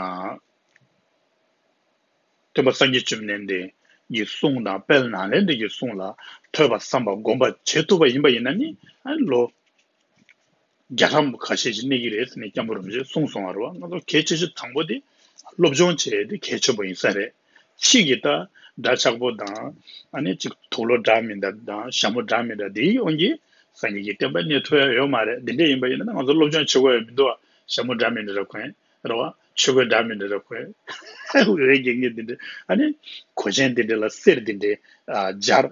སྟོན་པ་སངས་རྒྱས་བཅོམ་ལྡན་འདས་ཀྱི་གསུང་དང་དཔལ་ནཱ་ལེནྡྲ་གི་གསུང་ལ་ཐོས་པ་བསམ་པ་སྒོམ་པ་བྱེད་ཐུབ་པ་ཡིན་པ་ཡིན་ན་ནི་ཨ་ནི་ལོ་བརྒྱ་ཕྲག་ཁ་ཤས་ཤིག་གནས་ཀྱི་རེད་ཟེར་ནས་སྐྱབས་མགོན་རིན་པོ་ཆེས་གསུངས་སོང་བ་རེད་བ། ང་ཚོ་གལ་ཆེ་ཤོས་དང་པོ་དེ་སློབ་སྦྱོང་བྱེད་ཡས་དེ་གལ་ཆེན་པོ་ཡིན་ས་རེད། ཕྱིས་ཀྱི་ད་འདྲ་ཆགས་པོ་དང་ཨ་ནི་ཅིག་དུག་ལོག་འདྲ་མི་འདྲ་དང་ཞྭ་མོ་འདྲ་མི་འདྲ་དེའི་དབང་གིས་སངས་རྒྱས་ཀྱི་བསྟན་པ་གནས་ཐུབ་ཡ་ཡོད་མ་རེད། འདི་འདྲ་ཡིན་པ་ཡིན་ན་ང་ཚོ་སློབ་སྦྱོང་བྱེད་དགོས་ཡ་མི་འདུག་བ། ཞྭ་མོ་འདྲ་མི་འདྲ་ར་གོན་རེད་བ། ཆོས་གོས་འདྲ་མི་འདྲ་ར་གོན། འོས་འགན་ངེས་འདི་འདྲ། ཨ་ནི་གོས་ཆེན་འདི་འདྲ་ལ་གསེར་འདི་འདྲ་ཨ་སྦྱར་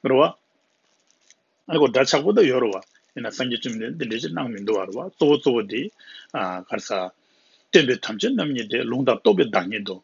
རེད་བ། ཨ་ནི་གོ་འདྲ་ཆགས་པོ་ད་ཡོད་རེད་བ། ཡིན་ན་སངས་རྒྱས་བཅོམ་ལྡན་འདས་འདི་འདྲ་ཅིག་གནང་མི་འདུག་བ་རེད་བ། གཙོ་བོ་གཙོ་བོ་འདི་ཨ་ག་རེ་ཟ། སྟོན་པའི་དམ་ཆོས་རྣམ་གཉིས་ཏེ། ལུང་དང་རྟོགས་པའི་བདག་ཉིད་དོ།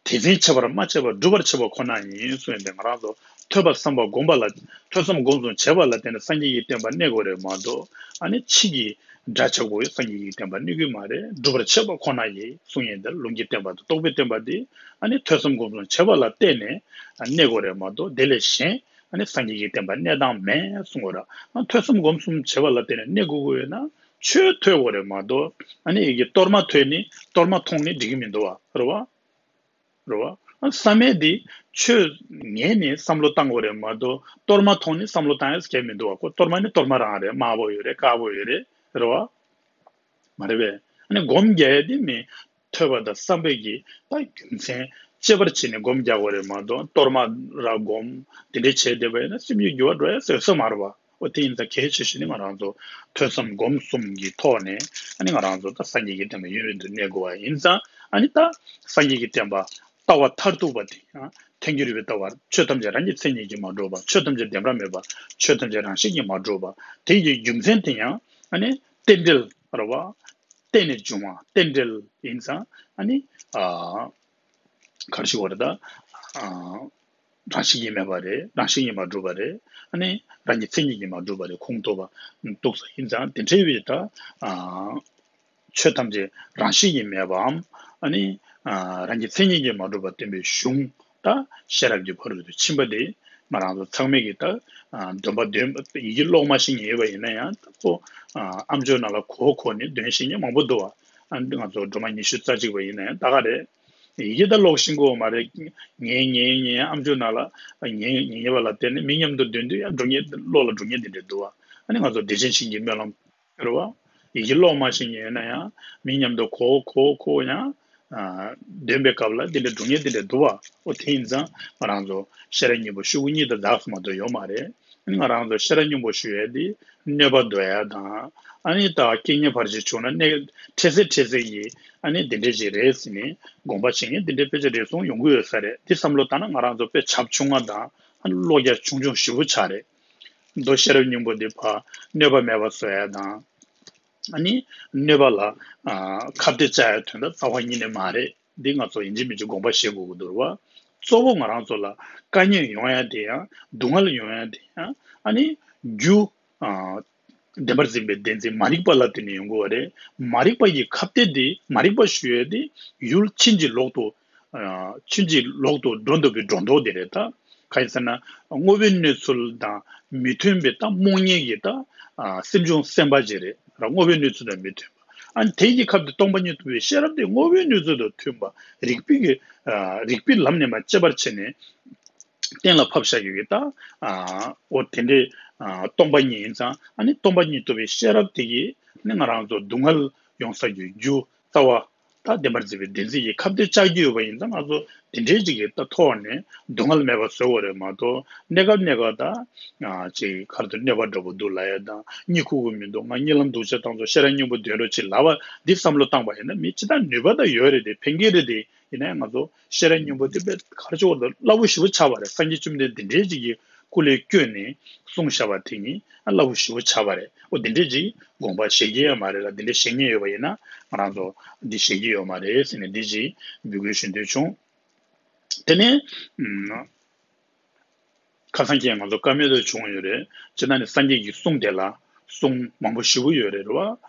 དེ་འཛིན་བྱེད་པར་མ་བྱས་པར། སྒྲུབ་པར་བྱེད་པ་ཁོ་ན་ཡིན་གསུངས་ཡོད་དེ། ང་རང་ཚོ་ཐོས་པ་བསམ་པ་སྒོམ་པ་ལ་ཐོས་བསམ་སྒོམ་གསུམ་བྱེད་པ་ལ་བརྟེན་ནས་སངས་རྒྱས་ཀྱི་བསྟན་པ་གནས་དགོས་རེད་མ་གཏོགས། ཨ་ནི་ཕྱིས་ཀྱི་འདྲ་ཆགས་པོ་སངས་རྒྱས་ཀྱི་བསྟན་པ་གནས་ཀྱི་མ་རེད། སྒྲུབ་པར་བྱེད་པ་ཁོ་ན་ཡིན་གསུངས་ཡོད་དེ། ལུང་གི་བསྟན་པ་དང་རྟོགས་པའི་བསྟན་པ་དེ་ཨ་ནི་ཐོས་བསམ་སྒོམ་གསུམ་བྱེད་པ་ལ་བརྟེན་ནས་གནས་དགོས་རེད་མ་གཏོགས། དེ་ལས་གཞན་ཨ་ནི་སངས་རྒྱས་ཀྱི་བསྟན་པ་གནས་སྟངས་མེད་གསུང་གི་ཡོད་རེད། ཨ་ཐོས་བསམ་སྒོམ་གསུམ་བྱེད་པ་ལ་བརྟེན་ནས་གནས་དགོས་ཀྱི་ཡོད་ན་ཆོས་ཐོས་དགོས་རེད་མ་གཏོགས། ཨ་ནི་ཡི་གེ་གཏོར་མ་ཐོས་ནི་གཏོར་མ་མཐོང་ནི་འགྲིག་གི་མི་འདུག་བ། རེད་བ། རེད་བ། ཨ་བསམ་ཡས་འདི་ཆོས་ཉན་ནས་བསམ་བློ་བཏང་དགོས་རེད་མ་གཏོགས། གཏོར་མ་མཐོང་ནས་བསམ་བློ་བཏང་ཡས་སྐད་མི་འདུག་བ། ཁོ་གཏོར་མ་ནི་གཏོར་མ་རང་རེད། དམར་པོ་ཡོད་རེད། དཀར་པོ་ཡོད་རེད། རེད་བ། མ་རེད་པས། ཨ་ནི་སྒོམ་རྒྱག་ཡས་འདི་མི་ཐོས་པ་དང་བསམ་པའི་གི་ད་རྒྱུ་མཚན་ གཅེས་པར་བྱས་ནས་སྒོམ་རྒྱག་དགོས་རེད་མ་གཏོགས། གཏོར་མ་ར་སྒོམ་དེ་འདྲས་བྱས་བསྡད་པ་ཡིན་ན་སེམས་ཀྱི་འགྱུར་བ་འགྲོ་ཡ་ཡོད་ས་མ་རེད་པ། འོ་དེ་ཡིན་ཙང་གལ་ཆེ་ཤོས་ནི་ང་རང་ཚོ་ཐོས་བསམ་སྒོམ་གསུམ་གྱི་ཐོག་ནས་ཨ་ནི་ང་རང་ཚོ་ད་སངས་རྒྱས་ཀྱི་བསྟན་པ་ཡུན་རིང་དུ་གནས་དགོས་པ་ཡིན་ཙང་། ཨ་ནི་ད་སངས་རྒྱས་ཀྱི་བསྟན་པ་ལྟ་བ་མཐར་ཐུག་པ་དེ་ཡང་ཐལ་འགྱུར་བའི་ལྟ་བ། ཆོས་ཐམས་ཅད་རང་གི་མཚན་ཉིད་ཀྱིས་མ་གྲུབ་པ། ཆོས་ཐམས་ཅད་བདེན་པར་མེད་པ། ཆོས་ཐམས་ཅད་རང་བཞིན་གྱིས་མ་གྲུབ་པ། དེ་ཡི་རྒྱུ་མཚན་དེ་ཡང་ཨ་ནི་རྟེན་འབྲེལ་རེད་པ། རྟེན་ནས་བྱུང་བ་རྟེན་འབྲེལ་ཡིན་ཙང་། ཨ་ནི་ཨ་ག་རེ་ཞིག་བར་ད་ཨ་རང་བཞིན་གྱིས་མེད་པ་རེད། རང་བཞིན་གྱིས་མ་གྲུབ་པ་རེད། ཨ་ནི་རང་གི་མཚན་ཉིད་ཀྱིས་མ་གྲུབ་པ་རེད། ཁུངས་ཐུབ་པ་འདུག་ས་ཡིན་ཙང་། དེ་འདྲའི་བའི་ད་ཨ་ཆོས་ཐམས་ཅད་རང་བཞིན་གྱིས་མེད་པའམ། ཨ་ནི་ཨ་རང་གི་མཚན་ཉིད་ཀྱིས་མ་གྲུབ་པ་བསྟན་པའི་གཞུང་ད་ཤེས་རབ་ཀྱི་ཕ་རོལ་ཏུ་ཕྱིན་པ་དེ་ང་རང་ཚོ་ཚང་མས་ཀྱི་ད་ཨ་འདོན་པ་འདོན་པ་ཡི་གེ་ཀློག་མ་ཤེས་མཁན་ཡོད་པ་ཡིན་ན་ཡང་། ད་ཁོ་ཨ་ཨམ་ཅོག་ནང་ལ་གོ་གོ་ནས་འདོན་ཤེས་མཁན་མང་པོ་འདུག་པ། ཨ་ང་ཚོ་སྒྲོལ་མ་ཉི་ཤུ་རྩ་གཅིག་པ་ཡིན་ན་ཡང་ད་ག་རེད། ཡི་གེ་ད་ཀློག་ཤེས་ཀྱི་ཡོད་མ་རེད། ཉན་ཉན་ཉན་ཨམ་ཅོག་ནང་ལ་ཉན་ཉན་ཉན་པ་ལ་བརྟེན་ནས་མི་མཉམ་དུ་འདོན་དུས་ཡང་སྒྲུབ་མཁན་བློ་ལ་སྒྲུབ་མཁན་དེ་འདྲ་འདུག་པ། ཨ་ནི་ང་ཚོ་བདེ་ཆེན་ཞིང་གི་སྨོན་ལམ་རེད་པ། ཡི་གེ་ཀློག་མ་ཤེས་མཁན་ཡོད་ན་ཡང་མི་མཉམ་དུ་གོ་གོ་གོ་ཡང་ཨ་འདོན་པའི་སྐབས་ལ་འདི་འདྲ་སྒྲུབ་མཁན་དེ་འདྲ་འདུག་པ། འོ་དེ་ཡིན་ཙང་ང་རང་ཚོ་ཤེས་རབ་སྙིང་པོ་ཤོག་གུ་གཉིས་དང་ལྡག་ཙམ་མ་གཏོགས་ཡོད་མ་རེད། ང་རང་ཚོ་ཤེས་རབ་སྙིང་པོ་ཞུ་ཡས་དེ་གནོད་པ་འདོར་ཡ་དང་། ཨ་ནི་ད་རྐྱེན་ངན་བར་ཆད་བྱུང་ན་གནས་འཕྲལ་སེལ་འཕྲལ་སེལ་གྱི་ཨ་ནི་དེ་འདྲས་ཅིག་རེད་ཟེར་ནས་དགོངས་པ་བཞེས་མཁན་དེ་འདྲས་དཔེ་ཆ་རེ་ཟུང་ཡོང་གི་ཡོད་ས་རེད། དེ་བསམ་བློ་བཏང་ན་ང་རང་ཚོ་དཔེ་བྱབ་ཆུང་ང་དང་ཨ་ནི་བློ་རྒྱ་ཆུང་ཆུང་ཞེ་པོ་ཆགས་རེད། མདོ་ཤེས་རབ་སྙིང་པོ་འདི་ཕར་གནོད་པ་མེད་པ་བཟོ་ཡ་དང་། ཨ་ནི་གནོད་པ་ལ་ཨ་ཁ་གཏད་བཅག་ཡ་དོན་དག་རྩ་བ་ཉིད་ནས་མ་རེད། འདི་ང་ཚོ་ཡིན་གཅིག་མིན་གཅིག་དགོངས་པ་བཞེས་དགོས་ཀྱི་འདུག་པ། གཙོ་བོ་ང་རང་ཚོ་ལ་དཀའ་ངལ་ཡོང་ཡ་དེ་ཡང་། སྡུག་བསྔལ་ཡོང་ཡ་དེ་ཡང་། ཨ་ནི་རྒྱུ་ཨ་བདེན་པར་འཛིན་པའི་བདེན་འཛིན་མ་རིག་པ་ལ་བརྟེན་ནས་ཡོང་གི་ཡོད་རེད། མ་རིག་པ་ཡི་ཁ་གཏད་དེ། མ་རིག་པ་ཞུ་ཡ་དེ་ཡུལ་ཕྱིན་ཅི་ལོག་ཏུ་ཨ་ཕྱིན་ཅི་ལོག་ཏུ་འགྲོ་འདོད་པའི་སྒྲོ་འདོགས་དེ་རེད་ད། གང་ཡིན་ཟེར་ན་དངོས་པོའི་གནས་ཚུལ་དང་མི་མཐུན་པའི་ད་རྨོངས་གཉིད་ཀྱི་ད་ཨ་སེམས་བྱུང་སེམས་པ་ཅིག་རེད། ར་དངོས་པོའི་གནས་ཚུལ་དང་མི་མཐུན་པ། ཨ་ནི་དེ་ཡི་ཁ་གཏད་སྟོང་པ་ཉིད་རྟོགས་པའི་ཤེས་རབ་དེ་དངོས་པོའི་གནས་ཚུལ་དང་མཐུན་པ། རིགས་པའི་གི་ཨ་རིགས་པའི་ལམ་ནས་མར་དཔྱད་པར་བྱས་ནས་གཏན་ལ་ཕབ་བཞག་ཡོད་ཀྱི་ད། ཨ་འོ་དེ་འདྲའི་ཨ་སྟོང་པ་ཉིད་ཡིན་ཙང་། ཨ་ནི་སྟོང་པ་ཉིད་རྟོགས་པའི་ཤེས་རབ་དེ་གིས་ནི་ང་རང་ཚོ་སྡུག་བསྔལ་ཡོང་ས་ཀྱི་རྒྱུ་རྩ་བ་ད་བདེན་པར་འཛིན་པའི་བདེན་འཛིན་གྱི་ཁ་གཏད་བཅག་རྒྱུ་ཡོད་པ་ཡིན་ཙང་། ང་ཚོ་དེ་འདྲའི་ཅིག་གི་ད་ཐོག་ནས་སྡུག་བསྔལ་མེད་པ་བཟོ་དགོས་རེད་མ་གཏོགས། གནས་སྐབས་གནས་སྐབས་ད་ཨ་ཅིག་ག་རེ་འདུག་གནོད་པ་འདྲ་པོ་འདུག་ལབ་ཡ་དང་། གཉིད་ཁུག་གི་མི་འདུག་ང་གཉིད་ལམ་སྡུག་ཅག་བཏང་སོང་། ཤེས་རབ་སྙིང་པོ་འདོན་རོགས་བྱེད་ལབ་པ་འདི་བསམ་བློ་བཏང་པ་ཡིན་ན། མི་ཅི་ལྟར་ནུས་པ་ད་ཡོད་རེད་དེ། ཕན་གྱི་རེད་དེ། ཡིན་ན་ཡང་ང་ཚོ་ཤེས་རབ་སྙིང་པོ་དེ་དཔེ་ག་རེ་ཆོག་ད་སླ་པོ་ཞེ་པོ་ཆགས་པ་རེད། སངས་རྒྱས་བཅོམ་ལྡན་འདས་དེ་འདྲའི་ཅིག་གི་སྐུ་ལས་བསྐྱོན་ནས་གསུངས་བཞག་པ་དེ་ཉིད་སླ་པོ་ཞེ་པོ་ཆགས་པ་རེད། འོ་དེ་འདྲའི་ཅིག་དགོངས་པ་བཞེས་ཀྱི་ཡོད་མ་རེད་ལ། དེ་འདྲའི་བཞེས་མཁན་ཡོད་པ་ཡིན་ན་ང་རང་ཚོ་འདི་བཞེས་ཀྱི་ཡོད་མ་རེད་ཟེར་ནས་འདི་ཅིག་འབོད་སྐུལ་ཞུ་འདོད་བྱུང་། དེ་ནས་ཨམ། ཁ་སང་ཁྱེད་ང་ཚོ་བཀའ་མོལ་དུ་བྱུང་ཡོད་རེད། སྤྱིར་ན་ནི་སངས་རྒྱས་ཀྱི་གསུང་དེ་ལ་གསུང་མང་པོ་ཞེ་པོ་ཡོད་རེད་རེད་བ།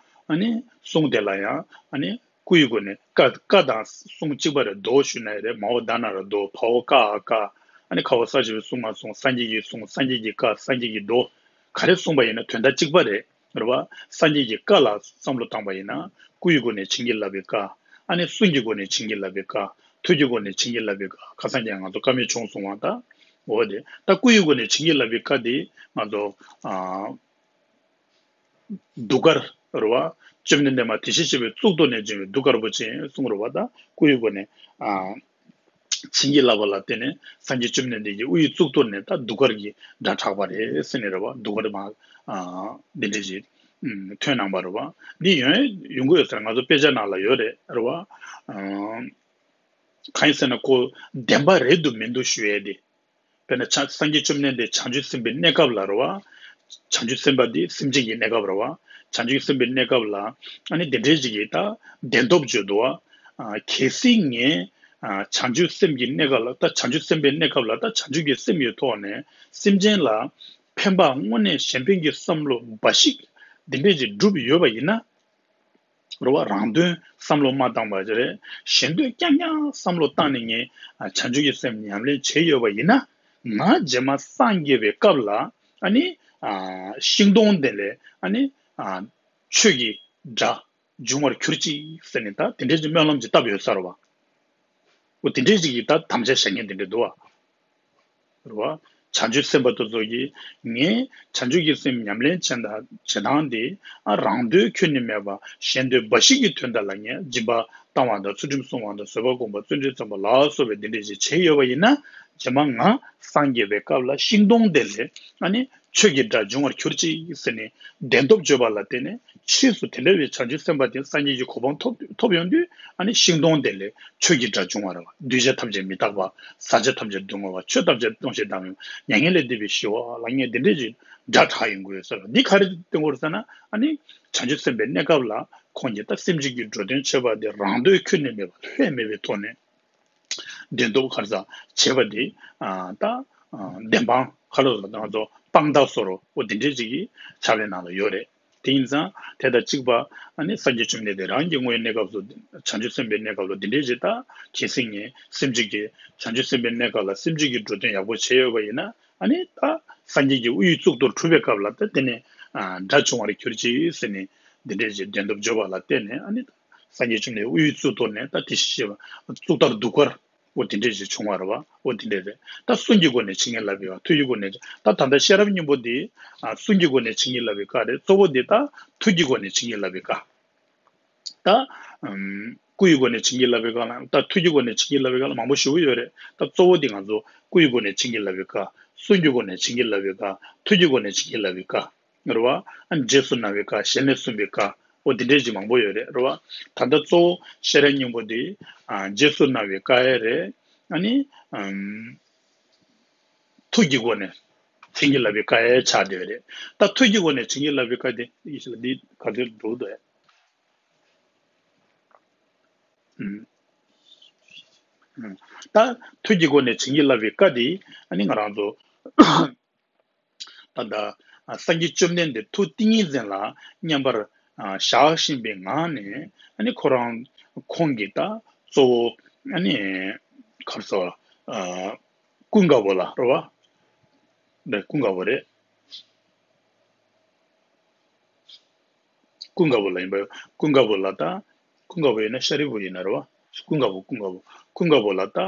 ཨ་ནི་གསུང་དེ་ལ་ཡང་ཨ་ནི་སྐུ་ཡི་སྒོ་ནས་བཀའ། བཀའ་དང་གསུང་གཅིག་པ་རེད། མདོ་ཞུ་ན་ཡང་རེད། མ་འོ་ད་ན་ར་མདོ། བ་འོ་ཀ་འ་བཀའ། ཨ་ནི་ཁ་འོ་ས་ཞབས་ཀྱུ་གསུང་ང་གསུང་། སངས་རྒྱས་ཀྱི་གསུང་། སངས་རྒྱས་ཀྱི་བཀའ། སངས་རྒྱས་ཀྱི་མདོ། ག་རེ་གསུངས་པ་ཡིན་ན་དོན་དག་གཅིག་པ་རེད། རེད་བ། སངས་རྒྱས་ཀྱི་བཀའ་ལ་བསམ་བློ་བཏང་པ་ཡིན་ན། སྐུ་ཡི་སྒོ་ནས་བྱིན་གྱིས་བརླབས་པའི་བཀའ། ཨ་ནི་གསུང་གི་སྒོ་ནས་བྱིན་གྱིས་བརླབས་པའི་བཀའ། ཐུགས་ཀྱི་སྒོ་ནས་བྱིན་གྱིས་བརླབས་པའི་བཀའ། ཁ་སང་ཀྱང་ང་ཚོ་བཀའ་མོལ་བྱུང་སོང་བ་ད། འོ་དེ་ད་སྐུ་ཡི་སྒོ་ནས་བྱིན་གྱིས་བརླབས་པའི་བཀའ་དེ་ང་ཚོ་ཨ་གདུགས་དཀར་རེད་བ། བཅོམ་ལྡན་འདས་མ་དེ་བཞིན་གཤེགས་པའི་གཙུག་ཏོར་ནས་བྱོན་པའི་གདུགས་དཀར་པོ་ཅན་གསུངས་རེད་བ། ད་སྐུ་ཡི་སྒོ་ནས་ཨ། བྱིན་གྱིས་བརླབས་པ་ལ་བརྟེན་ནས་སངས་རྒྱས་བཅོམ་ལྡན་འདས་ཀྱི་དབུ་ཡི་གཙུག་ཏོར་ནས་ད་གདུགས་དཀར་གྱི་སྒྲ་གྲགས་པ་རེད་ཟེར་ནས་རེད་བ། གདུགས་དཀར་མ་ཨ་འདི་འདྲ་ཞིག་ཨ་ཐོན་གནང་པ་རེད་བ། འདི་ཡོང་ཡོང་གི་ཡོད་ཟེར། ང་ཚོ་དཔེ་ཆ་ནང་ལ་ཡོད་རེད་རེད་བ། ཨ་གང་ཡིན་ཟེར་ན་ཁོ་བདེན་པ་རེད་འདུག་མི་འདུག་ཞུ་ཡས་དེ། དཔེར་ན་བྱང་སངས་རྒྱས་བཅོམ་ལྡན་འདས་བྱང་ཆུབ་སེམས་དཔའི་གནས་སྐབས་ལ་རེད་བ། བྱང་ཆུབ་སེམས་དཔའ་འདི་སེམས་ཅན་གྱི་གནས་སྐབས་རེད་བ། བྱང་ཆུབ་སེམས་དཔའི་གནས་སྐབས་ལ་ཨ་ནི་དེ་འདྲའི་ཅིག་གིས་ད་བདེན་སྟོབས་བརྗོད་འདུག་བ། ཨ་གལ་སྲིད་ངས་ཨ་བྱང་ཆུབ་སེམས་ཀྱི་གནས་སྐབས་ལ། ད་བྱང་ཆུབ་སེམས་དཔའི་གནས་སྐབས་ལ་ད་བྱང་ཆུབ་ཀྱི་སེམས་ཀྱི་ཐོག་ནས་སེམས་ཅན་ལ་ཕན་པ་དངོས་གནས་གཞན་ཕན་གྱི་བསམ་བློ་འབའ་ཞིག་འདི་འདྲའི་ཅིག་བསྒྲུབས་ཡོད་པ་ཡིན་ན། རེད་བ། རང་དོན་བསམ་བློ་མ་བཏང་བ་རེད། གཞན་དོན་རྐྱང་རྐྱང་བསམ་བློ་བཏང་ནས་ངས་ཨ་བྱང་ཆུབ་ཀྱི་སེམས་ཉམས་ལེན་བྱས་ཡོད་པ་ཡིན་ན། ང་རྗེས་མ་སངས་རྒྱས་པའི་སྐབས་ལ་ཨ་ནི་ཨ་ཤིང་སྡོང་དེ་ལས་ཨ་ནི་ཨ་ཆོས་ཀྱི་སྒྲ་འབྱུང་བར་གྱུར་ཅིག་ཟེར་ནས་ད་དེ་འདྲའི་སྨོན་ལམ་ཅིག་བཏབ་ཡོད་ས་རེད་བ། འོ་དེ་འདྲའི་ཅིག་གིས་ད་དམ་བཅའ་བཞག་མཁན་དེ་འདྲ་འདུག་བ། རེད་བ། བྱང་ཆུབ་སེམས་དཔའ་དེ་ཚོ་གིས་ངས་བྱང་ཆུབ་ཀྱི་སེམས་ཉམས་ལེན་བྱེད་སྟངས་བྱེད་སྟངས་དེ་ཨ་རང་འདོད་ཁྱོན་ནས་མེད་པ་གཞན་འདོད་འབའ་ཞིག་གི་དོན་དག་ལ་ངས་སྦྱིན་པ་བཏང་བ་དང་ཚུལ་ཁྲིམས་སྲུང་བ་དང་བཟོད་པ་སྒོམ་པ་བརྩོན་འགྲུས་བརྩམས་པ་ལ་སོགས་པའི་འདི་འདྲས་ཅིག་བྱས་ཡོད་པ་ཡིན་ན་རྗེས་མ་ང་སངས་རྒྱས་པའི་སྐབས་ལ་ཤིང་སྡོང་དེ་ལས་ཨ་ནི་ཆོས་ཀྱི་སྒྲ་འབྱུང་བར་གྱུར་ཅིག་ཟེར་ནས་བདེན་སྟོབས་བརྗོད་པ་ལ་བརྟེན་ནས་ཕྱིས་སུ་དེ་འདྲ་བའི་བྱང་ཆུབ་སེམས་དཔའ་དེ་སངས་རྒྱས་ཀྱི་གོ་འཕང་ཐོབ་ཐོབ་ཡོང་དུས་ཨ་ནི་ཤིང་སྡོང་དེ་ལས་ཆོས་ཀྱི་སྒྲ་འབྱུང་བ་རེད་བ། གདུལ་བྱ་ཐམས་ཅད་མི་རྟག་པ། ཟག་བཅས་ཐམས་ཅད་སྡུག་བསྔལ་བ། ཆོས་ཐམས་ཅད་སྟོང་ཞིང་བདག་མེད་པ། མྱ་ངན་ལས་འདས་པའི་ཞི་བ་ལ་ངས་འདི་འདྲས་ཀྱི་སྒྲ་གྲགས་ཡོང་གི་ཡོད་ཟེར་བ་འདི་ག་རེ་སྟོན་གྱི་ཡོད་ཟེར་ན་ཨ་ནི་བྱང་ཆུབ་སེམས་དཔའི་གནས་སྐབས་ལ་ཁོང་གིས་ད་སེམས་ཅན་གྱི་འགྲོ་དོན་བྱེད་པ་དེ་རང་འདོད་ཁྱོན་ནས་མེད་པ་ལྷོད་མེད་པའི་ཐོག་ནས། བདེན་སྟོབས་ག་རེ་ཟ་བྱས་པ་འདི་ཨ་ད་ཨ་བདེན་དཔང་ག་ལ་ལ་ང་ཚོ་དཔང་རྟགས་བཟོ་འདྲ་འོ་འདི་འདྲས་ཅིག་གི་ཆ་བའི་ནང་ལ་ཡོད་རེད། དེ་ཡིན་ཙང་དེ་དང་གཅིག་པ་ཨ་ནི་སངས་རྒྱས་བཅོམ་ལྡན་འདས་རང་གི་དངོས་གནས་སྐབས་སུ་བྱང་ཆུབ་སེམས་དཔའི་གནས་སྐབས་ལ་འདི་འདྲས་ཅིག་ད་གལ་སྲིད་ངས་སེམས་ཅན་གྱི་བྱང་ཆུབ་སེམས་དཔའི་གནས་སྐབས་ལ་སེམས་ཅན་གྱི་འགྲོ་དོན་ཡག་པོ་བྱས་ཡོད་པ་ཡིན་ན་ཨ་ནི་ད་སངས་རྒྱས་ཀྱི་དབུ་ཡི་གཙུག་ཏོར་གྲུབ་པའི་སྐབས་ལ་ད་དེ་ནས་ཨ་སྒྲ་བྱུང་བར་གྱུར་ཅིག་ཟེར་ནས་འདི་འདྲས་ཅིག་བདེན་སྟོབས་བརྗོད་པ་ལ་བརྟེན་ནས་ཨ་ནི་ད་སངས་རྒྱས་བཅོམ་ལྡན་དབུ་ཡི་གཙུག་ཏོར་ནས་ད་དེ་ཤེས་པ་གཙུག་ཏོར་གདུགས་དཀར་འོ་དེ་འདྲས་ཅིག་བྱུང་བ་རེད་བ། འོ་དེ་འདྲས་རེད། ད་གསུང་གི་སྒོ་ནས་བྱིན་གྱིས་བརླབས་པའི་བཀའ། ཐུགས་ཀྱི་སྒོ་ནས་ད་ད་ལྟ་ཤེས་རབ་སྙིང་པོ་འདི་ཨ་གསུང་གི་སྒོ་ནས་བྱིན་གྱིས་བརླབས་པའི་བཀའ་རེད། གཙོ་བོ་འདི་ད་ཐུགས་ཀྱི་སྒོ་ནས་བྱིན་གྱིས་བརླབས་པའི་བཀའ། ད་ཨམ་སྐུ་ཡི་སྒོ་ནས་བྱིན་གྱིས་བརླབས་པའི་བཀའ་ལ་ད་ཐུགས་ཀྱི་སྒོ་ནས་བྱིན་གྱིས་བརླབས་པའི་བཀའ་ལ་མང་པོ་ཞེ་པོ་ཡོད་རེད། ད་གཙོ་བོ་འདི་ང་ཚོ་སྐུ་ཡི་སྒོ་ནས་བྱིན་གྱིས་བརླབས་པའི་བཀའ། གསུང་གི་སྒོ་ནས་བྱིན་གྱིས་བརླབས་པའི་བཀའ། ཐུགས་ཀྱི་སྒོ་ནས་བྱིན་གྱིས་བརླབས་པའི་བཀའ། རེད་བ། ཨ་རྗེས་སུ་གནང་བའི་བཀའ། ཞལ་ནས་གསུངས་པའི་བཀའ། འོ་འདི་འདྲས་ཅིག་མང་པོ་ཡོད་རེད། རེད་བ། ད་ལྟ་གཙོ་བོ་ཤེས་རབ་སྙིང་པོ་འདི་ཨ་རྗེས་སུ་གནང་བའི་བཀའ་ཡང་རེད། ཨ་ནི་ཨམ་ཐུགས་ཀྱི་སྒོ་ནས་བྱིན་གྱིས་བརླབས་པའི་བཀའ་ཡང་ཆགས་བསྡད་པ་རེད། ད་ཐུགས་ཀྱི་སྒོ་ནས་བྱིན་གྱིས་བརླབས་པའི་བཀའ་དེ་ཡིད་ཆེས་ལ་འདི་ག་ཚོད་འགྲོ་འདུག་ཨེ། ཨམ། ཨམ། ད་ཐུགས་ཀྱི་སྒོ་ནས་བྱིན་གྱིས་བརླབས་པའི་བཀའ་འདི་ཨ་ནི་ང་རང་ཚོ་ད་ལྟ་ཨ་སངས་རྒྱས་བཅོམ་ལྡན་འདས་ཐུགས་ཏིང་ངེ་འཛིན་ལ་མཉམ་པར་ཨ་བཞག་བཞིན་པའི་ངང་ནས་ཨ་ནི་ཁོ་རང་ཁོང་གིས་ད་གཙོ་བོ་ཨ་ནི་ག་རེ་ཟེར་བ་ཨ་ཀུན་དགའ་བོ་ལ་རེད་བ། རེད་ཀུན་དགའ་བོ་རེད། ཀུན་དགའ་བོ་ལ་ཡིན་པ་ཀུན་དགའ་བོ་ལ་ད་ཀུན་དགའ་བོ་ཡིན་ན་ཤཱ་རིའི་བུ་ཡིན་ན་རེད་བ། ཀུན་དགའ་བོ་ཀུན་དགའ་བོ་ཀུན་དགའ་བོ་ལ་ད་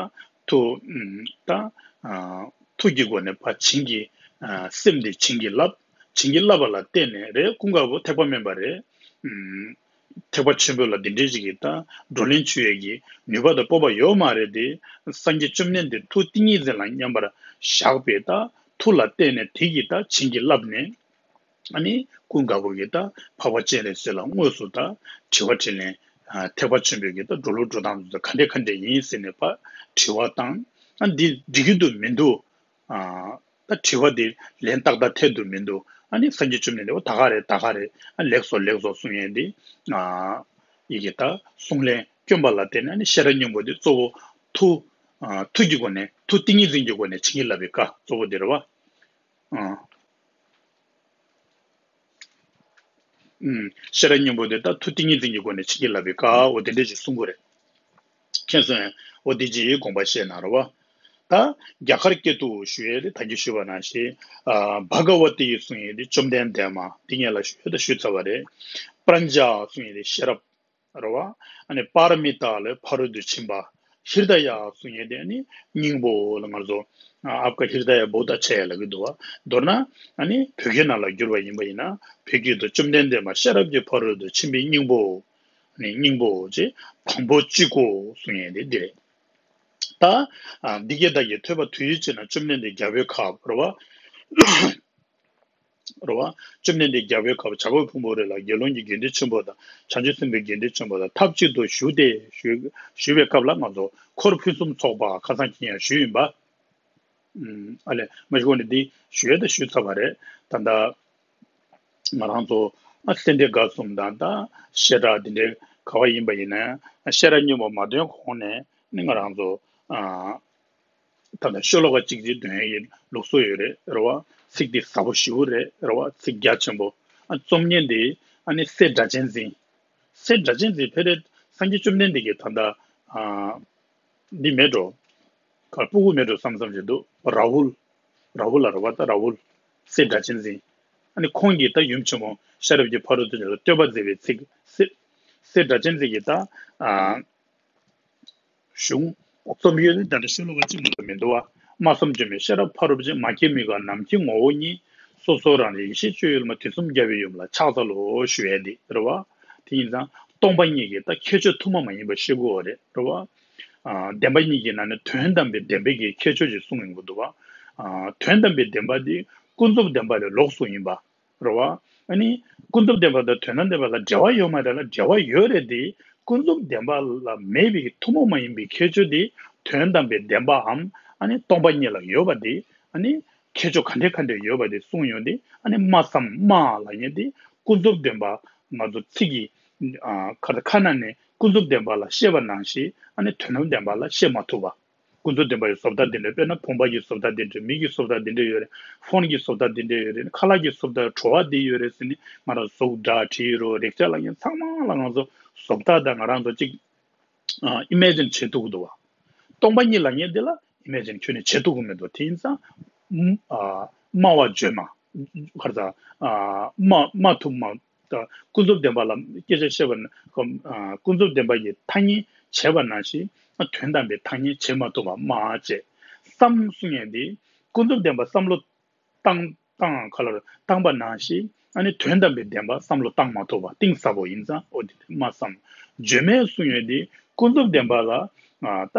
ཐུགས་ཨུམ་ད་ཨ་ཐུགས་ཀྱི་སྒོ་ནས་ཕར་བྱིན་གྱིས་ཨ་སེམས་དེ་བྱིན་གྱིས་བརླབས། བྱིན་གྱིས་བརླབས་པ་ལ་བརྟེན་ནས་རེད་ཀུན་དགའ་བོ་ཐེག་པ་དམན་པ་རེད། ཨུམ་ཐེག་པ་ཆེན་པོ་ལ་འདི་འདྲའི་ཞིག་གི་ད་བགྲོ་གླེང་བྱེད་ཡས་ཀྱི་ནུས་པ་དང་སྤོབས་པ་ཡོད་མ་རེད་དེ། སངས་རྒྱས་བཅོམ་ལྡན་འདས་ཐུགས་ཏིང་ངེ་འཛིན་ལ་མཉམ་པར་བཞག་པའི་ད་ཐུགས་ལ་བརྟེན་ནས་དེ་གིས་ད་བྱིན་གྱིས་བརླབས་ནས། ཨ་ནི་ཀུན་དགའ་བོ་གིས་ད་འཕགས་པ་སྤྱན་རས་གཟིགས་ལ་དངོས་སུ་ད་དྲི་བ་དྲིས་ལན། ཨ་ཐེག་པ་ཆེན་པོའི་གི་ད་འགྲོ་ལུགས་འགྲོ་སྟངས་དེ་ཚོ་ག་འདྲས་ག་འདྲས་ཡིན་ཟེར་ནས་ཕར་དྲི་བ་བཏང་། ཨ་འདི་འགྲིག་གི་འདུག་མི་འདུག་ཨ་ད་དྲི་བ་འདི་ལན་ཏག་ཏག་འཐད་འདུག་མི་འདུག་ཨ་ནི་སངས་རྒྱས་བཅོམ་ལྡན་འདས་འོ་ད་ག་རེད་ད་ག་རེད་ཨ་ལེགས་སོ་ལེགས་སོ་གསུང་ཡས་འདི་ཨ་ཡི་གེ་ད་གསུང་ལན་བསྐྱོན་པ་ལ་བརྟེན་ནས་ཨ་ནི་ཤེས་རབ་སྙིང་པོ་འདི་གཙོ་བོ་ཐུགས་ཨ་ཐུགས་ཀྱི་སྒོ་ནས་ཐུགས་ཏིང་ངེ་འཛིན་གྱི་སྒོ་ནས་བྱིན་གྱིས་བརླབས་པའི་བཀའ་གཙོ་བོ་འདི་རེད་བ། ཨ། ཨུམ། ཤེས་རབ་སྙིང་པོ་དེ་ད་ཐུགས་ཏིང་ངེ་འཛིན་གྱི་སྒོ་ནས་བྱིན་གྱིས་བརླབས་པའི་བཀའ་འོ་དེ་འདྲས་ཅིག་གསུང་གི་རེད། མཁྱེན་སོང་ངས། འོ་དེ་ཅིག་དགོངས་པ་བཞེས་གནང་རོགས། ད་རྒྱ་གར་སྐད་དུ་ཞུ་ཡས་དེ་ད་གིན་ཞུས་པ་ནང་བཞིན། ཨ་བྷ་ག་ཝ་ཏི་ཞེས་གསུང་ཡས་དེ་བཅོམ་ལྡན་འདས་མ་དེ་སྔོན་ལ་ཞུས་ཡས་ད་ཞུས་ཚར་བ་རེད། པྲཛྙཱ་གསུང་ཡས་དེ་ཤེས་རབ། རེད་བ། ཨ་ནི་པཱ་ར་མི་ཏཱ་ལ་ཕ་རོལ་ཏུ་ཕྱིན་པ། ཧྲི་ད་ཡ་གསུང་ཡས་དེ་ཨ་ནི་སྙིང་པོ་ལ་ང་ཚོ་ཨ་ཨབ་ཀ་ཧྲི་ད་ཡ་བོ་ད་ཆ་ཡ་ལབ་ཀྱི་འདུག་བ། མདོར་ན་ཨ་ནི་བོད་སྐད་ནང་ལ་བསྒྱུར་བ་ཡིན་པ་ཡིན་ན་བོད་སྐད་དུ་བཅོམ་ལྡན་འདས་མ་ཤེས་རབ་ཀྱི་ཕ་རོལ་ཏུ་ཕྱིན་པའི་སྙིང་པོ། ཨ་ནི་སྙིང་པོ་ཅེས་དང་པོ་གཅིག་གོ་གསུང་ཡས་དེ་འདི་རེད། ད་ཨ་འདི་སྐད་བདག་གིས་ཐོས་པ་དུས་གཅིག་ན་བཅོམ་ལྡན་འདས་རྒྱལ་པོའི་ཁབ་རེད་བ། རེད་བ། བཅོམ་ལྡན་འདས་རྒྱལ་པོའི་ཁབ་བྱ་རྒོད་ཕུང་པོའི་རི་ལ་དགེ་སློང་གི་དགེ་འདུན་ཆེན་པོ་དང་བྱང་ཆུབ་སེམས་དཔའི་དགེ་འདུན་ཆེན་པོ་དང་ཐབས་གཅིག་ཏུ་བཞུགས་ཏེ་ཞུས་ཞུས་པའི་སྐབས་ལ་ང་ཚོ་འཁོར་ཕུན་སུམ་ཚོགས་པ་ཁ་སང་ཁྱེད་ཡང་ཞུས་ཡིན་པ། ཨུམ། ཨ་ལས་མ་ཞུ་གོང་ནས་འདི་ཞུ་ཡས་ད་ཞུས་ཚར་བ་རེད། ད་ལྟ་ང་རང་ཚོ་ཨ་ཙན་དན་དགའ་གསུམ་དང་ད་བཤད་གྲྭ་འདི་འདྲའི་ག་བ་ཡིན་པ་ཡིན་ན་ཤེས་རབ་སྙིང་པོ་མ་འདོན་གོང་ནས་ནི་ང་རང་ཚོ་ཨ། ད་ལྟ་ཤོ་ལོ་ཀ་གཅིག་གཅིག་འདོན་ཡས་ལུགས་སྲོལ་ཡོད་རེད་རེད་བ། ཚིག་འདི་ཟབ་པོ་ཞེ་པོ་རེད་རེད་བ། ཚིག་རྒྱ་ཆེན་པོ། ཨ་རྩོམ་མཁན་འདི་ཨ་ནི་སྲས་སྒྲ་གཅན་འཛིན། སྲས་སྒྲ་གཅན་འཛིན་ཕེ་རེ་སངས་རྒྱས་བཅོམ་ལྡན་འདས་ཀྱི་ད་ལྟ་ཨ་འདི་མེད་འགྲོ། ག་སྤུ་གུ་མེད་འགྲོ་བསམ་བསམ་བྱེད་འདུག་ར་ཧུལ། ར་ཧུལ་ལ་རེད་བ། ད་ར་ཧུལ། སྲས་སྒྲ་གཅན་འཛིན། ཨ་ནི་ཁོང་གིས་ད་ཡུམ་ཆེན་མོ་ཤེས་རབ་ཀྱི་ཕ་རོལ་ཏུ་ཕྱིན་པ་བསྟོད་པ་མཛད་པའི་ཚིག་སྲས་སྲས་སྒྲ་གཅན་འཛིན་གྱི་ད་ཨ། གཞུང་རྩོམ་ཡོད་ནི་ད་ལྟ་ཤོ་ལོ་ཀ་གཅིག་མ་གཏོགས་མི་འདུག་བ། སྨྲ་བསམ་བརྗོད་མེད་ཤེས་རབ་ཕ་རོལ་ཕྱིན། མ་སྐྱེས་མི་འགག་ནམ་མཁའི་ངོ་བོ་ཉིད། སོ་སོ་རང་རིག་ཡེ་ཤེས་སྤྱོད་ཡུལ་མ། དུས་གསུམ་རྒྱལ་བའི་ཡུམ་ལ་ཕྱག་འཚལ་ལོ་ཞུ་ཡས་འདི་རེད་བ། དེ་ཡིན་ཙང་སྟོང་པ་ཉིད་ཀྱི་ད་ཁྱད་ཆོས་ཐུན་མོང་མ་ཡིན་པ་ཤེས་དགོས་པ་རེད་རེད་བ། ཨ། བདེན་པ་གཉིས་ཀྱི་ནང་ནས་དོན་དམ་པའི་བདེན་པའི་གི་ཁྱད་ཆོས་ཅིག་གསུངས་ཡོང་གི་འདུག་བ། ཨ། དོན་དམ་པའི་བདེན་པ་འདི་ཀུན་རྫོབ་བདེན་པ་ལས་ལོགས་སུ་ཡིན་པ། རེད་བ། ཨ་ནི་ཀུན་རྫོབ་བདེན་པ་དང་དོན་དམ་བདེན་པ་ལ་འབྲེལ་བ་ཡོད་མ་རེད་ལ། འབྲེལ་བ་ཡོད་རེད་དེ། ཀུན་རྫོབ་བདེན་པ་ལ་མེད་པའི་ཐུན་མོང་མ་ཡིན་པའི་ཁྱད་ཆོས་དེ་དོན་དམ་པའི་བདེན་པའམ་ཨ་ནི་སྟོང་པ་ཉིད་ལ་ཡོད་པ་དེ། ཨ་ནི་ཁྱད་ཆོས་ག་འདྲ་ག་འདྲ་ཡོད་པ་དེ་གསུངས་ཡོང་དེ། ཨ་ནི་སྨྲ་བསམ་སྨྲ་ལབ་མཁན་དེ་ཀུན་རྫོབ་བདེན་པ། ང་ཚོ་ཚིག་གི་ཨ་ཁ་ཁ་ནང་ནས་ཀུན་རྫོབ་བདེན་པ་ལ་བཤད་པ་ནང་བཞིན་ཨ་ནི་དོན་དམ་བདེན་པ་ལ་བཤད་མ་ཐུབ་པ། ཀུན་རྫོབ་བདེན་པ་ཡི་བཟོ་ལྟ་འདི་འདྲ། དཔེར་ན་བུམ་པ་གི་བཟོ་ལྟ་འདི་འདྲ། མིག་གི་བཟོ་ལྟ་འདི་འདྲ་ཡོད་རེད། ཧྥོན་གྱི་བཟོ་ལྟ་འདི་འདྲ་ཡོད་རེད། ཁ་ལག་གི་བཟོ་ལྟ། བྲོ་བ་འདི་ཡོད་རེད་ཟེར་ནས། ང་རང་གཟུགས་སྒྲ་དྲི་རོ་རེག་བྱ་ལབ་མཁན་ཚང་མ་ལ་ང་ཚོ་བཟོ་ལྟ་དང་ང་རང་ཚོ་གཅིག་ཨ་ཨི་མེ་ཇིན་བྱེད་ཐུབ་ཀྱི་འདུག་བ། སྟོང་པ་ཉིད་ལབ་མཁན་འདི་ལ་ཨི་མེ་ཇིན་ཁྱོན་ནས་བྱེད་ཐུབ་ཀྱི་མི་འདུག། དེ་ཡིན་ཙང་ཨ་སྨྲ་བ་བརྗོད་མ། ག་རེ་ཟ། ཨ་སྨྲ་སྨྲ་ཐུབ་མ། ད་ཀུན་རྫོབ་བདེན་པ་ལ་སྐད་ཆ་བཤད་པ་ན། ཨ་ཀུན་རྫོབ་བདེན་པ་ཡི་ཐ་སྙད་བྱས་པ་ནང་བཞིན་དོན་དམ་པའི་ཐ་སྙད་བྱེད་མ་ཐུབ་པ་སྨྲ་བྱས། བསམ་གསུང་ཡས་འདི་ཀུན་རྫོབ་བདེན་པ་བསམ་བློ་བཏང་བཏང་ག་ལ་བཏང་པ་ནང་བཞིན་ཨ་ནི་དོན་དམ་པའི་བདེན་པ་བསམ་བློ་བཏང་མ་ཐུབ་པ་གཏིང་ཟབ་པོ་ཡིན་ཙང་། འོ་དེ་སྨྲ་བསམ་བརྗོད་མེད་གསུང་ཡས་འདི་ཀུན་རྫོབ་བདེན་པ་ལ། ཨ་ད་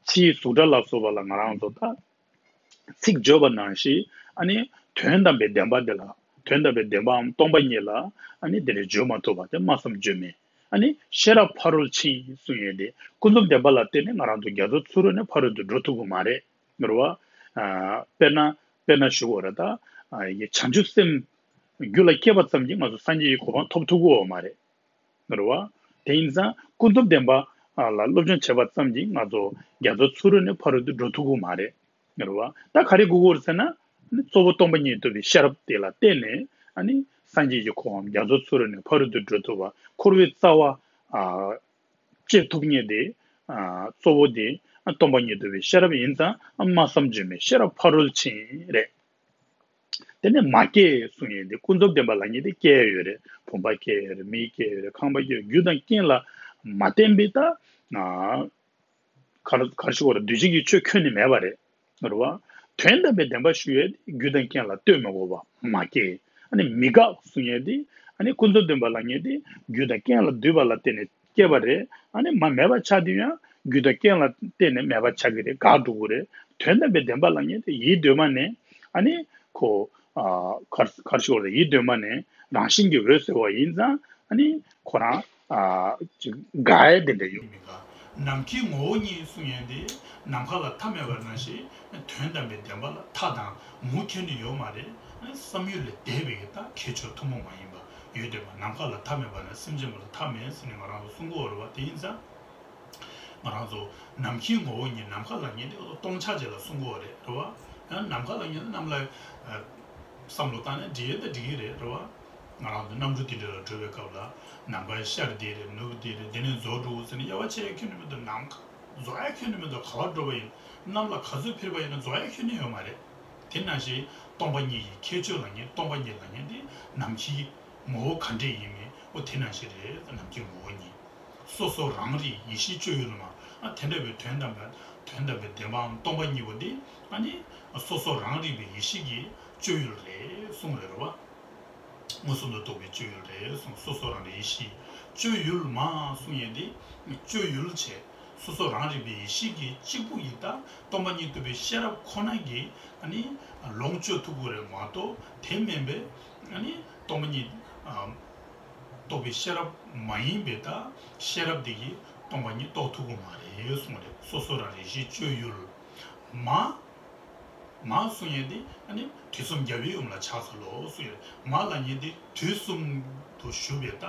ཕྱིའི་གཟུགས་སྒྲ་ལ་སོགས་པ་ལ་ང་རང་ཚོ་ད་ཚིག་བརྗོད་པ་ནང་བཞིན་ཨ་ནི་དོན་དམ་པའི་བདེན་པ་འདི་ལ། དོན་དམ་པའི་བདེན་པའམ་སྟོང་པ་ཉིད་ལ་ཨ་ནི་དེ་འདྲ་བརྗོད་མ་ཐུབ་པ་དེ་སྨྲ་བསམ་བརྗོད་མེད། ཨ་ནི་ཤེས་རབ་ཕ་རོལ་ཕྱིན་གསུང་ཡས་དེ་ཀུན་རྫོབ་བདེན་པ་ལ་བརྟེན་ནས་ང་རང་ཚོ་རྒྱ་མཚོ་ཚུ་རོལ་ནས་ཕ་རོལ་ཏུ་འགྲོ་ཐུབ་ཀྱི་མ་རེད། རེད་བ། ཨ་དཔེར་ན་དཔེར་ན་ཞུ་དགོས་རེད་ད། ཨ་ཡི་བྱང་ཆུབ་སེམས་རྒྱུད་ལ་སྐྱེས་པ་ཙམ་གྱིས་ང་ཚོ་སངས་རྒྱས་ཀྱི་གོ་འཕང་ཐོབ་ཐུབ་ཀྱི་ཡོད་མ་རེད། རེད་བ། དེ་ཡིན་ཙང་ཀུན་རྫོབ་བདེན་པ་ལ་སློབ་སྦྱོང་བྱས་པ་ཙམ་གྱིས་ང་ཚོ་རྒྱ་མཚོ་ཚུ་རོལ་ནས་ཕ་རོལ་ཏུ་འགྲོ་ཐུབ་ཀྱི་མ་རེད། རེད་བ། ད་ག་རེ་དགོས་ཀྱི་ཡོད་རེད་ཟེར་ན། ཨ་ནི་གཙོ་བོ་སྟོང་པ་ཉིད་རྟོགས་པའི་ཤེས་རབ་དེ་ལ་བརྟེན་ནས་ཨ་ནི་སངས་རྒྱས་ཀྱི་གོ་འཕང་རྒྱ་མཚོ་ཚུ་རོལ་ནས་ཕ་རོལ་ཏུ་འགྲོ་ཐུབ་པ། འཁོར་བའི་རྩ་བ་ཨ་བཅད་ཐུབ་མཁན་དེ། ཨ་གཙོ་བོ་དེ་ཨ་སྟོང་པ་ཉིད་རྟོགས་པའི་ཤེས་རབ་ཡིན་ཙང་། ཨ་སྨྲ་བསམ་བརྗོད་མེད་ཤེས་རབ་ཕ་རོལ་ཕྱིན་རེད། དེ་ནས་མ་སྐྱེས་གསུང་ཡས་དེ་ཀུན་རྫོབ་བདེན་པ་ལབ་མཁན་དེ་སྐྱེས་ཡོད་རེད། བུམ་པ་སྐྱེས་ཡོད་རེད། མིག་སྐྱེས་ཡོད་རེད། ཁང་པ་སྐྱེས་ཡོད། རྒྱུ་དང་རྐྱེན་ལ་མ་བརྟེན་པའི་ད་ཨ་ག་རེ་ག་རེ་ཞུ་དགོས་རེད། འདུས་བྱས་ཀྱི་ཆོས་ཁྱོན་ནས་མེད་པ་རེད། རེད་བ། དོན་དམ་པའི་བདེན་པ་ཞུ་ཡས་དེ་རྒྱུ་དང་རྐྱེན་ལ་ལྟོས་མི་དགོས་པ་མ་སྐྱེས། ཨ་ནི་མི་འགག་གསུང་ཡས་དེ་ཨ་ནི་ཀུན་རྫོབ་བདེན་པ་ལབ་མཁན་དེ་རྒྱུ་དང་རྐྱེན་ལ་འདུས་པ་ལ་བརྟེན་ནས་སྐྱེས་པ་རེད། ཨ་ནི་མ་མེད་པ་ཆགས་དུས་ཡང་རྒྱུ་དང་རྐྱེན་ལ་བརྟེན་ནས་མེད་པ་ཆགས་ཀྱི་རེད། འགག་འགྲོ་གི་རེད། དོན་དམ་པའི་བདེན་པ་ལབ་མཁན་དེ་ཡིད་གདོད་མ་ནས་ཨ་ནི་ཁོ་ཨ་ག་རེ་ཞུ་དགོས་རེད། ཡིད་གདོད་མ་ནས་རང་བཞིན་གྱིས་འོད་གསལ་བ་ཡིན་ཙང་། ཨ་ནི་ཁོ་རང་ཨ་ཅིག་འགག་ཡས་དེ་འདྲ་ཡོད། མི་འགག། ནམ་མཁའི་ངོ་བོ་ཉིད་གསུང་ཡས་དེ་ནམ་མཁའ་ལ་མཐའ་མེད་པ་ནང་བཞིན་དོན་དམ་པའི་བདེན་པ་ལ་མཐའ་དང་མུ་མཐུད་ནས་ཡོད་མ་རེད། བསམ་ཡུལ་ལས་འདས་པའི་ད་ཁྱད་ཆོས་ཐུན་མོང་མ་ཡིན་པ་ཡོད་དེ། མ་ནམ་མཁའ་ལ་མཐའ་མེད་པ་ན་སེམས་ཅན་པ་ལ་མཐའ་མེད་ཟེར་ནས་ང་རང་ཚོ་གསུང་གི་ཡོད་རེད་བ། དེ་ཡིན་ཙང་ང་རང་ཚོ་ནམ་མཁའི་ངོ་བོ་ཉིད། ནམ་མཁའ་ལབ་མཁན་དེ་སྟོང་ཆ་བྱས་ལ་གསུང་གི་ཡོད་རེད། རེད་བ། ཡང་ནམ་མཁའ་ལབ་མཁན་དེ་གནམ་ལ་ཨ་བསམ་བློ་བཏང་ནས་འགྲིག་ཡས་དེ་འགྲིག་གི་རེད། རེད་བ། ང་རང་ཚོ་གནམ་གྲུ་དེ་འདྲ་ལ་འགྲོ་བའི་སྐབས་ལ་ནམ་མཁའ་ཤར་དེ་རེད། ནུབ་དེ་རེད། དེ་ནས་རྫོགས་འགྲོ་ཟེར་ནས་དབྱེ་བ་ཕྱེ་ཡ་ཁྱོན་ནས་མི་འདུག། ནམ་མཁའ་རྫོགས་ཡ་ཁྱོན་ནས་མི་འདུག། ག་པར་འགྲོ་བ་ཡིན། གནམ་ལ་ག་ཚོད་འཕུར་བ་ཡིན་ན་རྫོགས་ཡ་ཁྱོན་ནས་ཡོད་མ་རེད། དེ་ནང་བཞིན་སྟོང་པ་ཉིད་ཀྱི་ཁྱད་ཆོས་ལབ་མཁན། སྟོང་པ་ཉིད་ལབ་མཁན་དེ་ནམ་མཁའི་ངོ་བོ་ག་འདྲས་ཡིན་མིན། འོ་དེ་ནང་བཞིན་རེད། ནམ་མཁའི་ངོ་བོ་ཉིད། སོ་སོ་རང་རིག་ཡེ་ཤེས་སྤྱོད་ཡུལ་མ། ཨ་དེ་འདྲ་བའི་དོན་དམ་པའི་དོན་དམ་པའི་བདེན་པའམ་སྟོང་པ་ཉིད་པོ་འདི་ཨ་ནི་སོ་སོ་རང་རིག་པའི་ཡེ་ཤེས་ཀྱི་སྤྱོད་ཡུལ་རེད་གསུངས་རེད། རེད་བ། མངོན་སུམ་དུ་རྟོགས་པའི་སྤྱོད་ཡུལ་རེད་གསུངས། སོ་སོ་རང་རིག་ཡེ་ཤེས་སྤྱོད་ཡུལ་མ་གསུངས་ཡས་འདི་སྤྱོད་ཡུལ་བྱས། སོ་སོ་རང་རིག་པའི་ཡེ་ཤེས་ཀྱི་གཅིག་པུ་ཡི་ད་སྟོང་པ་ཉིད་རྟོགས་པའི་ཤེས་རབ་ཁོ་ན་གྱིས་ཨ་ནི་ལོངས་སྤྱོད་ཐུབ་ཀྱི་རེད་མ་གཏོགས། དེ་མིན་པའི་ཨ་ནི་སྟོང་པ་ཉིད་ཨ་རྟོགས་པའི་ཤེས་རབ་མ་ཡིན་པའི་ད་ཤེས་རབ་དེ་གིས་སྟོང་པ་ཉིད་རྟོགས་ཐུབ་ཀྱི་མ་རེད་གསུངས་རེད། སོ་སོ་རང་རིག་ཡེ་ཤེས་སྤྱོད་ཡུལ་མ། མ་གསུང་ཡས་དེ་ཨ་ནི་དུས་གསུམ་རྒྱལ་བའི་ཡུམ་ལ་ཕྱག་འཚལ་ལོ་གསུང་ཡས། མ་ལབ་མཁན་དེ་དུས་གསུམ་དུ་བཞུགས་པའི་ད་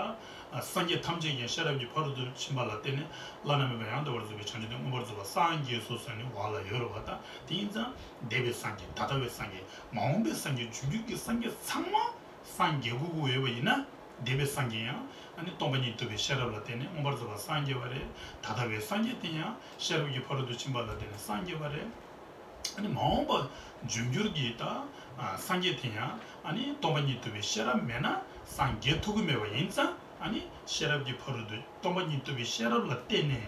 སངས་རྒྱས་ཐམས་ཅད་ཀྱང་ཤེས་རབ་ཀྱི་ཕ་རོལ་ཏུ་ཕྱིན་པ་ལ་བརྟེན་ནས་བླ་ན་མེད་པ་ཡང་དག་པར་རྫོགས་པའི་བྱང་ཆུབ་ཏུ་མངོན་པར་རྫོགས་པར་སངས་རྒྱས་སོ་ཟེར་ནས་འོག་ལ་ཡོད་རེད་བ། ད་དེ་ཡིན་ཙང་འདས་པའི་སངས་རྒྱས། ད་ལྟ་བའི་སངས་རྒྱས། མ་འོངས་པའི་སངས་རྒྱས། འབྱུང་འགྱུར་གྱི་སངས་རྒྱས་ཚང་མ་སངས་རྒྱས་དགོས་ཀྱི་ཡོད་པ་ཡིན་ན། འདས་པའི་སངས་རྒྱས་ཡང་ཨ་ནི་སྟོང་པ་ཉིད་རྟོགས་པའི་ཤེས་རབ་ལ་བརྟེན་ནས་མངོན་པར་རྫོགས་པར་སངས་རྒྱས་པ་རེད། ད་ལྟ་བའི་སངས་རྒྱས་དེ་ཡང་ཤེས་རབ་ཀྱི་ཕ་རོལ་ཏུ་ཕྱིན་པ་ལ་བརྟེན་ནས་སངས་རྒྱས་པ་རེད། ཨ་ནི་མ་འོངས་པ་འབྱུང་འགྱུར་གྱི་ད་ཨ་སངས་རྒྱས་དེ་ཡང་ཨ་ནི་སྟོང་པ་ཉིད་རྟོགས་པའི་ཤེས་རབ་མེད་ན་སངས་རྒྱས་ཐུབ་ཀྱི་མེད་པ་ཡིན་ཙང་ ཨ་ནི་ཤེས་རབ་ཀྱི་ཕ་རོལ་ཏུ་སྟོང་པ་ཉིད་རྟོགས་པའི་ཤེས་རབ་ལ་བརྟེན་ནས་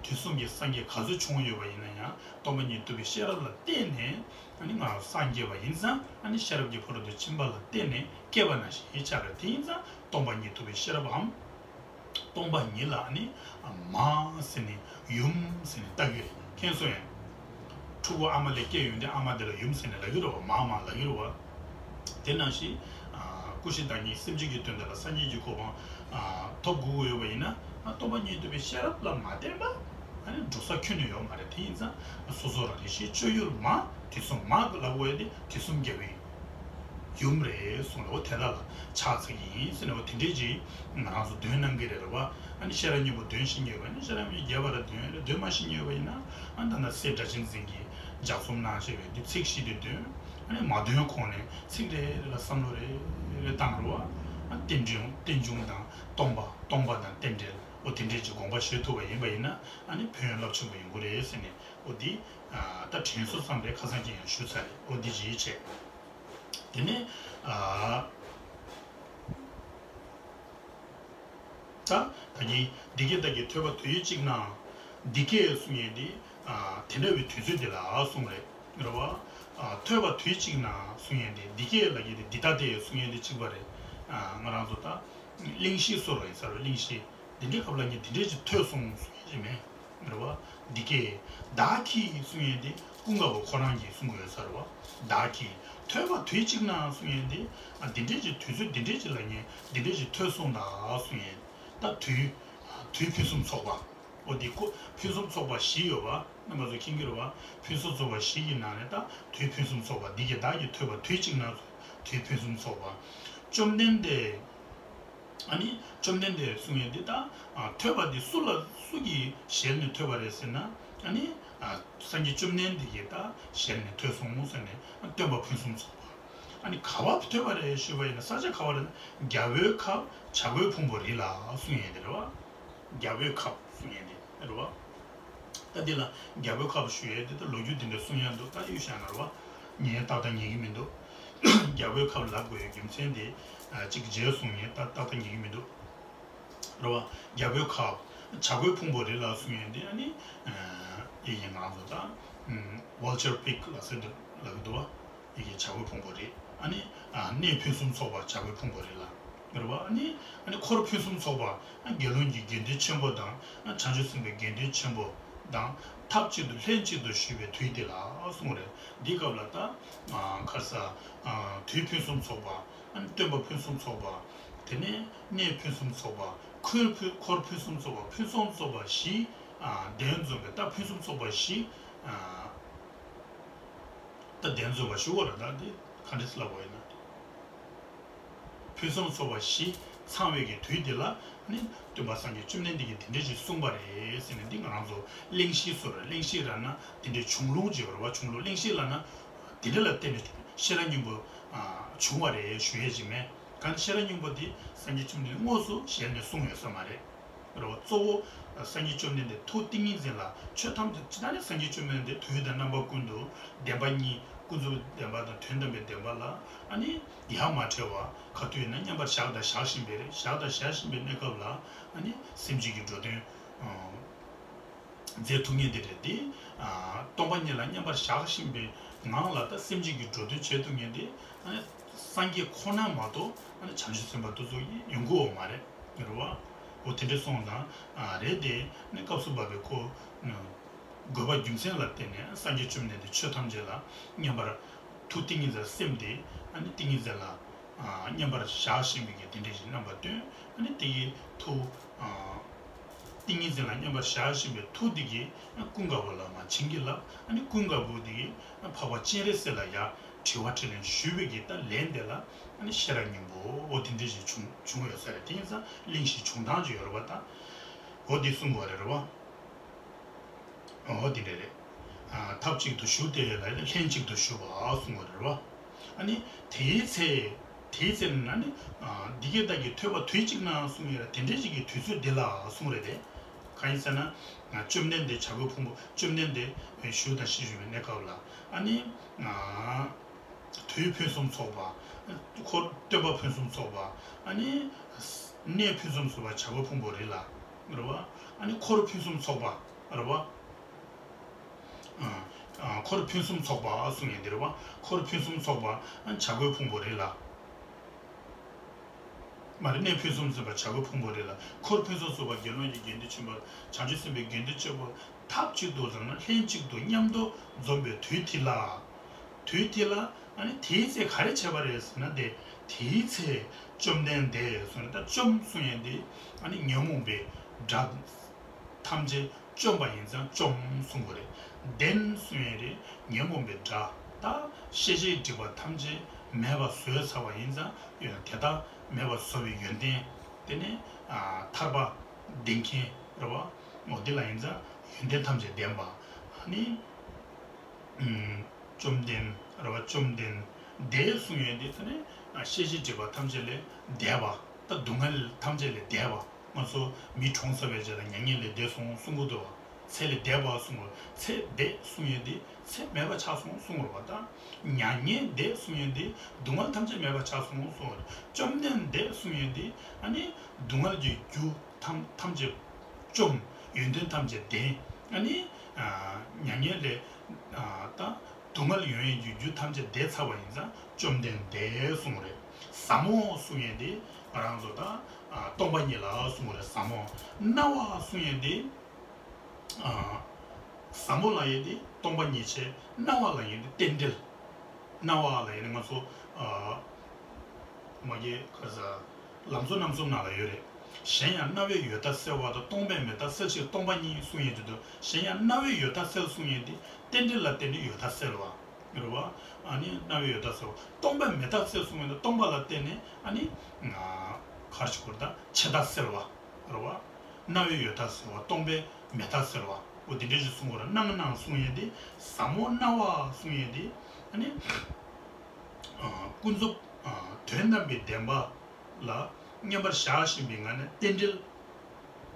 དུས་གསུམ་གྱི་སངས་རྒྱས་ག་ཚོད་བྱུང་ཡོད་པ་ཡིན་ན་ཡང་སྟོང་པ་ཉིད་རྟོགས་པའི་ཤེས་རབ་ལ་བརྟེན་ནས་ཨ་ནི་ང་རང་སངས་རྒྱས་པ་ཡིན་ཙང་ཨ་ནི་ཤེས་རབ་ཀྱི་ཕ་རོལ་ཏུ་ཕྱིན་པ་ལ་བརྟེན་ནས་སྐྱེས་པ་ནང་བཞིན་ཆགས་པ་དེ་ཡིན་ཙང་སྟོང་པ་ཉིད་རྟོགས་པའི་ཤེས་རབ་འམ། སྟོང་པ་ཉིད་ལ་ནི་མ་ཟེར་ནས་ཡུམ་ཟེར་ནས་བཏགས་ཀྱི་རེད། མཁྱེན་སོང་ངས། ཕྲུ་གུ་ཨ་མ་ལས་སྐྱེས་ཡོང་དུས་ཨ་མ་དེ་ལ་ཡུམ་ཟེར་ནས་ལབ་ཀྱི་རེད་བ། མ་མ་ལབ་ཀྱི་རེད་བ། དེ་ནང་བཞིན་ཨ་ཀུན་གཞི་བདག་ཉིད་སེམས་ཅན་གྱི་དོན་དག་ལ་སངས་རྒྱས་ཀྱི་གོ་འཕང་ཨ་ཐོབ་དགོས་ཀྱི་ཡོད་པ་ཡིན་ན་ཨ་སྟོང་པ་ཉིད་རྟོགས་པའི་ཤེས་རབ་ལ་མ་བརྟེན་པ་ཨ་ནི་འགྲོ་ས་ཁྱོན་ནས་ཡོད་མ་རེད། དེ་ཡིན་ཙང་སོ་སོ་རང་རེ་ཞིག་སྤྱོད་ཡུལ་མ་དུས་གསུམ་མ་ལབ་དགོས་ཡ་དེ་དུས་གསུམ་རྒྱལ་བའི་ཡུམ་རེད་གསུངས་རེད། འོ་དེ་དག་ལ་ཕྱག་འཚལ་གྱི་ཡིན་ཟེར་ནས་འོ་དེ་འདྲས་ཀྱིས་ང་རང་ཚོ་འདོན་གནང་གི་རེད་རེད་བ། ཨ་ནི་ཤེས་རབ་སྙིང་པོ་འདོན་ཤེས་ཀྱི་ཡོད་པ་ཡིན་ན་ཤེས་རབ་སྙིང་པོ་རྒྱས་པ་ར་འདོན་རེད། འདོན་མ་ཤེས་ཀྱི་ཡོད་པ་ཡིན་ན་ཨ་ད་ལྟ་སྲས་སྒྲ་གཅན་འཛིན་གྱིས་ལྗགས་རྩོམ་གནང་བཞག་པའི་འདི་ཚིག་བཞི་དེ་འདོན། ཨ་ནི་མ་འདོན་གོང་ནས་ཚིག་རེ་རེ་ལ་བསམ་བློ་རེ་རེ་བཏང་རེད་བ། ཨ་རྟེན་འབྱུང་རྟེན་འབྱུང་དང་སྟོང་པ་སྟོང་པ་དང་རྟེན་འབྲེལ་འོ་དེ་འདྲས་ཀྱི་དགོངས་པ་བཞེས་ཐུབ་པ་ཡིན་པ་ཡིན་ན་ཨ་ནི་ཕན་ཡོན་རླབས་ཆེན་པོ་ཡོང་གི་རེད་ཟེར་ནས་འོ་འདི་ད་དྲན་གསོ་ཙམ་རེད། ཁ་སང་ཁྱེད་ཡང་ཞུས་ཚར་རེད། འོ་འདི་ཅིའི་ཆེད། དེ་ནས་ཨ་ད་ད་གིན་འདི་སྐད་བདག་གིས་ཐོས་པ་དུས་གཅིག་ན། འདི་སྐད་གསུང་ཡས་འདི་ཨ་དེ་འདྲ་བའི་དུས་ཚོད་འདི་ལ་གསུང་རེད། རེད་བ། ཨ་ཐོས་པ་དུས་གཅིག་ན་གསུང་ཡས་འདི་འདི་སྐད་ལ་གི་འདི་འདི་ལྟ་སྟེ་གསུང་ཡས་འདི་གཅིག་པ་རེད། ཨ་ང་རང་ཚོ་ད་གླེང་གཞི་བཟོ་རོགས་ཡིན་ས་རེད། གླེང་གཞི། འདི་འདྲའི་སྐབས་ལ་ངས་འདི་འདྲས་ཅིག་ཐོས་སོང་གསུང་ཡས་ཅིག་མེད། རེད་བ། འདི་སྐད། བདག་གིས་གསུང་ཡས་དེ་ཀུན་དགའ་བོ་ཁོ་རང་གིས་གསུང་དགོས་ས་རེད་བ། བདག་གིས་ཐོས་པ་དུས་གཅིག་ན་གསུང་ཡས་དེ་ཨ་འདི་འདྲས་ཅིག་དུས་ཚོད་འདི་འདྲས་ཅིག་ལ་ངས་འདི་འདྲས་ཅིག་ཐོས་སོང་ད་གསུང་ཡས། ད་དུས་དུས་ཕུན་སུམ་ཚོགས་པ། འོ་འདི་ཁོ་ཕུན་སུམ་ཚོགས་པ་བཞི་ཡོད་བ། རྣམ་པ་ཚོ་མཁྱེན་གྱི་རེད་བ། ཕུན་སུམ་ཚོགས་པ་བཞི་ཡི་ནང་ནས་ད་དུས་ཕུན་སུམ་ཚོགས་པ་འདི་གི་བདག་གིས་ཐོས་པ་དུས་གཅིག་ན་དུས་ཕུན་སུམ་ཚོགས་པ། བཅོམ་ལྡན་འདས། ཨ་ནི་བཅོམ་ལྡན་འདས་གསུང་ཡས་འདི་ད་ཨ་ཐོས་པ་འདི་སུ་ལ་སུ་གི་ཞལ་ནས་ཐོས་པ་རེད་ཟེར་ན་ཨ་ནི་ཨ་སངས་རྒྱས་བཅོམ་ལྡན་འདས་ཀྱིས་ད་ཞལ་ནས་ཐོས་སོང་ཟེར་ནས་ཨ་སྟོན་པ་ཕུན་སུམ་ཚོགས་པ། ཨ་ནི་ག་བ་ཐོས་པ་རེད་ཞུས་པ་ཡིན་ན་ས་ཆ་ག་བ་རེད་ན་རྒྱལ་པོའི་ཁབ་བྱ་རྒོད་ཕུང་པོའི་རི་ལ་གསུང་ཡས་འདི་རེད་བ། རྒྱལ་པོའི་ཁབ་གསུང་ཡས་འདི་རེད་བ། ད་འདི་ལ་རྒྱལ་པོའི་ཁབ་ཞུ་ཡས་འདི་ད་ལོ་རྒྱུས་འདི་འདྲ་གསུང་ཡས་འདུག་ད་གཡུས་ཤག་ན་རེད་བ། ངས་ཏག་ཏག་ཉན་གི་མི་འདུག་རྒྱལ་པོའི་ཁབ་ལབ་དགོས་ཡས་རྒྱུ་མཚན་འདི་ཨ་གཅིག་རྗེས་གསུང་ཡས་ད་ཏག་ཏག་ཉན་གི་མི་འདུག་རེད་བ། རྒྱལ་པོའི་ཁབ་བྱ་རྒོད་ཕུང་པོའི་རི་ལ་གསུང་ཡས་འདི་ཨ་ནི་ཨ་ཡི་ཡི་ང་རང་ཚོ་ད་ཨམ་Vulture Peak ལ་ཟེར་འདུག་ལབ་ཀྱི་འདུག་བ། ཡི་གེ་བྱ་རྒོད་ཕུང་པོའི་རི། ཨ་ནི་ཨ་གནས་ཕུན་སུམ་ཚོགས་པ་བྱ་རྒོད་ཕུང་པོའི་རི་ལ། རེད་བ། ཨ་ནི་ཨ་ནི་འཁོར་ཕུན་སུམ་ཚོགས་པ་ཨ་དགེ་སློང་གི་དགེ་འདུན་ཆེན་པོ་དང་ཨ་བྱང་ཆུབ་སེམས་དཔའི་དགེ་འདུན་ཆེན་པོ་དང་ཐབས་ཅིག་ཏུ་ལྷན་ཅིག་ཏུ་བཞུགས་པའི་དུས་དེ་ལ་གསུངས་རེད། འདིའི་སྐབས་ལ་ད་ཨ་ག་རེ་ཟ་ཨ་དུས་ཕུན་སུམ་ཚོགས་པ། ཨ་ནི་སྟོན་པ་ཕུན་སུམ་ཚོགས་པ། དེ་ནས་གནས་ཕུན་སུམ་ཚོགས་པ། འཁོར་ཕུན་འཁོར་ཕུན་སུམ་ཚོགས་པ། ཕུན་སུམ་ཚོགས་པ་བཞི་ཨ་གདན་འཛོམས་པའི་ད་ཕུན་སུམ་ཚོགས་པ་བཞི་ཨ། ད་གདན་འཛོམས་པ་ཞུ་བ་རེད། ད་འདི་ག་འདྲས་ལབ་དགོས་ཡིན་ན། ཕུན་སུམ་ཚོགས་པ་བཞི་ཚང་བའི་གི་དུས་འདི་ལ་ནི་སྟོན་པ་སངས་རྒྱས་བཅོམ་ལྡན་འདས་ཀྱིས་དེ་འདྲས་ཞིག་གསུངས་པ་རེད་ཟེར་ནས་འདི་ང་རང་ཚོ་གླེང་གཞི་ཟེར་རེད། གླེང་གཞི་ལབ་ན་དེ་འདྲའི་བྱུང་ལུགས་ཅིག་ཡོད་རེད་བ། བྱུང་ལུགས། གླེང་གཞི་ལབ་ན་དེ་འདྲ་ལ་བརྟེན་ནས་ཤེས་རབ་སྙིང་པོ་ཨ་བྱུང་བ་རེད་ཞུ་ཡས་ཅིག་མེད། གང་ཤེས་རབ་སྙིང་པོ་འདི་སངས་རྒྱས་བཅོམ་ལྡན་འདས་དངོས་སུ་ཞལ་ནས་གསུངས་ཡོད་ས་མ་རེད། རེད་བ། གཙོ་བོ་སངས་རྒྱས་བཅོམ་ལྡན་འདས་ཐུགས་ཏིང་ངེ་འཛིན་ལ་ཆོས་ཐམས་ཅད་ཇི་ལྟར་ནི་སངས་རྒྱས་བཅོམ་ལྡན་འདས་དུས་དང་རྣམ་པ་ཀུན་ཏུ་བདེན་པ་གཉིས་ཀུན་རྫོབ་བདེན་པ་དང་དོན་དམ་པའི་བདེན་པ་ལ་ཨ་ནི་ཡ་མ་བྲལ་བ་ག་དུས་ཡིན་ན་མཉམ་པར་བཞག་དང་བཞག་བཞིན་པའི་རེད། བཞག་དང་བཞག་བཞིན་པའི་གནས་སྐབས་ལ་ཨ་ནི་སེམས་ཅན་གྱི་འགྲོ་དོན་མཛད་ཐུབ་མཁན་དེ་རེད་དེ། སྟོང་པ་ཉིད་ལ་མཉམ་པར་བཞག་བཞིན་པའི་ངང་ལ་ད་སེམས་ཅན་གྱི་འགྲོ་དོན་བྱེད་ཐུབ་མཁན་དེ་ཨ་ནི་སངས་རྒྱས་ཁོ་ན་མ་གཏོགས་ཨ་ནི་བྱང་ཆུབ་སེམས་དཔའ་དེ་ཚོ་ཡོང་གི་ཡོད་མ་རེད། རེད་བ། འོ་དེ་འདྲ་སོང་ཙང་ཨ་རེད་དེ་ནི་སྐབས་སུ་བབས་པའི་ཁོ་དགོས་པ་རྒྱུ་མཚན་ལ་བརྟེན་ནས་སངས་རྒྱས་བཅོམ་ལྡན་འདས་ཆོས་ཐམས་ཅད་ལ་མཉམ་པར་ཐུགས་ཏིང་ངེ་འཛིན་སེམས་དེ་ཨ་ནི་ཏིང་ངེ་འཛིན་ལ་ཨ་མཉམ་པར་བཞག་བཞིན་པའི་གི་དེ་འདྲ་ཞིག་རྣམ་པ་སྟོན། ཨ་ནི་དེ་གི་ཐུགས་ཨ་ཏིང་ངེ་འཛིན་ལ་མཉམ་པར་བཞག་བཞིན་པའི་ཐུགས་དེ་གིས་ཨ་ཀུན་དགའ་བོ་ལ་མར་བྱིན་གྱིས་བརླབས། ཨ་ནི་ཀུན་དགའ་བོ་དེ་གིས་ཨ་འཕགས་པ་སྤྱན་རས་གཟིགས་ལ་ཡར་དྲི་བ་དྲིས་ལན་ཞུས་པའི་གི་ད་ལན་དེ་ལ་ཨ་ནི་ཤེས་རབ་སྙིང་པོ་འོ་དེ་འདྲ་ཞིག་བྱུང་བྱུང་ཡོད་ས་རེད། དེ་ཡིན་ཙང་གླེང་གཞི་བྱུང་སྟངས་ཅིག་ཡོད་རེད་བ། ད་འོ་འདི་གསུངས་པ་རེད་རེད་བ། འོ་དེ་འདྲ་རེད། ཨ་ཐབས་གཅིག་ཏུ་བཞུགས་ཏེ་ལ་ལྷན་གཅིག་ཏུ་བཞུགས་པ་གསུངས་པ་རེད་བ། ཨ་ནི་དེའི་ཚེ་དེའི་ཚེ་ན་ནི་ཨ་འདི་སྐད་བདག་གིས་ཐོས་པ་དུས་གཅིག་ན་གསུངས་ཡོད་ར། དེ་འདྲའི་གཅིག་གི་དུས་ཚོད་འདི་ལ་གསུངས་རེད་དེ། གང་ཡིན་ཟེར་ན་ཨ་བཅོམ་ལྡན་འདས་བྱ་རྒོད་ཕུང་པོ་བཅོམ་ལྡན་འདས་བཞུགས་དང་ཞེས་ཞུས་པའི་གནས་སྐབས་ལ་ཨ་ནི་ཨ་དུས་ཕུན་སུམ་ཚོགས་པ། འཁོར་སྟོན་པ་ཕུན་སུམ་ཚོགས་པ། ཨ་ནི་ གནས་ཕུན་སུམ་ཚོགས་པ་བྱ་རྒོད་ཕུང་པོའི་རི་ལ། རེད་བ། ཨ་ནི་འཁོར་ཕུན་སུམ་ཚོགས་པ། རེད་བ། ཨ། ཨ། འཁོར་ཕུན་སུམ་ཚོགས་པ་གསུང་ཡས་འདི་རེད་བ། འཁོར་ཕུན་སུམ་ཚོགས་པ། ཨ། བྱ་རྒོད་ཕུང་པོའི་རི་ལ། མ་རེད། གནས་ཕུན་སུམ་ཚོགས་པ་བྱ་རྒོད་ཕུང་པོའི་རི་ལ། འཁོར་ཕུན་སུམ་ཚོགས་པ་དགེ་སློང་གི་དགེ་འདུན་ཆེན་པོ། བྱང་ཆུབ་སེམས་དཔའི་དགེ་འདུན་ཆེན་པོ་ཐབས་གཅིག་ཏུ་བཟུང་ན་ལྷན་གཅིག་ཏུ་མཉམ་དུ་འཛོམས་པའི་དུས་དེ་ལ། དུས་དེ་ལ། ཨ་ནི་དེའི་ཚེ་ག་རེ་བྱས་པ་རེད་ཟེར་ན། དེ་དེའི་ཚེ་བཅོམ་ལྡན་འདས་ཟེར་ན། ད་བཅོམ་གསུང་ཡས་འདི་ཨ་ནི་ཉོན་མོངས་པའི་དགྲ་ཐམས་ཅད་བཅོམ་པ་ཡིན་ཙང་བཅོམ་གསུང་དགོས་རེད། ལྡན་གསུང་ཡས་རེད། ཉོན་མོངས་པའི་དགྲ། ད་ཤེས་བྱའི་སྒྲིབ་པ་ཐམས་ཅད་མེད་པ་བཟོས་ཚར་བ་ཡིན་ཙང་། དེ་དག་མེད་པ་བཟོ་བའི་ཡོན་ཏན། དེ་ནི་ཨ་ཐར་པ་ལྡན་མཁན་རེད་བ། འོ་འདི་ལ་ཡིན་ཙང་ཡོན་ཏན་ཐམས་ཅད་ལྡན་པ། ཨ་ནི་ཨུམ། བཅོམ་ལྡན་རེད་བ། བཅོམ་ལྡན་འདས་གསུང་ཡས་འདི་ཚོ་ནི་ཤེས་བྱའི་སྒྲིབ་པ་ཐམས་ཅད་ལས་འདས་པ། ད་སྡུག་བསྔལ་ཐམས་ཅད་ལས་འདས་པ། ང་ཚོ་མི་གྲོངས་ཚར་བའི་རྗེས་ལ་མྱ་ངན་ལས་འདས་སོང་གསུང་གི་འདུག་བ། ཚེ་ལས་འདས་པ་གསུང་གི། ཚེ་འདས་གསུང་ཡས་འདི་ཚེ་མེད་པ་ཆགས་སོང་གསུང་གི་རེད་བ། ད་མྱ་ངན་འདས་གསུང་ཡས་འདི་སྡུག་བསྔལ་ཐམས་ཅད་མེད་པ་ཆགས་སོང་གསུང་གི་རེད། བཅོམ་ལྡན་འདས་གསུང་ཡས་འདི་ཨ་ནི་སྡུག་བསྔལ་གྱི་རྒྱུ་ཐམས་ཐམས་ཅད་བཅོམ། ཡོན་ཏན་ཐམས་ཅད་ལྡན། ཨ་ནི་ཨ་མྱ་ངན་ལས་ཨ་ད་སྡུག་བསྔལ་ཡོང་ཡས་ཀྱི་རྒྱུ་ཐམས་ཅད་འདས་ཚར་བ་ཡིན་ཙང་བཅོམ་ལྡན་འདས་གསུང་གི་རེད། ཟབ་མོ་གསུང་ཡས་འདི་ང་རང་ཚོ་ད་ཨ་སྟོང་པ་ཉིད་ལ་གསུང་གི་རེད། ཟབ་མོ། སྣང་བ་གསུང་ཡས་འདི་ཨ་ཟབ་མོ་ལབ་ཡས་འདི་སྟོང་པ་ཉིད་བྱས། སྣང་བ་ལབ་ཡས་འདི་རྟེན་འབྲེལ། སྣང་བ་ལབ་ཡས་འདི་ང་ཚོ་ཨ་མ་གི་ག་རེ་ཟ། ལམ་གཙོ་རྣམ་གསུམ་ནང་ལ་ཡོད་རེད། གཞན་ཡང་སྣང་བས་ཡོད་མཐའ་སེལ་བ་དང་། སྟོང་པས་མེད་མཐའ་སེལ་ཕྱིར་སྟོང་པ་ཉིད་གསུང་ཡས་འདི་འདུག་གཞན་ཡང་སྣང་བས་ཡོད་མཐའ་སེལ་གསུང་ཡས་འདི་རྟེན་འབྲེལ་ལ་བརྟེན་ནས་ཡོད་མཐའ་སེལ་བ། རེད་བ། ཨ་ནི་སྣང་བས་ཡོད་མཐའ་སེལ་བ། སྟོང་པས་མེད་མཐའ་སེལ་གསུང་ཡས་འདི་སྟོང་པ་ལ་བརྟེན་ནས་ཨ་ནི་ང་གར་ཞིག་གོ་རེད། ད་ཆད་མཐའ་སེལ་བ། རེད་བ། སྣང་བས་ཡོད་མཐའ་སེལ་བ། སྟོང་པས་མེད་མཐའ་སེལ་བ། འོ་དེ་འདྲ་ཞིག་གསུང་གི་རེད། སྣང་སྣང་གསུང་ཡས་འདི། ཟབ་མོ་སྣང་བ་གསུང་ཡས་འདི་ཨ་ནི་ཨ་ཀུན་རྫོབ་ཨ་དོན་དམ་པའི་བདེན་པ་ལ་མངོན་པར་བཞག་བཞིན་པའི་ངང་ནས་རྟེན་འབྲེལ་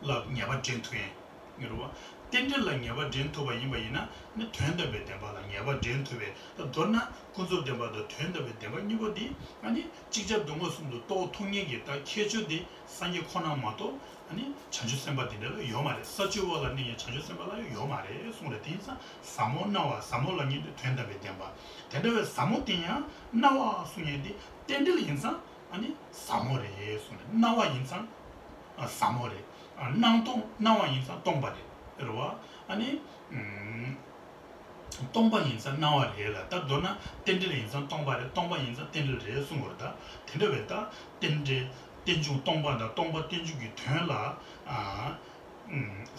ལ་ངེས་པ་འདྲེན་ཐུབ་ཡས་ཡོད་རེད་བ། རྟེན་འབྲེལ་ལ་ངེས་པ་འདྲེན་ཐུབ་པ་ཡིན་པ་ཡིན་ན་ནི་དོན་དམ་པའི་བདེན་པ་ལ་ངེས་པ་འདྲེན་ཐུབ་པས། ད་མདོར་ན་ཀུན་རྫོབ་བདེན་པ་དང་དོན་དམ་པའི་བདེན་པ་གཉིས་པོ་འདི་ཨ་ནི་ཅིག་ཅར་དུ་མངོན་སུམ་དུ་རྟོགས་ཐུབ་མཁན་གྱི་ད་ཁྱད་ཆོས་འདི་སངས་རྒྱས་ཁོ་ན་མ་གཏོགས་ཨ་ནི་བྱང་ཆུབ་སེམས་དཔའ་འདི་འདྲ་ལ་ཡོད་མ་རེད། ས་བཅུའི་འོག་ལ་གནས་ཡང་བྱང་ཆུབ་སེམས་དཔའ་ལ་ཡོད་མ་རེད་གསུངས་རེད། དེ་ཡིན་ཙང་ཟབ་མོ་སྣང་བ། ཟབ་མོ་ལབ་མཁན་དེ་དོན་དམ་པའི་བདེན་པ། དེ་འདྲ་བའི་ཟབ་མོ་དེ་ཡང་སྣང་བ་གསུང་མཁན་དེ་རྟེན་འབྲེལ་ཡིན་ཙང་ཨ་ནི་ཟབ་མོ་རེད་གསུངས་རེད། སྣང་བ་ཡིན་ཙང་ཨ་ཟབ་མོ་རེད། ཨ་སྣང་སྟོང་། སྣང་བ་ཡིན་ཙང་སྟོང་པ་རེད། རེད་བ། ཨ་ནི་ཨུམ། སྟོང་པ་ཡིན་ཙང་སྣང་བ་རེད་ལ། ད་མདོར་ན་རྟེན་འབྲེལ་ཡིན་ཙང་སྟོང་པ་རེད། སྟོང་པ་ཡིན་ཙང་རྟེན་འབྲེལ་རེད་གསུངས་པ་རེད། ད་དེ་འདྲ་བས་ད་རྟེན་འབྲེལ་རྟེན་འབྱུང་སྟོང་པ་དང་སྟོང་པ་རྟེན་འབྱུང་གི་དོན་ལ་ཨ་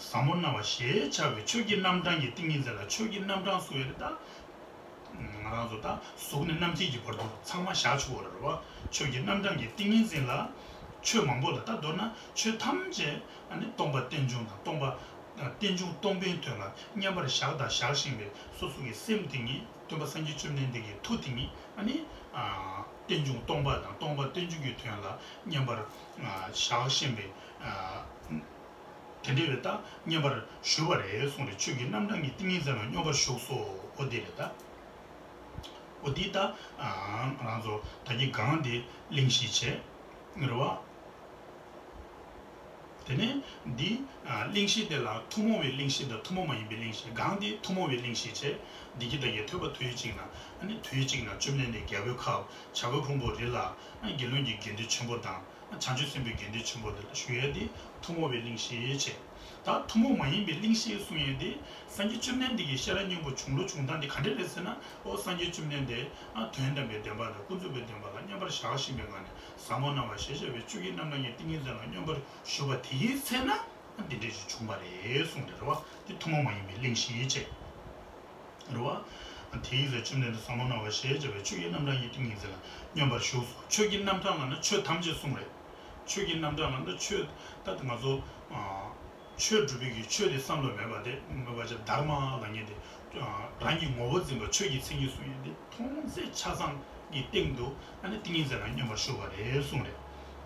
ཟབ་མོ་སྣང་བ་ཞེས་བྱ་བའི་ཆོས་ཀྱི་རྣམ་གྲངས་ཀྱི་ཏིང་ངེ་འཛིན་ལ། ཆོས་ཀྱི་རྣམ་གྲངས་གསུངས་ཡོད་རེད། ད་ང་རང་ཚོ་ད་གཟུགས་ནས་རྣམ་མཁྱེན་གྱི་བར་དུ་ཚང་མ་བཞག་ཆོག་གི་རེད་བ། ཆོས་ཀྱི་རྣམ་གྲངས་ཀྱི་ཏིང་ངེ་འཛིན་ལ་ཆོས་མང་པོ་ལ། ད་མདོར་ན་ཆོས་ཐམས་ཅད་ཨ་ནི་སྟོང་པ་རྟེན་འབྱུང་དང་། སྟོང་པ་རྟེན་འབྱུང་སྟོང་པའི་དོན་ལ་མཉམ་པར་བཞག་དང་བཞག་བཞིན་པའི་སོ་སོ་གི་སེམས་དེ་ཉིད། སྟོན་པ་སངས་རྒྱས་བཅོམ་ལྡན་འདས་ཀྱི་ཐུགས་དེ་ཉིད་ཨ་ནི་རྟེན་འབྱུང་སྟོང་པ་དང་སྟོང་པ་རྟེན་འབྱུང་གི་དོན་ལ་མཉམ་པར་བཞག་བཞིན་པའི། དེ་འདྲ་བས་ད་མཉམ་པར་བཞུགས་པ་རེད་གསུངས་རེད། ཆོས་ཀྱི་རྣམ་གྲངས་ཀྱི་ཏིང་ངེ་འཛིན་ལ་མཉམ་པར་བཞུགས་སོ། འོ་དེ་རེད་ད། འོ་དེ་ད་ང་རང་ཚོ་ད་གིན་གང་དེ་གླེང་གཞི་བྱས་རེད་བ། དེ་ནས་འདི་གླེང་གཞི་དེ་ལ་ཐུན་མོང་བའི་གླེང་གཞི་དང་ཐུན་མོང་མ་ཡིན་པའི་གླེང་གཞི། གང་དེ་ཐུན་མོང་བའི་གླེང་གཞི་བྱས། འདི་གི་ད་གིན་ཐོས་པ་དུས་གཅིག་ན། ཨ་ནི་དུས་གཅིག་ན་བཅོམ་ལྡན་འདས་རྒྱལ་པོའི་ཁབ་བྱ་རྒོད་ཕུང་པོའི་རི་ལ་དགེ་སློང་གི་དགེ་འདུན་ཆེན་པོ་དང་། བྱང་ཆུབ་སེམས་དཔའི་དགེ་འདུན་ཆེན་པོ་དེ་ལ་ཞུ་ཡས་དེ་ཐུན་མོང་བའི་གླེང་གཞི་བྱས། ད་ཐུན་མོང་མ་ཡིན་པའི་གླེང་གཞི་གསུང་ཡས་དེ་སངས་རྒྱས་བཅོམ་ལྡན་འདས་ཀྱི་ཤེས་རབ་སྙིང་པོ་བྱུང་ལུགས་བྱུང་སྟངས་དེ་ག་འདྲ་རེད་ཟེར་ན། ཨོ་སངས་རྒྱས་བཅོམ་ལྡན་འདས་ཨ་དོན་དམ་པའི་བདེན་པ་དང་ཀུན་རྫོབ་པའི་བདེན་པ་ལ་མཉམ་པར་བཞག་བཞིན་པའི་ངང་ནས་ཟབ་མོ་སྣང་བ་ཞེས་བྱ་བའི་ཆོས་ཀྱི་རྣམ་གྲངས་ཀྱི་ཏིང་ངེ་འཛིན་ལ་མཉམ་པར་བཞུགས་པ་དེའི་ཚེ་ན་ཨ་འདི་འདྲ་ཞིག་བྱུང་བ་རེད་གསུངས་རེད། རེད་བ། དེ་ཐུན་མོང་མ་ཡིན་པའི་གླེང་གཞི་བྱས། རེད་བ། དེའི་ཚེ་བཅོམ་ལྡན་འདས་ཟབ་མོ་སྣང་བ་ཞེས་བྱ་བའི་ཆོས་ཀྱི་རྣམ་གྲངས་ཀྱི་ཏིང་ངེ་འཛིན་ལ་མཉམ་པར་བཞུགས་སོ། ཆོས་ཀྱི་རྣམ་གྲངས་ལབ་ན་ཆོས་ཐམས་ཅད་གསུངས་རེད། ཆོས་ཀྱི་རྣམ་གྲངས་ལབ་ན་ཆོས་ད་ང་ཚོ་ཨ་ཆོས་སྒྲུབ་པའི་གི་ཆོས་དེ་བསམ་བློ་མེད་པ་དེ་མེད་པ་ཅིག་དྷརྨ་ལབ་མཁན་དེ་ཨ་རང་གི་ངོ་བོ་འཛིན་པ་ཆོས་ཀྱི་མཚན་ཉིད་གསུང་ཡས་དེ་མཐོང་ཚད་ཆ་ཚང་གི་སྟེང་དུ་ཨ་ནི་ཏིང་ངེ་འཛིན་ལ་མཉམ་པར་བཞུགས་པ་རེད་གསུངས་རེད།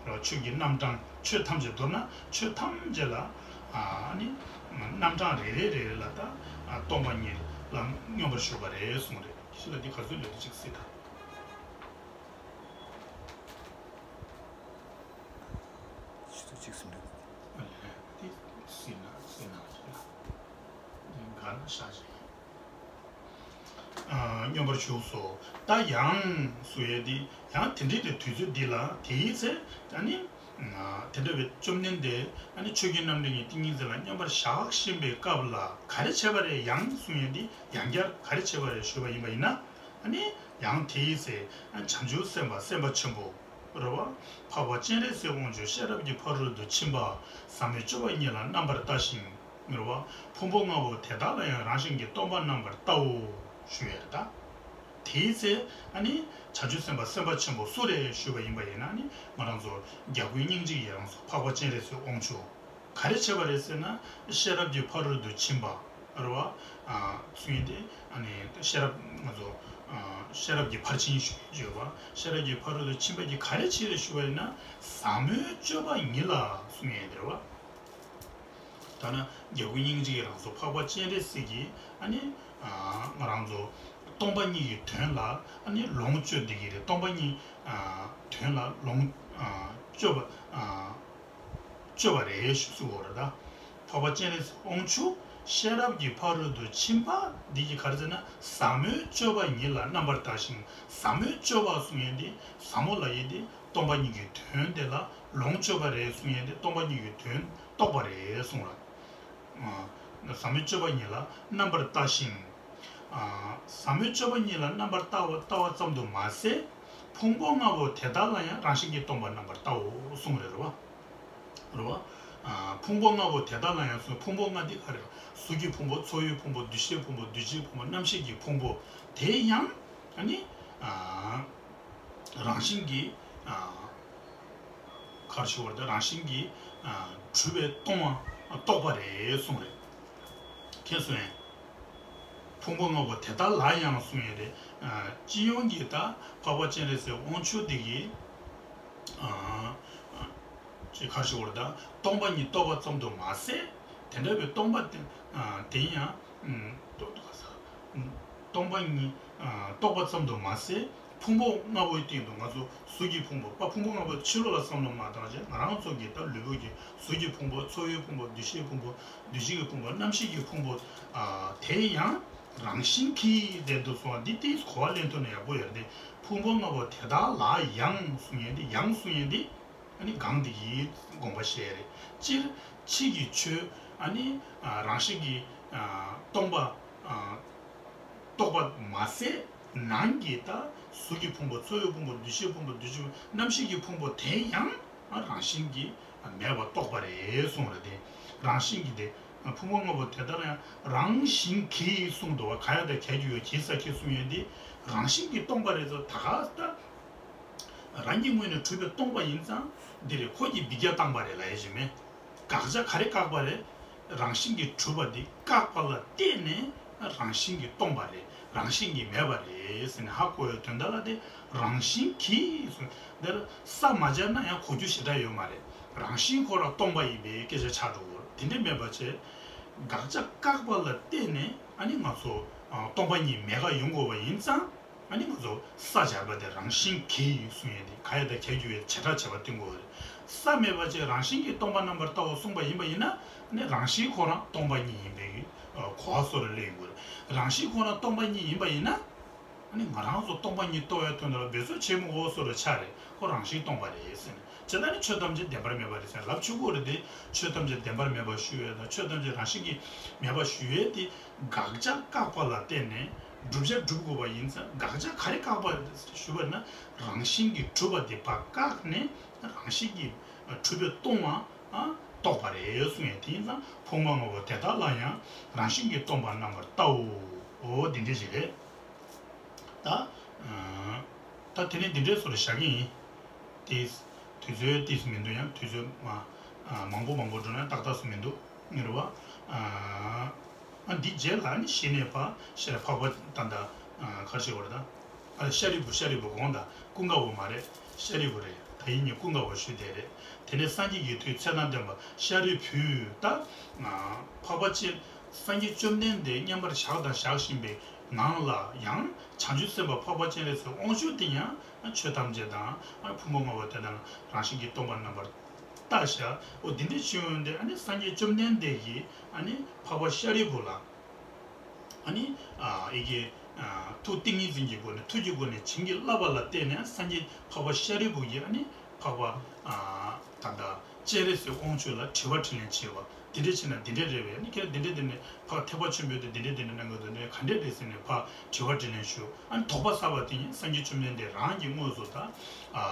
རེད་བ། ཆོས་ཀྱི་རྣམ་གྲངས་ཆོས་ཐམས་ཅད་མདོར་ན་ཆོས་ཐམས་ཅད་ལ་ཨ་ནི་རྣམ་གྲངས་རེ་རེ་རེ་རེ་ལ་ད་ཨ་སྟོང་པ་ཉིད་ལ་མཉམ་པར་བཞུགས་པ་རེད་གསུངས་རེད། ཁྱེད་ལ་འདི་ག་ཚོད་ལོས་དེ་གཅིག་གཟིགས་དང་། ཤག་ཅིག་ཨ། སྙོམས་པར་ཞུགས་སོ། ད་ཡང་གསུང་ཡས་འདི་ཡང་དེ་འདྲའི་དེ་དུས་ཚོད་འདི་ལ་དེའི་ཚེ་ཨ་ནི། ཨ། དེ་འདྲ་བའི་བཅོམ་ལྡན་འདས་ཨ་ནི་ཆོས་ཀྱི་རྣམ་འདྲེན་གྱི་ཏིང་ངེ་འཛིན་ལ་སྙོམས་པར་བཞག་བཞིན་པའི་སྐབས་ལ་ག་རེ་བྱས་པ་རེད། ཡང་གསུང་ཡས་འདི་ཡང་བསྐྱར་ག་རེ་བྱས་པ་རེད་ཞུས་པ་ཡིན་པ་ཡིན་ན། ཨ་ནི་ཡང་དེའི་ཚེ་ཨ་བྱང་ཆུབ་སེམས་དཔའ་སེམས་དཔའ་ཆེན་པོ། རེད་བ། འཕགས་པ་སྤྱན་རས་གཟིགས་དབང་ཕྱུག་ཤེས་རབ་ཀྱི་ཕ་རོལ་ཏུ་ཕྱིན་པ་ཟབ་མོའི་སྤྱོད་པ་ཉིད་ལ་རྣམ་པར་ལྟ་ཞིང་། རེད་བ། ཕུང་པོ་ལྔ་པོ་དེ་དག་ལ་ཡང་རང་བཞིན་གྱིས་སྟོང་པར་རྣམ་པར་བལྟའོ། ཞུ་ཡ་རེད་ད། དེའི་ཚེ་ཨ་ནི་བྱང་ཆུབ་སེམས་དཔའ་སེམས་དཔའ་ཆེན་པོ་སུ་རེད་ཞུས་པ་ཡིན་པ་ཡིན་ན་ནི་ང་རང་ཚོ་རྒྱལ་ཀུན་སྙིང་རྗེ་ཡི་རང་གཟུགས་འཕགས་པ་སྤྱན་རས་གཟིགས་དབང་ཕྱུག་ག་རེ་བྱས་པ་རེད་ཟེར་ན་ཤེས་རབ་ཀྱི་ཕ་རོལ་ཏུ་ཕྱིན་པ། རེད་བ། ཨ། ཚུལ་ཡིན་ཏེ་ཨ་ནི་ཤེས་རབ་ང་ཚོ་ཨ། ཤེས་རབ་ཀྱི་ཕར་ཕྱིན་ཞུ་ཡས་བརྗོད་པ། ཤེས་རབ་ཀྱི་ཕ་རོལ་ཏུ་ཕྱིན་པ་གྱིས་ག་རེ་བྱས་རེད་ཞུ་བ་ཡིན་ན་ཟབ་མོའི་སྤྱོད་པ་ཉིད་ལ་གསུང་ཡས་དེ་རེད་བ། ཐ་ན་རྒྱལ་ཀུན་སྙིང་རྗེ་ཡི་རང་གཟུགས་འཕགས་པ་སྤྱན་རས་གཟིགས་ཀྱིས་ཨ་ནི་ཨ། ང་རང་ཚོ་སྟོང་པ་ཉིད་ཀྱི་དོན་ལ་ཨ་ནི་ལོངས་སྤྱོད་བསྡད་ཀྱི་རེད། སྟོང་པ་ཉིད་ཨ། དོན་ལ་ལོངས་ཨ། སྤྱོད་པ་ཨ། སྤྱོད་པ་རེད་ཞུ་གསུངས་ཡོད་རེད་ད། འཕགས་པ་སྤྱན་རས་གཟིགས་དབང་ཕྱུག་ཤེས་རབ་ཀྱི་ཕ་རོལ་ཏུ་ཕྱིན་པ་འདི་ཡིས་ག་རེ་ཟེར་ན་ཟབ་མོའི་སྤྱོད་པ་ཉིད་ལ་རྣམ་པར་ལྟ་ཞིང་། ཟབ་མོའི་སྤྱོད་པ་གསུང་ཡས་འདི་ཟབ་མོ་ལབ་ཡས་འདི་སྟོང་པ་ཉིད་ཀྱི་དོན་དེ་ལ་ལོངས་སྤྱོད་པ་རེད་གསུང་ཡས་འདི་སྟོང་པ་ཉིད་ཀྱི་དོན་རྟོགས་པ་རེད་གསུངས་ར། ཨ། ཟབ་མོའི་སྤྱོད་པ་ཉིད་ལ་རྣམ་པར་ལྟ་ཞིང་། ཨ། ཟབ་མོའི་སྤྱོད་པ་ཉིད་ལ་རྣམ་པར་ལྟ་བ་ལྟ་བ་ཙམ་དུ་མ་ཟད། ཕུང་པོ་ལྔ་པོ་དེ་དག་ལ་ཡང་རང་བཞིན་གྱིས་སྟོང་པར་རྣམ་པར་ལྟའོ་གསུངས་རེད་རེད་བ། རེད་བ། ཨ། ཕུང་པོ་ལྔ་པོ་དེ་དག་ལ་ཡང་གསུངས། ཕུང་པོ་ལྔ་དེ་ག་རེ། གཟུགས་ཀྱི་ཕུང་པོ། ཚོར་བའི་ཕུང་པོ། འདུ་ཤེས་ཕུང་པོ། འདུ་བྱེད་ཕུང་པོ། རྣམ་ཤེས་ཀྱི་ཕུང་པོ། དེ་ཡང་ཨ་ནི་ཨ། རང་བཞིན་གྱིས་ཨ། ག་རེ་ཞུ་བ་རེད། རང་བཞིན་གྱིས་ཨ། གྲུབ་པས་སྟོང་བ་རྟོགས་པ་རེད་གསུངས་རེད། མཁྱེན་སོང་ངས། ཕུང་པོ་ལྔ་པོ་དེ་དག་ལ་ཡང་གསུངས་ཡོད་རེད། ཨ། སྤྱི་ཡོངས་ཀྱི་ད་འཕགས་པ་སྤྱན་རས་གཟིགས་དབང་ཕྱུག་འདི་གིས་ཨ། ཅེས་ག་རེ་ཞུ་བ་རེད། ད་སྟོང་པ་ཉིད་རྟོགས་པ་ཙམ་དུ་མ་ཟད། དེ་འདྲ་བའི་སྟོང་པ་དེ་ཨ། དེ་ཡང་ཨ། སྟོང་པ་ཉིད་ཨ། རྟོགས་པ་ཙམ་དུ་མ་ཟད། ཕུང་པོ་ལྔ་པོའི་སྟེང་དུ་ང་ཚོ་གཟུགས་ཀྱི་ཕུང་པོ། ཕུང་པོ་ལྔ་པོ་ཕྱི་ལོགས་ལ་བསམ་བློ་མ་བཏང་བྱས་ང་རང་ཚོ་གི་ད་ལུས་པོ་གི་གཟུགས་ཀྱི་ཕུང་པོ། ཚོར་བའི་ཕུང་པོ། འདུ་ཤེས་ཕུང་པོ། འདུ་བྱེད་ཀྱི་ཕུང་པོ། རྣམ་ཤེས་ཀྱི་ཕུང་པོ། ཨ། དེ་ཡང་རང་བཞིན་གྱིས་བསྡད་འདུག་གསུངས་པ་འདི་ཏིས་གོ་བ་ལེན་ཐུབ་ན་ཡག་པོ་ཡོད་རེད་དེ། ཕུང་པོ་ལྔ་པོ་དེ་དག་ལ་ཡང་གསུང་ཡས་འདི། ཡང་གསུང་ཡས་འདི་ཨ་ནི་གང་འདི་གི་དགོངས་པ་བཞེས་རེད། སྤྱིར་ཕྱི་གི་ཆོས་ཨ་ནི་ཨ། རང་བཞིན་གྱིས་ཨ། སྟོང་པ་ཨ། རྟོགས་པ་མ་ཟད། ནང་གི་ད་གཟུགས་ཀྱི་ཕུང་པོ། ཚོར་བའི་ཕུང་པོ། འདུ་ཤེས་ཕུང་པོ། འདུ་བྱེད་ཕུང་པོ། རྣམ་ཤེས་ཀྱི་ཕུང་པོ་དེ་ཡང་རང་བཞིན་གྱིས་མེད་པ་རྟོགས་པ་རེད་གསུངས་རེད་དེ། རང་བཞིན་གྱིས་དེ་ཕུང་པོ་ལྔ་པོ་དེ་དག་ལ་ཡང་རང་བཞིན་གྱིས་གསུངས་འདུག་བ། ག་ཡ་ད་ག་གི་ཡོད་གྱིས་ས་ཁྱེད་གསུང་ཡོད་དེ། རང་བཞིན་གྱིས་སྟོང་པ་རེད་ཚོ་ད་ག་ད། རང་གི་ངོས་ནས་གྲུབ་པས་སྟོང་པ་ཡིན་ཙང་འདི་རེད། ཁོ་གིས་འབུད་རྒྱག་བཏང་པ་རེད་ལབ་ཡ་ཞིག་མེད། དགག་བྱ་ག་རེ་བཀག་པ་རེད། རང་བཞིན་གྱིས་གྲུབ་པ་འདི་བཀག་པ་ལ་བརྟེན་ནས་རང་བཞིན་གྱིས་སྟོང་པ་རེད། རང་བཞིན་གྱིས་མེད་པ་རེད་ཟེར་ནས་ཧ་གོ་བའི་དོན་དག་ལ་དེ་རང་བཞིན་གྱིས་ཟེར། འདིར་ས་མ་སྦྱར་ན་ཡང་གོ་རྒྱུ་ཞེ་དྲག་ཡོད་མ་རེད། རང་བཞིན་ཁོ་རང་སྟོང་པ་ཡིན་པའི་སྐད་ཆ་ཆགས་འགྲོ་གི་རེད། དེ་འདྲ་མེད་པ་བྱས། དགག་བྱ་བཀག་པ་ལ་བརྟེན་ནས་ཨ་ནི་ང་ཚོ་ཨ་སྟོང་པ་ཉིད་མེད་པ་ཡོང་དགོས་པ་ཡིན་ཙང་། ཨ་ནི་ང་ཚོ་ས་སྦྱར་བ་དེ་རང་བཞིན་གྱིས་གསུང་ཡས་དེ་ག་ཡ་ད་ག་གི་ཡོད་བྱེ་བྲག་བྱས་པ་སྟོན་དགོས་རེད། ས་མེད་པ་ཅིག་རང་བཞིན་གྱིས་སྟོང་པ་རྣམ་པར་བལྟའོ་གསུངས་པ་ཡིན་པ་ཡིན་ན། ཨ་ནི་རང་བཞིན་ཁོ་རང་སྟོང་པ་ཉིད་ཡིན་པའི་གོ་བ་བཟོ་རུ་སླེབས་ཡོང་གི་རེད། རང་བཞིན་ཁོ་རང་སྟོང་པ་ཉིད་ཡིན་པ་ཡིན་ན། ཨ་ནི་ང་རང་ཚོ་སྟོང་པ་ཉིད་རྟོགས་པའི་དོན་དུ་ལ་འབད་རྩོལ་ཆེན་མོ་འོ་བཟོ་རུ་ཆགས་རེད། ཁོ་རང་བཞིན་སྟོང་པ་རེད་ཟེར་ནས། ཇི་ལྟར་ནི་ཆོས་ཐམས་ཅད་བདེན་པར་མེད་པ་རེད་ཟེར་ལབ་ཆོག་གི་རེད་དེ། ཆོས་ཐམས་ཅད་བདེན་པར་མེད་པ་ཞུ་ཡས་དང་ཆོས་ཐམས་ཅད་རང་བཞིན་གྱིས་མེད་པ་ཞུ་ཡས་དེ་དགག་བྱ་བཀག་པ་ལ་བརྟེན་ནས་བསྒྲུབ་བྱ་སྒྲུབ་དགོས་པ་ཡིན་ཙང་། དགག་བྱ་ག་རེ་བཀག་པ་ཞུ་བ་ན་རང་བཞིན་གྱིས་གྲུབ་པ་དེ་ཕར་བཀག་ནས་རང་བཞིན་གྱིས་གྲུབ་པས་སྟོང་བ་རྟོགས་པ་རེད་གསུངས་ཡས་དེ་ཡིན་ཙང་། ཕུང་པོ་ལྔ་པོ་དེ་དག་ལ་ཡང་རང་བཞིན་གྱིས་སྟོང་པར་རྣམ་པར་བལྟའོ། འོ་འདི་འདྲ་ཞིག་རེད། ད། ད་དེ་ནས་འདི་འདྲའི་བཟོ་འདྲ་བཞག་གི་ཡིན། ཏིས། དུས་ཚོད་ཏིས་མི་འདུག་ཡང་དུས་ཚོད་མ། མང་པོ་མང་པོ་འགྲོ་ན་ཏག་ཏག་སུ་མི་འདུག་ངེས་རུ་བ། ཨ་འདི་རྗེས་ལ་ནི་གཞི་ནས་ཕ་ཤ་ར་འཕགས་པ་ད་ད་གར་ཞེས་བར་ད། ཨ་ཤཱ་རིའི་བུ་ཤཱ་རིའི་བུ་དགོངས་དང་ཀུན་དགའ་བོ་མ་རེད། ཤཱ་རིའི་བུ་རེད། ད་ཡིན་ནི་ཀུན་དགའ་བོ་ཞུས་དེ་རེད། དེ་ནས་སངས་རྒྱས་ཀྱི་མཐུས་ཚེ་དང་ལྡན་པ་ཤཱ་རིའི་བུས་ད། འཕགས་པ་སྤྱན། སངས་རྒྱས་བཅོམ་ལྡན་འདས་མཉམ་པར་བཞག་དང་བཞག་བཞིན་པའི་ངང་ལ་ཡང་བྱང་ཆུབ་སེམས་དཔའ་འཕགས་པ་སྤྱན་རས་གཟིགས་དབང་ཕྱུག་དེ་ཡང་ཆོས་ཐམས་ཅད་དང་ཕུང་པོ་ལྔ་པོ་དེ་དག་རང་བཞིན་གྱིས་སྟོང་པར་རྣམ་པར་བལྟ་བཞག་འོ་འདི་འདྲའི་ཕྱིར་འོན་ཏེ་ཨ་ནི་སངས་རྒྱས་བཅོམ་ལྡན་འདས་ཀྱིས་ཨ་ནི་འཕགས་པ་ཤཱ་རིའི་བུ་ལ། ཨ་ནི་ཨ་ཨི་གེ་ཨ་ཐུགས་ཏིང་ངེ་འཛིན་གྱི་སྒོ་ནས་ཐུགས་ཀྱི་སྒོ་ནས་བྱིན་གྱིས་བརླབས་པ་ལ་བརྟེན་ནས་སངས་རྒྱས་འཕགས་པ་ཤཱ་རིའི་བུ་གིས་ཨ་ནི་འཕགས་པ་ཨ་ད་ལྟ་སྤྱན་རས་གཟིགས་དབང་ཕྱུག་ལ་དྲི་བ་དྲིས་ལན་བྱས་པ། འདི་འདྲ་བྱས་ན་འདི་འདྲ་རེད་པས། ཨ་ནི་ཁྱེད་འདི་འདྲ་འདི་འདྲ་ཕར་ཐེག་པ་ཆེན་པོའི་དེ་འདི་འདྲ་འདི་འདྲ་གནང་གི་འདུག་ནས་ག་འདྲ་རེད་ཟེར་ནས་ཕར་དྲི་བ་དྲིས་ལན་ཞུ། ཨ་ནི་དོགས་པ་ཟ་བ་དེ་ཉིད་སངས་རྒྱས་བཅོམ་ལྡན་འདས་རང་གིས་དངོས་སུ་ད་ཨ་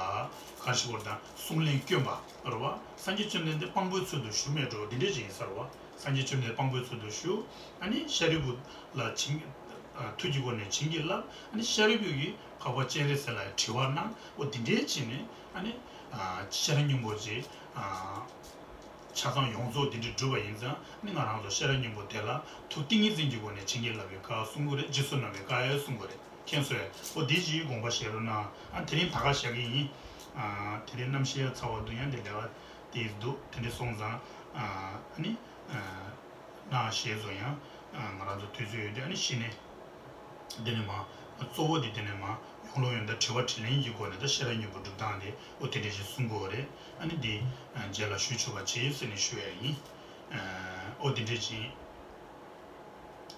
ག་རེ་ཞུ་དགོས་རེད། ད་གསུང་གླེང་བསྐྱོན་པ་རེད་པ། སངས་རྒྱས་བཅོམ་ལྡན་འདས་དཔང་པོའི་ཚུལ་དུ་བཞུགས་མེད་འགྲོ་འདི་འདྲ་ཅིག་ཡིན་ས་རེད་པ། སངས་རྒྱས་བཅོམ་ལྡན་དཔང་པོའི་ཚུལ་དུ་བཞུགས། ཨ་ནི་ཤཱ་རིའི་བུ་ལ་བྱིན་ཨ་ཐུགས་ཀྱི་སྒོ་ནས་བྱིན་གྱིས་བརླབས། ཨ་ནི་ཤཱ་རིའི་བུ་གིས་འཕགས་པ་སྤྱན་རས་གཟིགས་ལ་དྲི་བ་གནང་། འོ་འདི་འདྲའི་བྱས་ནས་ཨ་ནི་ཨ་ཤེས་རབ་སྙིང་པོ་ཅིག་ཨ་ཆ་ཚང་ཡོངས་རྫོགས་འདི་འདྲ་གྲུབ་པ་ཡིན་ཙང་ནི་ང་རང་ཚོ་ཤེས་རབ་སྙིང་པོ་དེ་ལ་ཐུགས་ཏིང་ངེ་འཛིན་གྱི་སྒོ་ནས་བྱིན་གྱིས་བརླབས་པའི་བཀའ་གསུང་གི་རེད། རྗེས་སུ་གནང་བའི་བཀའ་ཡང་གསུང་གི་རེད། མཁྱེན་སོང་ངས། འོ་འདི་ཅིག་དགོངས་པ་བཞེས་རོགས་གནང་། ཨ་དེ་རིང་ད་ག་བཞག་གི་ཡིན། ཨ་དེ་རིང་གནམ་གཤིས་ཡ་ཚ་བ་འདུག་ཡང་དེ་ལས་ཀ་དེ་འདུག་དེ་འདྲ་སོང་ཙང་ཨ་ནི་ཨ་གནང་བཞེས་སོང་། ཡང་ཨ་ང་རང་ཚོ་དུས་ཚོད་ཡོད་དུས་ཨ་ནི་གཞི་ནས་འདི་ནས་མ་གཙོ་བོ་དེ་འདི་ནས་མ་ཡོང་ལོ་ཡོང་ད་དྲི་བ་དྲིས་ལན་གྱི་སྒོ་ནས་ད་ཤེས་རབ་སྙིང་པོ་སྒྲུབ་སྟངས་དེ་འོ་དེ་འདྲ་ཞིག་གསུང་དགོས་པ་རེད། ཨ་ནི་འདི་ཨ་རྗེས་ལ་ཞུ་ཆོག་པ་བྱེད་ཟེར་ནས་ཞུ་ཡ་ཡིན། ཨ་འོ་དེ་འདྲ་ཅིག་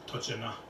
ཐུགས་རྗེ་གནང་།